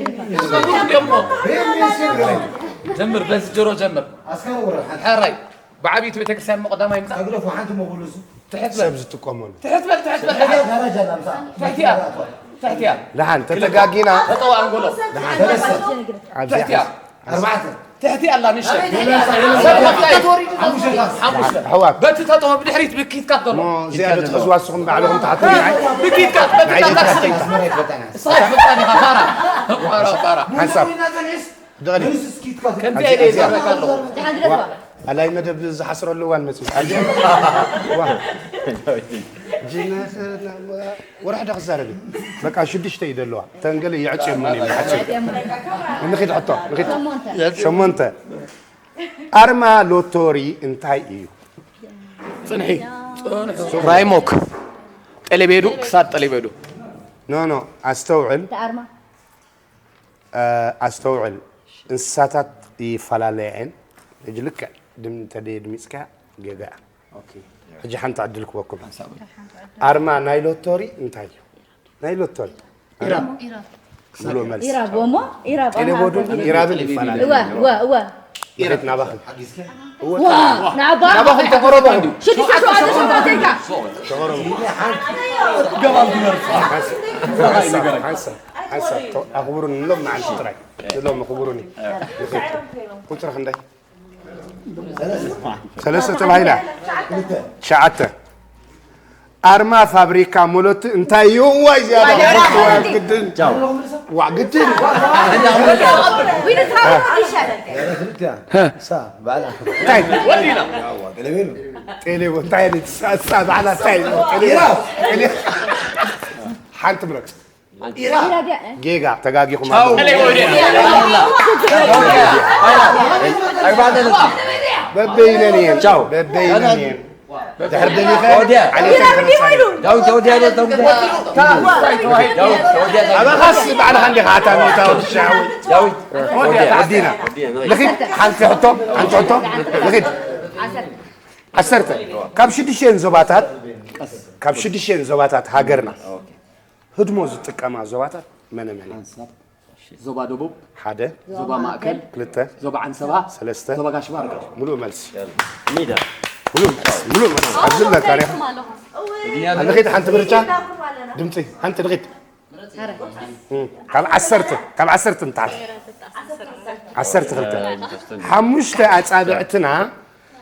ጀምር፣ በዚ ጀሮ ጀምር። ኣስካሪ ወረድ ሓንቲ። ሕራይ። ብዓብይቲ ቤተክርስትያን እሞ ቀዳማይ ምጻእ። ተግደፉ ሓንቲ እሞ ኩሉ እሱ። ትሕት በል። ሰብ ዝጥቀመሉ። ትሕት በል፣ ትሕት በል፣ ደረጃ፣ ደሓን። ደረጃ ላምሳ። ትሕት እያ። ትሕት እያ። ደሓን፣ ተተጋጊና። ተጠው ኣንጎሎ። ደሓን። ሰለስተ። ኣብዚኣ ትሕት እያ። ኣርባዕተ። ትሕቲ ኣላ ንእሽተይ። ኣበይ ትሕቲ ኣላ? ሰብ ካብታይ? ሓሙሽተ። ኣሕዋት። በቲ ተጠሆ ብድሕሪት ብኪትካት ዘሎ። እሞ እዚኣ ዶ ትሕዝዋ ንስኹም ባዕልኹም ትሓትኒ ንዓይ? ብኪትካት፣ በቲ ንዓይ ታክሲ ትሕዝዋ። ንስኻ ፈጣን ኢኻ፣ ፋራ። ፋራ፣ ፋራ። ሓንሳብ። ደቐሊ። ከምዚ ኢለ ይዛረበካ ኣለኹ። ደሓን ግደፍዋ። ኣላይ መደብ ዝሓስረሉ እዋን መፅዩ። ዋ። ጅነ-፣ ወርሒ ዶ ክዛረብ እዩ? በቃ ሽዱሽተ እዩ ደለዋ። ተንገለ ይዕፅዮም መን እዩ? ንሓፅር። ንኺድ ሕቶ፣ ንኺድ። ሸሞንተ። ኣርማ ሎቶሪ እንታይ እዩ? ጽንሒ። ራይሞክ። ጠለቤዱ፣ ክሳድ ጠለቤዱ። ኖ፣ ኖ፣ ኣስተውዕል። እቲ ኣርማ። እ፣ ኣስተውዕል። እንስሳታት ይፈላለያ እየን። ሕጂ ልክዕ ድም-፣ እንተ ደየድሚጽካ ጌጋ እያ። ኦኬ። ሕጂ ሓንቲ ዕድል ክበኩም። ሓንሳብ። ኣርማ ናይ ሎቶሪ እንታይ እዩ? ናይ ሎቶሪ። ኢራብ። ኢራብ። ሙሉእ መልሲ። ኢራብ እሞ፣ ኢራብ ቴሌቦዱን ኣምሓ ኢራብን ይፈላለዩ። እወ፣ እወ፣ እወ። ኢራብ ናባኹም። እወ፣ ናባ። ናባኹም ተቐረቡ። ሽዱሽተ ሸውዓተ ሸውዓተ ኢልካ። ተቐረቡ። ሓንሳ፣ ሓንሳ፣ ሓንሳ፣ ሓንሳ፣ ቶ-፣ ኣኽብሩኒ፣ ንሎም መዓልቲ ጥራይ። ንሎም ኣኽብሩኒ። ቁጽሪ ክንደይ? ሰለስተ ተባሂላ። ትሽዓተ። ኣርማ ፋብሪካ ሞለቲ እንታይ እዩ? ዋይ ዝያዳ ዋይ፣ ክፍቲ ዋይ፣ ዋይ፣ ግድን። ቻው። ዋ፣ ግድን። ዊንታ ይሻላል። ሳ፣ ባዕላ። እንታይ? ዋ፣ ገለቤሉ። ቴሌቦ፣ እንታይ እዩ? ሳ፣ ሳ፣ ባዕላ እንታይ እዩ? ቴሌቦ። ቴሌ-፣ ሓንቲ ምረጽ። ኢራብ። ጌጋ፣ ተጋጊኹም ቻው። ኣለኹም። በበይነን እየን። ቻው። በበይነን እየን። ድሕር ደሊኸ ወዲያ። ዓሌተን ኢራብ እንዲህ ተነሳሪ። በሉ። ዳዊት፣ ወዲያ፣ ዳዊት፣ ዳዊት፣ ወዲያ። ኣባኻስ ባዕልኻ እንዲኻ ኣታሚታ ወዲ ሻዊ። ዳዊት፣ ወዲያ። ወዲና። ልኺድ፣ ሓንቲ ሕቶ፣ ሓንቲ ሕቶ። ልኺድ። ዓሰርተ። ካብ ሽዱሽተን ዞባታት፣ ካብ ሽዱሽተን ዞባታት ሃገርና ህድሞ ዝጥቀማ ዞባታት መነ መን እየን? ሓንሳብ። ዞባ ደቡብ። ሓደ። ዞባ ማእከል። ክልተ። ዞባ ዓንሰባ። ሰለስተ። ዞባ ጋሽ ባርካ። ሙሉእ መልሲ። ሚዳ። ሙሉእ መልሲ፣ ሙሉእ መልሲ። ኣብዚ ኣለካ ሪኢኻ። ንኺድ ሓንቲ ምርጫ። ድምፂ፣ ሓንቲ ንኺድ። እም፣ ካብ ዓሰርተ፣ ካብ ዓሰርተ ንታሕቲ። ዓሰርተ ክልተ። ሓሙሽተ ኣጻብዕትና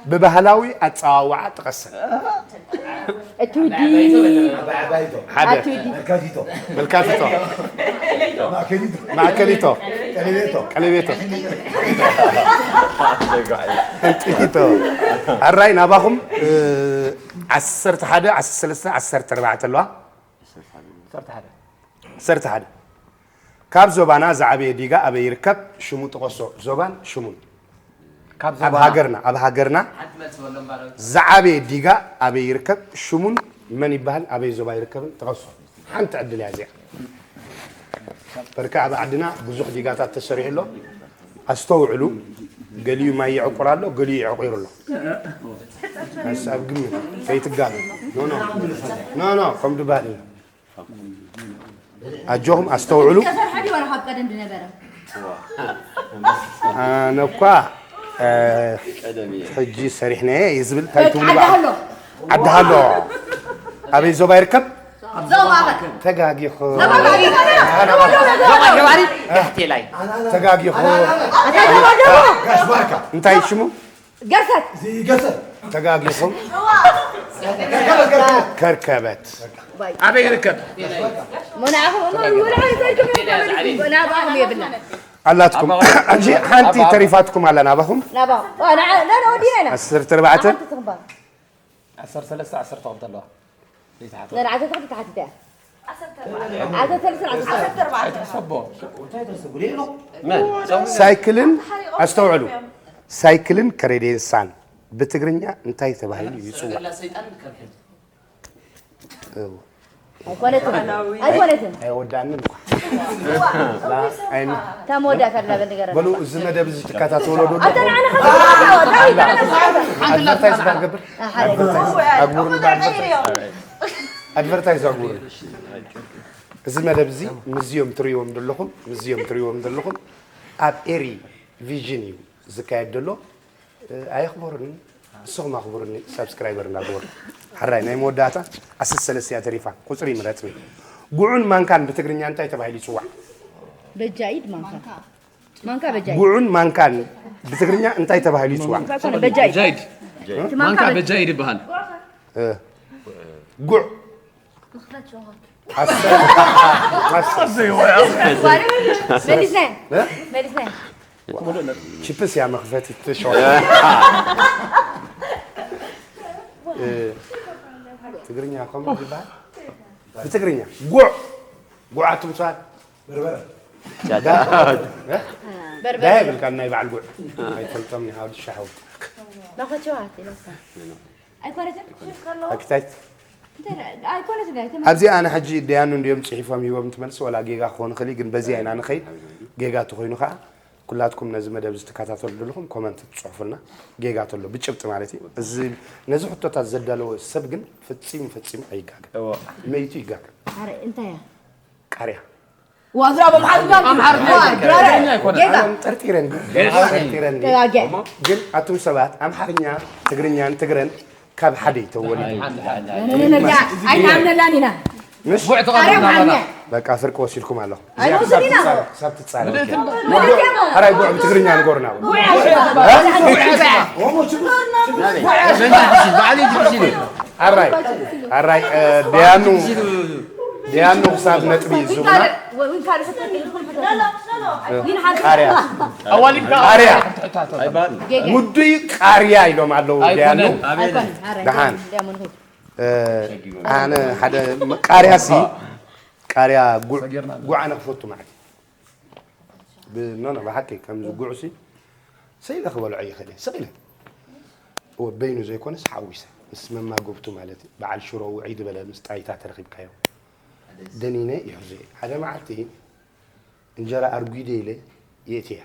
ብባህላዊ ኣጸዋውዓ ጥቀሰን። እቲ ውዲ። ሓደ። እቲ ውዲ። መልካቲቶ። መልካቲቶ። ማእከሊቶ። ማእከሊቶ። ቀለቤቶ። ቀለቤቶ። ሕንጥሊቶ። ሕራይ ናባኹም፣ እ፣ ዓሰርተ ሓደ፣ ዓሰርተ ሰለስተ፣ ዓሰርተ ኣርባዕተ ኣለዋ። ዓሰርተ ሓደ። ዓሰርተ ሓደ። ካብ ዞባና ዝዓበየ ዲጋ ኣበይ ይርከብ? ሽሙ ጥቐሶ። ዞባን ሽሙን። ካብ ኣብ ዞባና። ሃገርና፣ ኣብ ሃገርና ሓንቲ መልሲ በሎም ባራዊ። ዝዓበየ ዲጋ ኣበይ ይርከብ? ሽሙን መን ይበሃል? ኣበይ ዞባ ይርከብን ጥቐሶ። ሓንቲ ዕድል እያ እዚኣ። በርካ ኣብ ዓድና ብዙሕ ዲጋታት ተሰሪሑ ኣሎ። ኣስተውዕሉ። ገሊኡ ማይ ይዕቁር ኣሎ፣ ገሊኡ ይዕቂሩ ኣሎ። ሓንሳብ ግምት ከይትጋገ። ኖ፣ ኖ። ኖ፣ ኖ፣ ከም ድባል እዩ። ኣጆኹም ኣስተውዕሉ። ከሰርሐ ድዩ ወላ ካብ ቀደም ዝነበረ? ኣነ እኳ፣ እ፣ ቀደም እየ። ሕጂ ሰሪሕናየ እየ ዝብል እንታይ ትብሉ ዓዲ በዓል? ሃሎ። ዓዲ ሃሎ። ኣበይ ዞባ ይርከብ? ዞባ ማእከል። ተጋጊኹ። ዞባ ማእከል። ዞባ ገባሪ። ተጋጊኹ። ኣታ ዞባ ደቡብ። እንታይ ሽሙ? ገርሰት። እዚ ገርሰት። ተጋጊኹም። ከርከበት። ኣበይ ይርከብ? መናኹም፣ መናኹም የብልና። ኣላትኩም። ሕጂ ሓንቲ ተሪፋትኩም ኣላ ናባኹም። ናባ። ዋ፣ ንዓ-፣ ና-፣ ና-፣ ወዲና ኢና። ዓሰርተ ኣርባዕተ። ሓንቲ ትኽባ። ዓሰርተ ሰለስተ፣ ዓሰርተ ክልተ ኣለዋ። ዘይተሓተ። ና-፣ ንዓ ተትኽልተ ተሓቲተ እያ። ዓሰርተ ኣርባዕተ። ዓሰርተ ኣርባዕተ። ኣይትሕሰቦ። ሳይክልን፣ ኣስተውዕሉ፣ ሳይክልን ከሬዴንሳን ብትግርኛ እንታይ ተባሂሉ ይጽዋዕ? እው። ኣይኮነትን። ኣይኮነትን። ኣይወዳንን እኳ። ኣይን-፣ እታ መወዳእታ ኣላ በል ንገረና። በሉ፣ እዚ መደብ እዚ ትከታተሎ ዶ ኣታ ኣለኹም? ንዓና ከ-፣ ኣድቨርታይዝ ባል ገብር። ኣድቨርታይዝ። ኣግቡር ኣድቨርታይዝ ኣግቡር። እዚ መደብ እዚ ምስዚኦም ትርእይዎም ዘለኹም፣ ምስዚኦም ትርእይዎም ዘለኹም ኣብ ኤሪ ቪዥን እዩ ዝካየድ ዘሎ። ኣየኽብሩኒ፣ ንስኹም ኣኽብሩኒ፣ ሳብስክራይበር እንዳገበሩ። ሕራይ ናይ መወዳእታ ዓሰርተ ሰለስተ እያ ተሪፋ፣ ቁፅሪ ምረፅኒ። ጉዑን ማንካን ብትግርኛ እንታይ ተባሂሉ ይፅዋዕ? በጃ ኢድ ማንካ። ማንካ በጃ ኢድ። ጉዑን ማንካን ብትግርኛ እንታይ ተባሂሉ ይፅዋዕ? ማንካ ኣይኮነ፣ በጃ ኢድ። በጃ ኢድ። እቲ ማንካ ማንካ በ-፣ በጃ ኢድ ይበሃል። እ፣ ጉዕ። ዓሰርተ፣ ዓሰርተ። መሊስናዮ። እ? መሊስናዮ። ቺፕስ እያ መኽፈቲ ትሸው። ትግርኛ ከምኡ ይባሃል? ብትግርኛ ጉዕ። ጉዓት ምሳል። በርበረ። ዳይ ብልካ ናይ በዓል ጉዕ። ኣይፈልጦም ይሃው ሻው። ኣክታይት። ኣብዚ ኣነ ሕጂ ደያኑ እንዲዮም ጽሒፎም ሂቦም ትመልስ ወላ ጌጋ ክኾን ይኽእል ግን በዚ ኣይና ንኸይድ። ጌጋ ተኾይኑ ከዓ ኩላትኩም ነዚ መደብ እዚ ትከታተሉ ዘለኹም ኮመንት ትጽሕፉልና። ጌጋ ተሎ ብጭብጢ ማለት እዩ። እዚ ነዚ ሕቶታት ዘዳለወ ሰብ ግን ፈጺሙ ፈጺሙ ኣይጋገ። መይቱ ይጋገ። ቃርያ። ዋዝራ በምሓርኛ ኣምሓርኛ ጌጋ። ጠርጢረን ግን ጠርጢረን ግን ኣቱም ሰባት ኣምሓርኛ ትግርኛን ትግረን ካብ ሓደ ይተወሉ። ኣይንኣምነላን ኢና። ምሽ ኣርያም ዓምያ። በቃ ፍርቂ ወሲድኩም ኣለኹም። ኣይንወስድ ኢና። ክሳብ ትጻረ። ኣራይ ጉዕ ብትግርኛ ንገሩና። ኣራይ ኣራይ ደያኑ ደያኑ ክሳብ ነጥቢ ዝቡና። ቃርያ ቃርያ። ሙዱይ ቃርያ ኢሎም ኣለዉ ደያኑ። ደሓን ኣነ ሓደ ቃርያ ሲ ቃርያ ጉዕ ኣነ ክፈቱ ማለት ብኖ ብሓቂ ከምዚ ጉዕ ሲ ሰኢለ ክበልዖ ይኽእል እየ ስቕ ኢለ በይኑ ዘይኮነስ ሓዊሰ ምስ መማገብቱ ማለት በዓል ሽሮ ውዒ ዝበለ ምስ ጣይታ ተረኺብካዮ ደኒነ ይሕዙ ሓደ መዓልቲ እንጀራ ኣርጉደ ኢለ የእትያ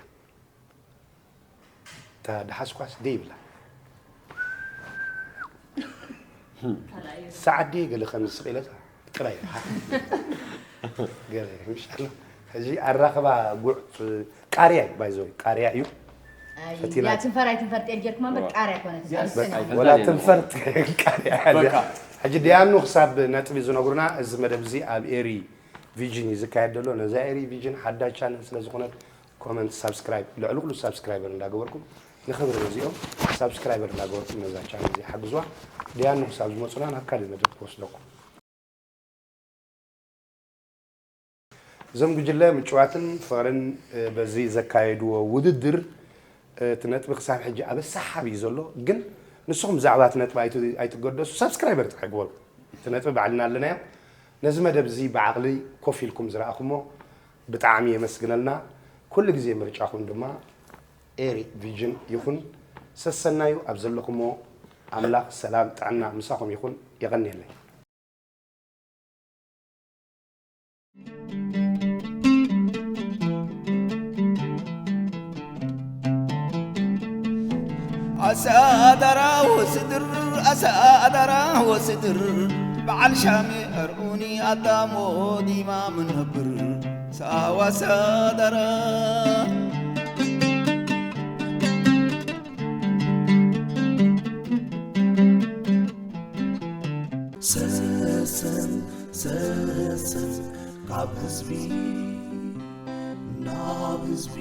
እታ ደሓስኳስ ደይ ይብላ ሰዓት ድየ ገለ ከም ዝስቕ ኢለታ ጥራይ ገለ ምሻሎ ሕዚ ኣራኽባ ጉዕ ቃርያ እዩ ባይዘ ቃርያ እዩ ፈቲና ትንፈር ኣይትንፈር ጤል ጌርኩም እምበር ቃርያ ኮነት ወላ ትንፈር ቃርያ ሕጂ ደያኑ ክሳብ ነጥቢ ዝነግሩና እዚ መደብ እዚ ኣብ ኤሪ ቪዥን እዩ ዝካየድ ዘሎ ነዛ ኤሪ ቪዥን ሓዳሽ ቻነል ስለ ዝኾነት ኮመንት ሳብስክራይብ ልዕሊ ኩሉ ሳብስክራይበር እንዳገበርኩም ንኽብሪ ነዚኦም ሳብስክራይበር እንዳገበርኩም ነዛ ቻነል እዚ ሓግዝዋ ደያኑ ክሳብ ዝመፁና ናብ ካልእ መድረክ ክወስደኩም እዞም ጉጅለ ምጭዋትን ፍቕርን በዚ ዘካየድዎ ውድድር እቲ ነጥቢ ክሳብ ሕጂ ኣበሳሓብ እዩ ዘሎ ግን ንስኹም ብዛዕባ እቲ ነጥቢ ኣይትገደሱ ሳብስክራይበር ጥራይ ግበሩ እቲ ነጥቢ ባዕልና ኣለናዮ ነዚ መደብ እዚ ብዓቕሊ ኮፍ ኢልኩም ዝረኣኹሞ ብጣዕሚ የመስግነልና ኩሉ ግዜ ምርጫኹም ድማ ኤሪ ቪዥን ይኹን ሰሰናዩ ኣብ ዘለኹሞ ኣምላኽ ሰላም ጥዕና ምሳኹም ይኹን የቐንየለይ ኣሳዳራ ወስድር ኣሳዳራ ወስድር በዓል ሻሜ ኣርኡኒ ኣዳሞ ዲማ ምንብር ሳዋ ኣሳዳራ ሰሰን ሰሰን ካብ ህዝቢ ናብ ህዝቢ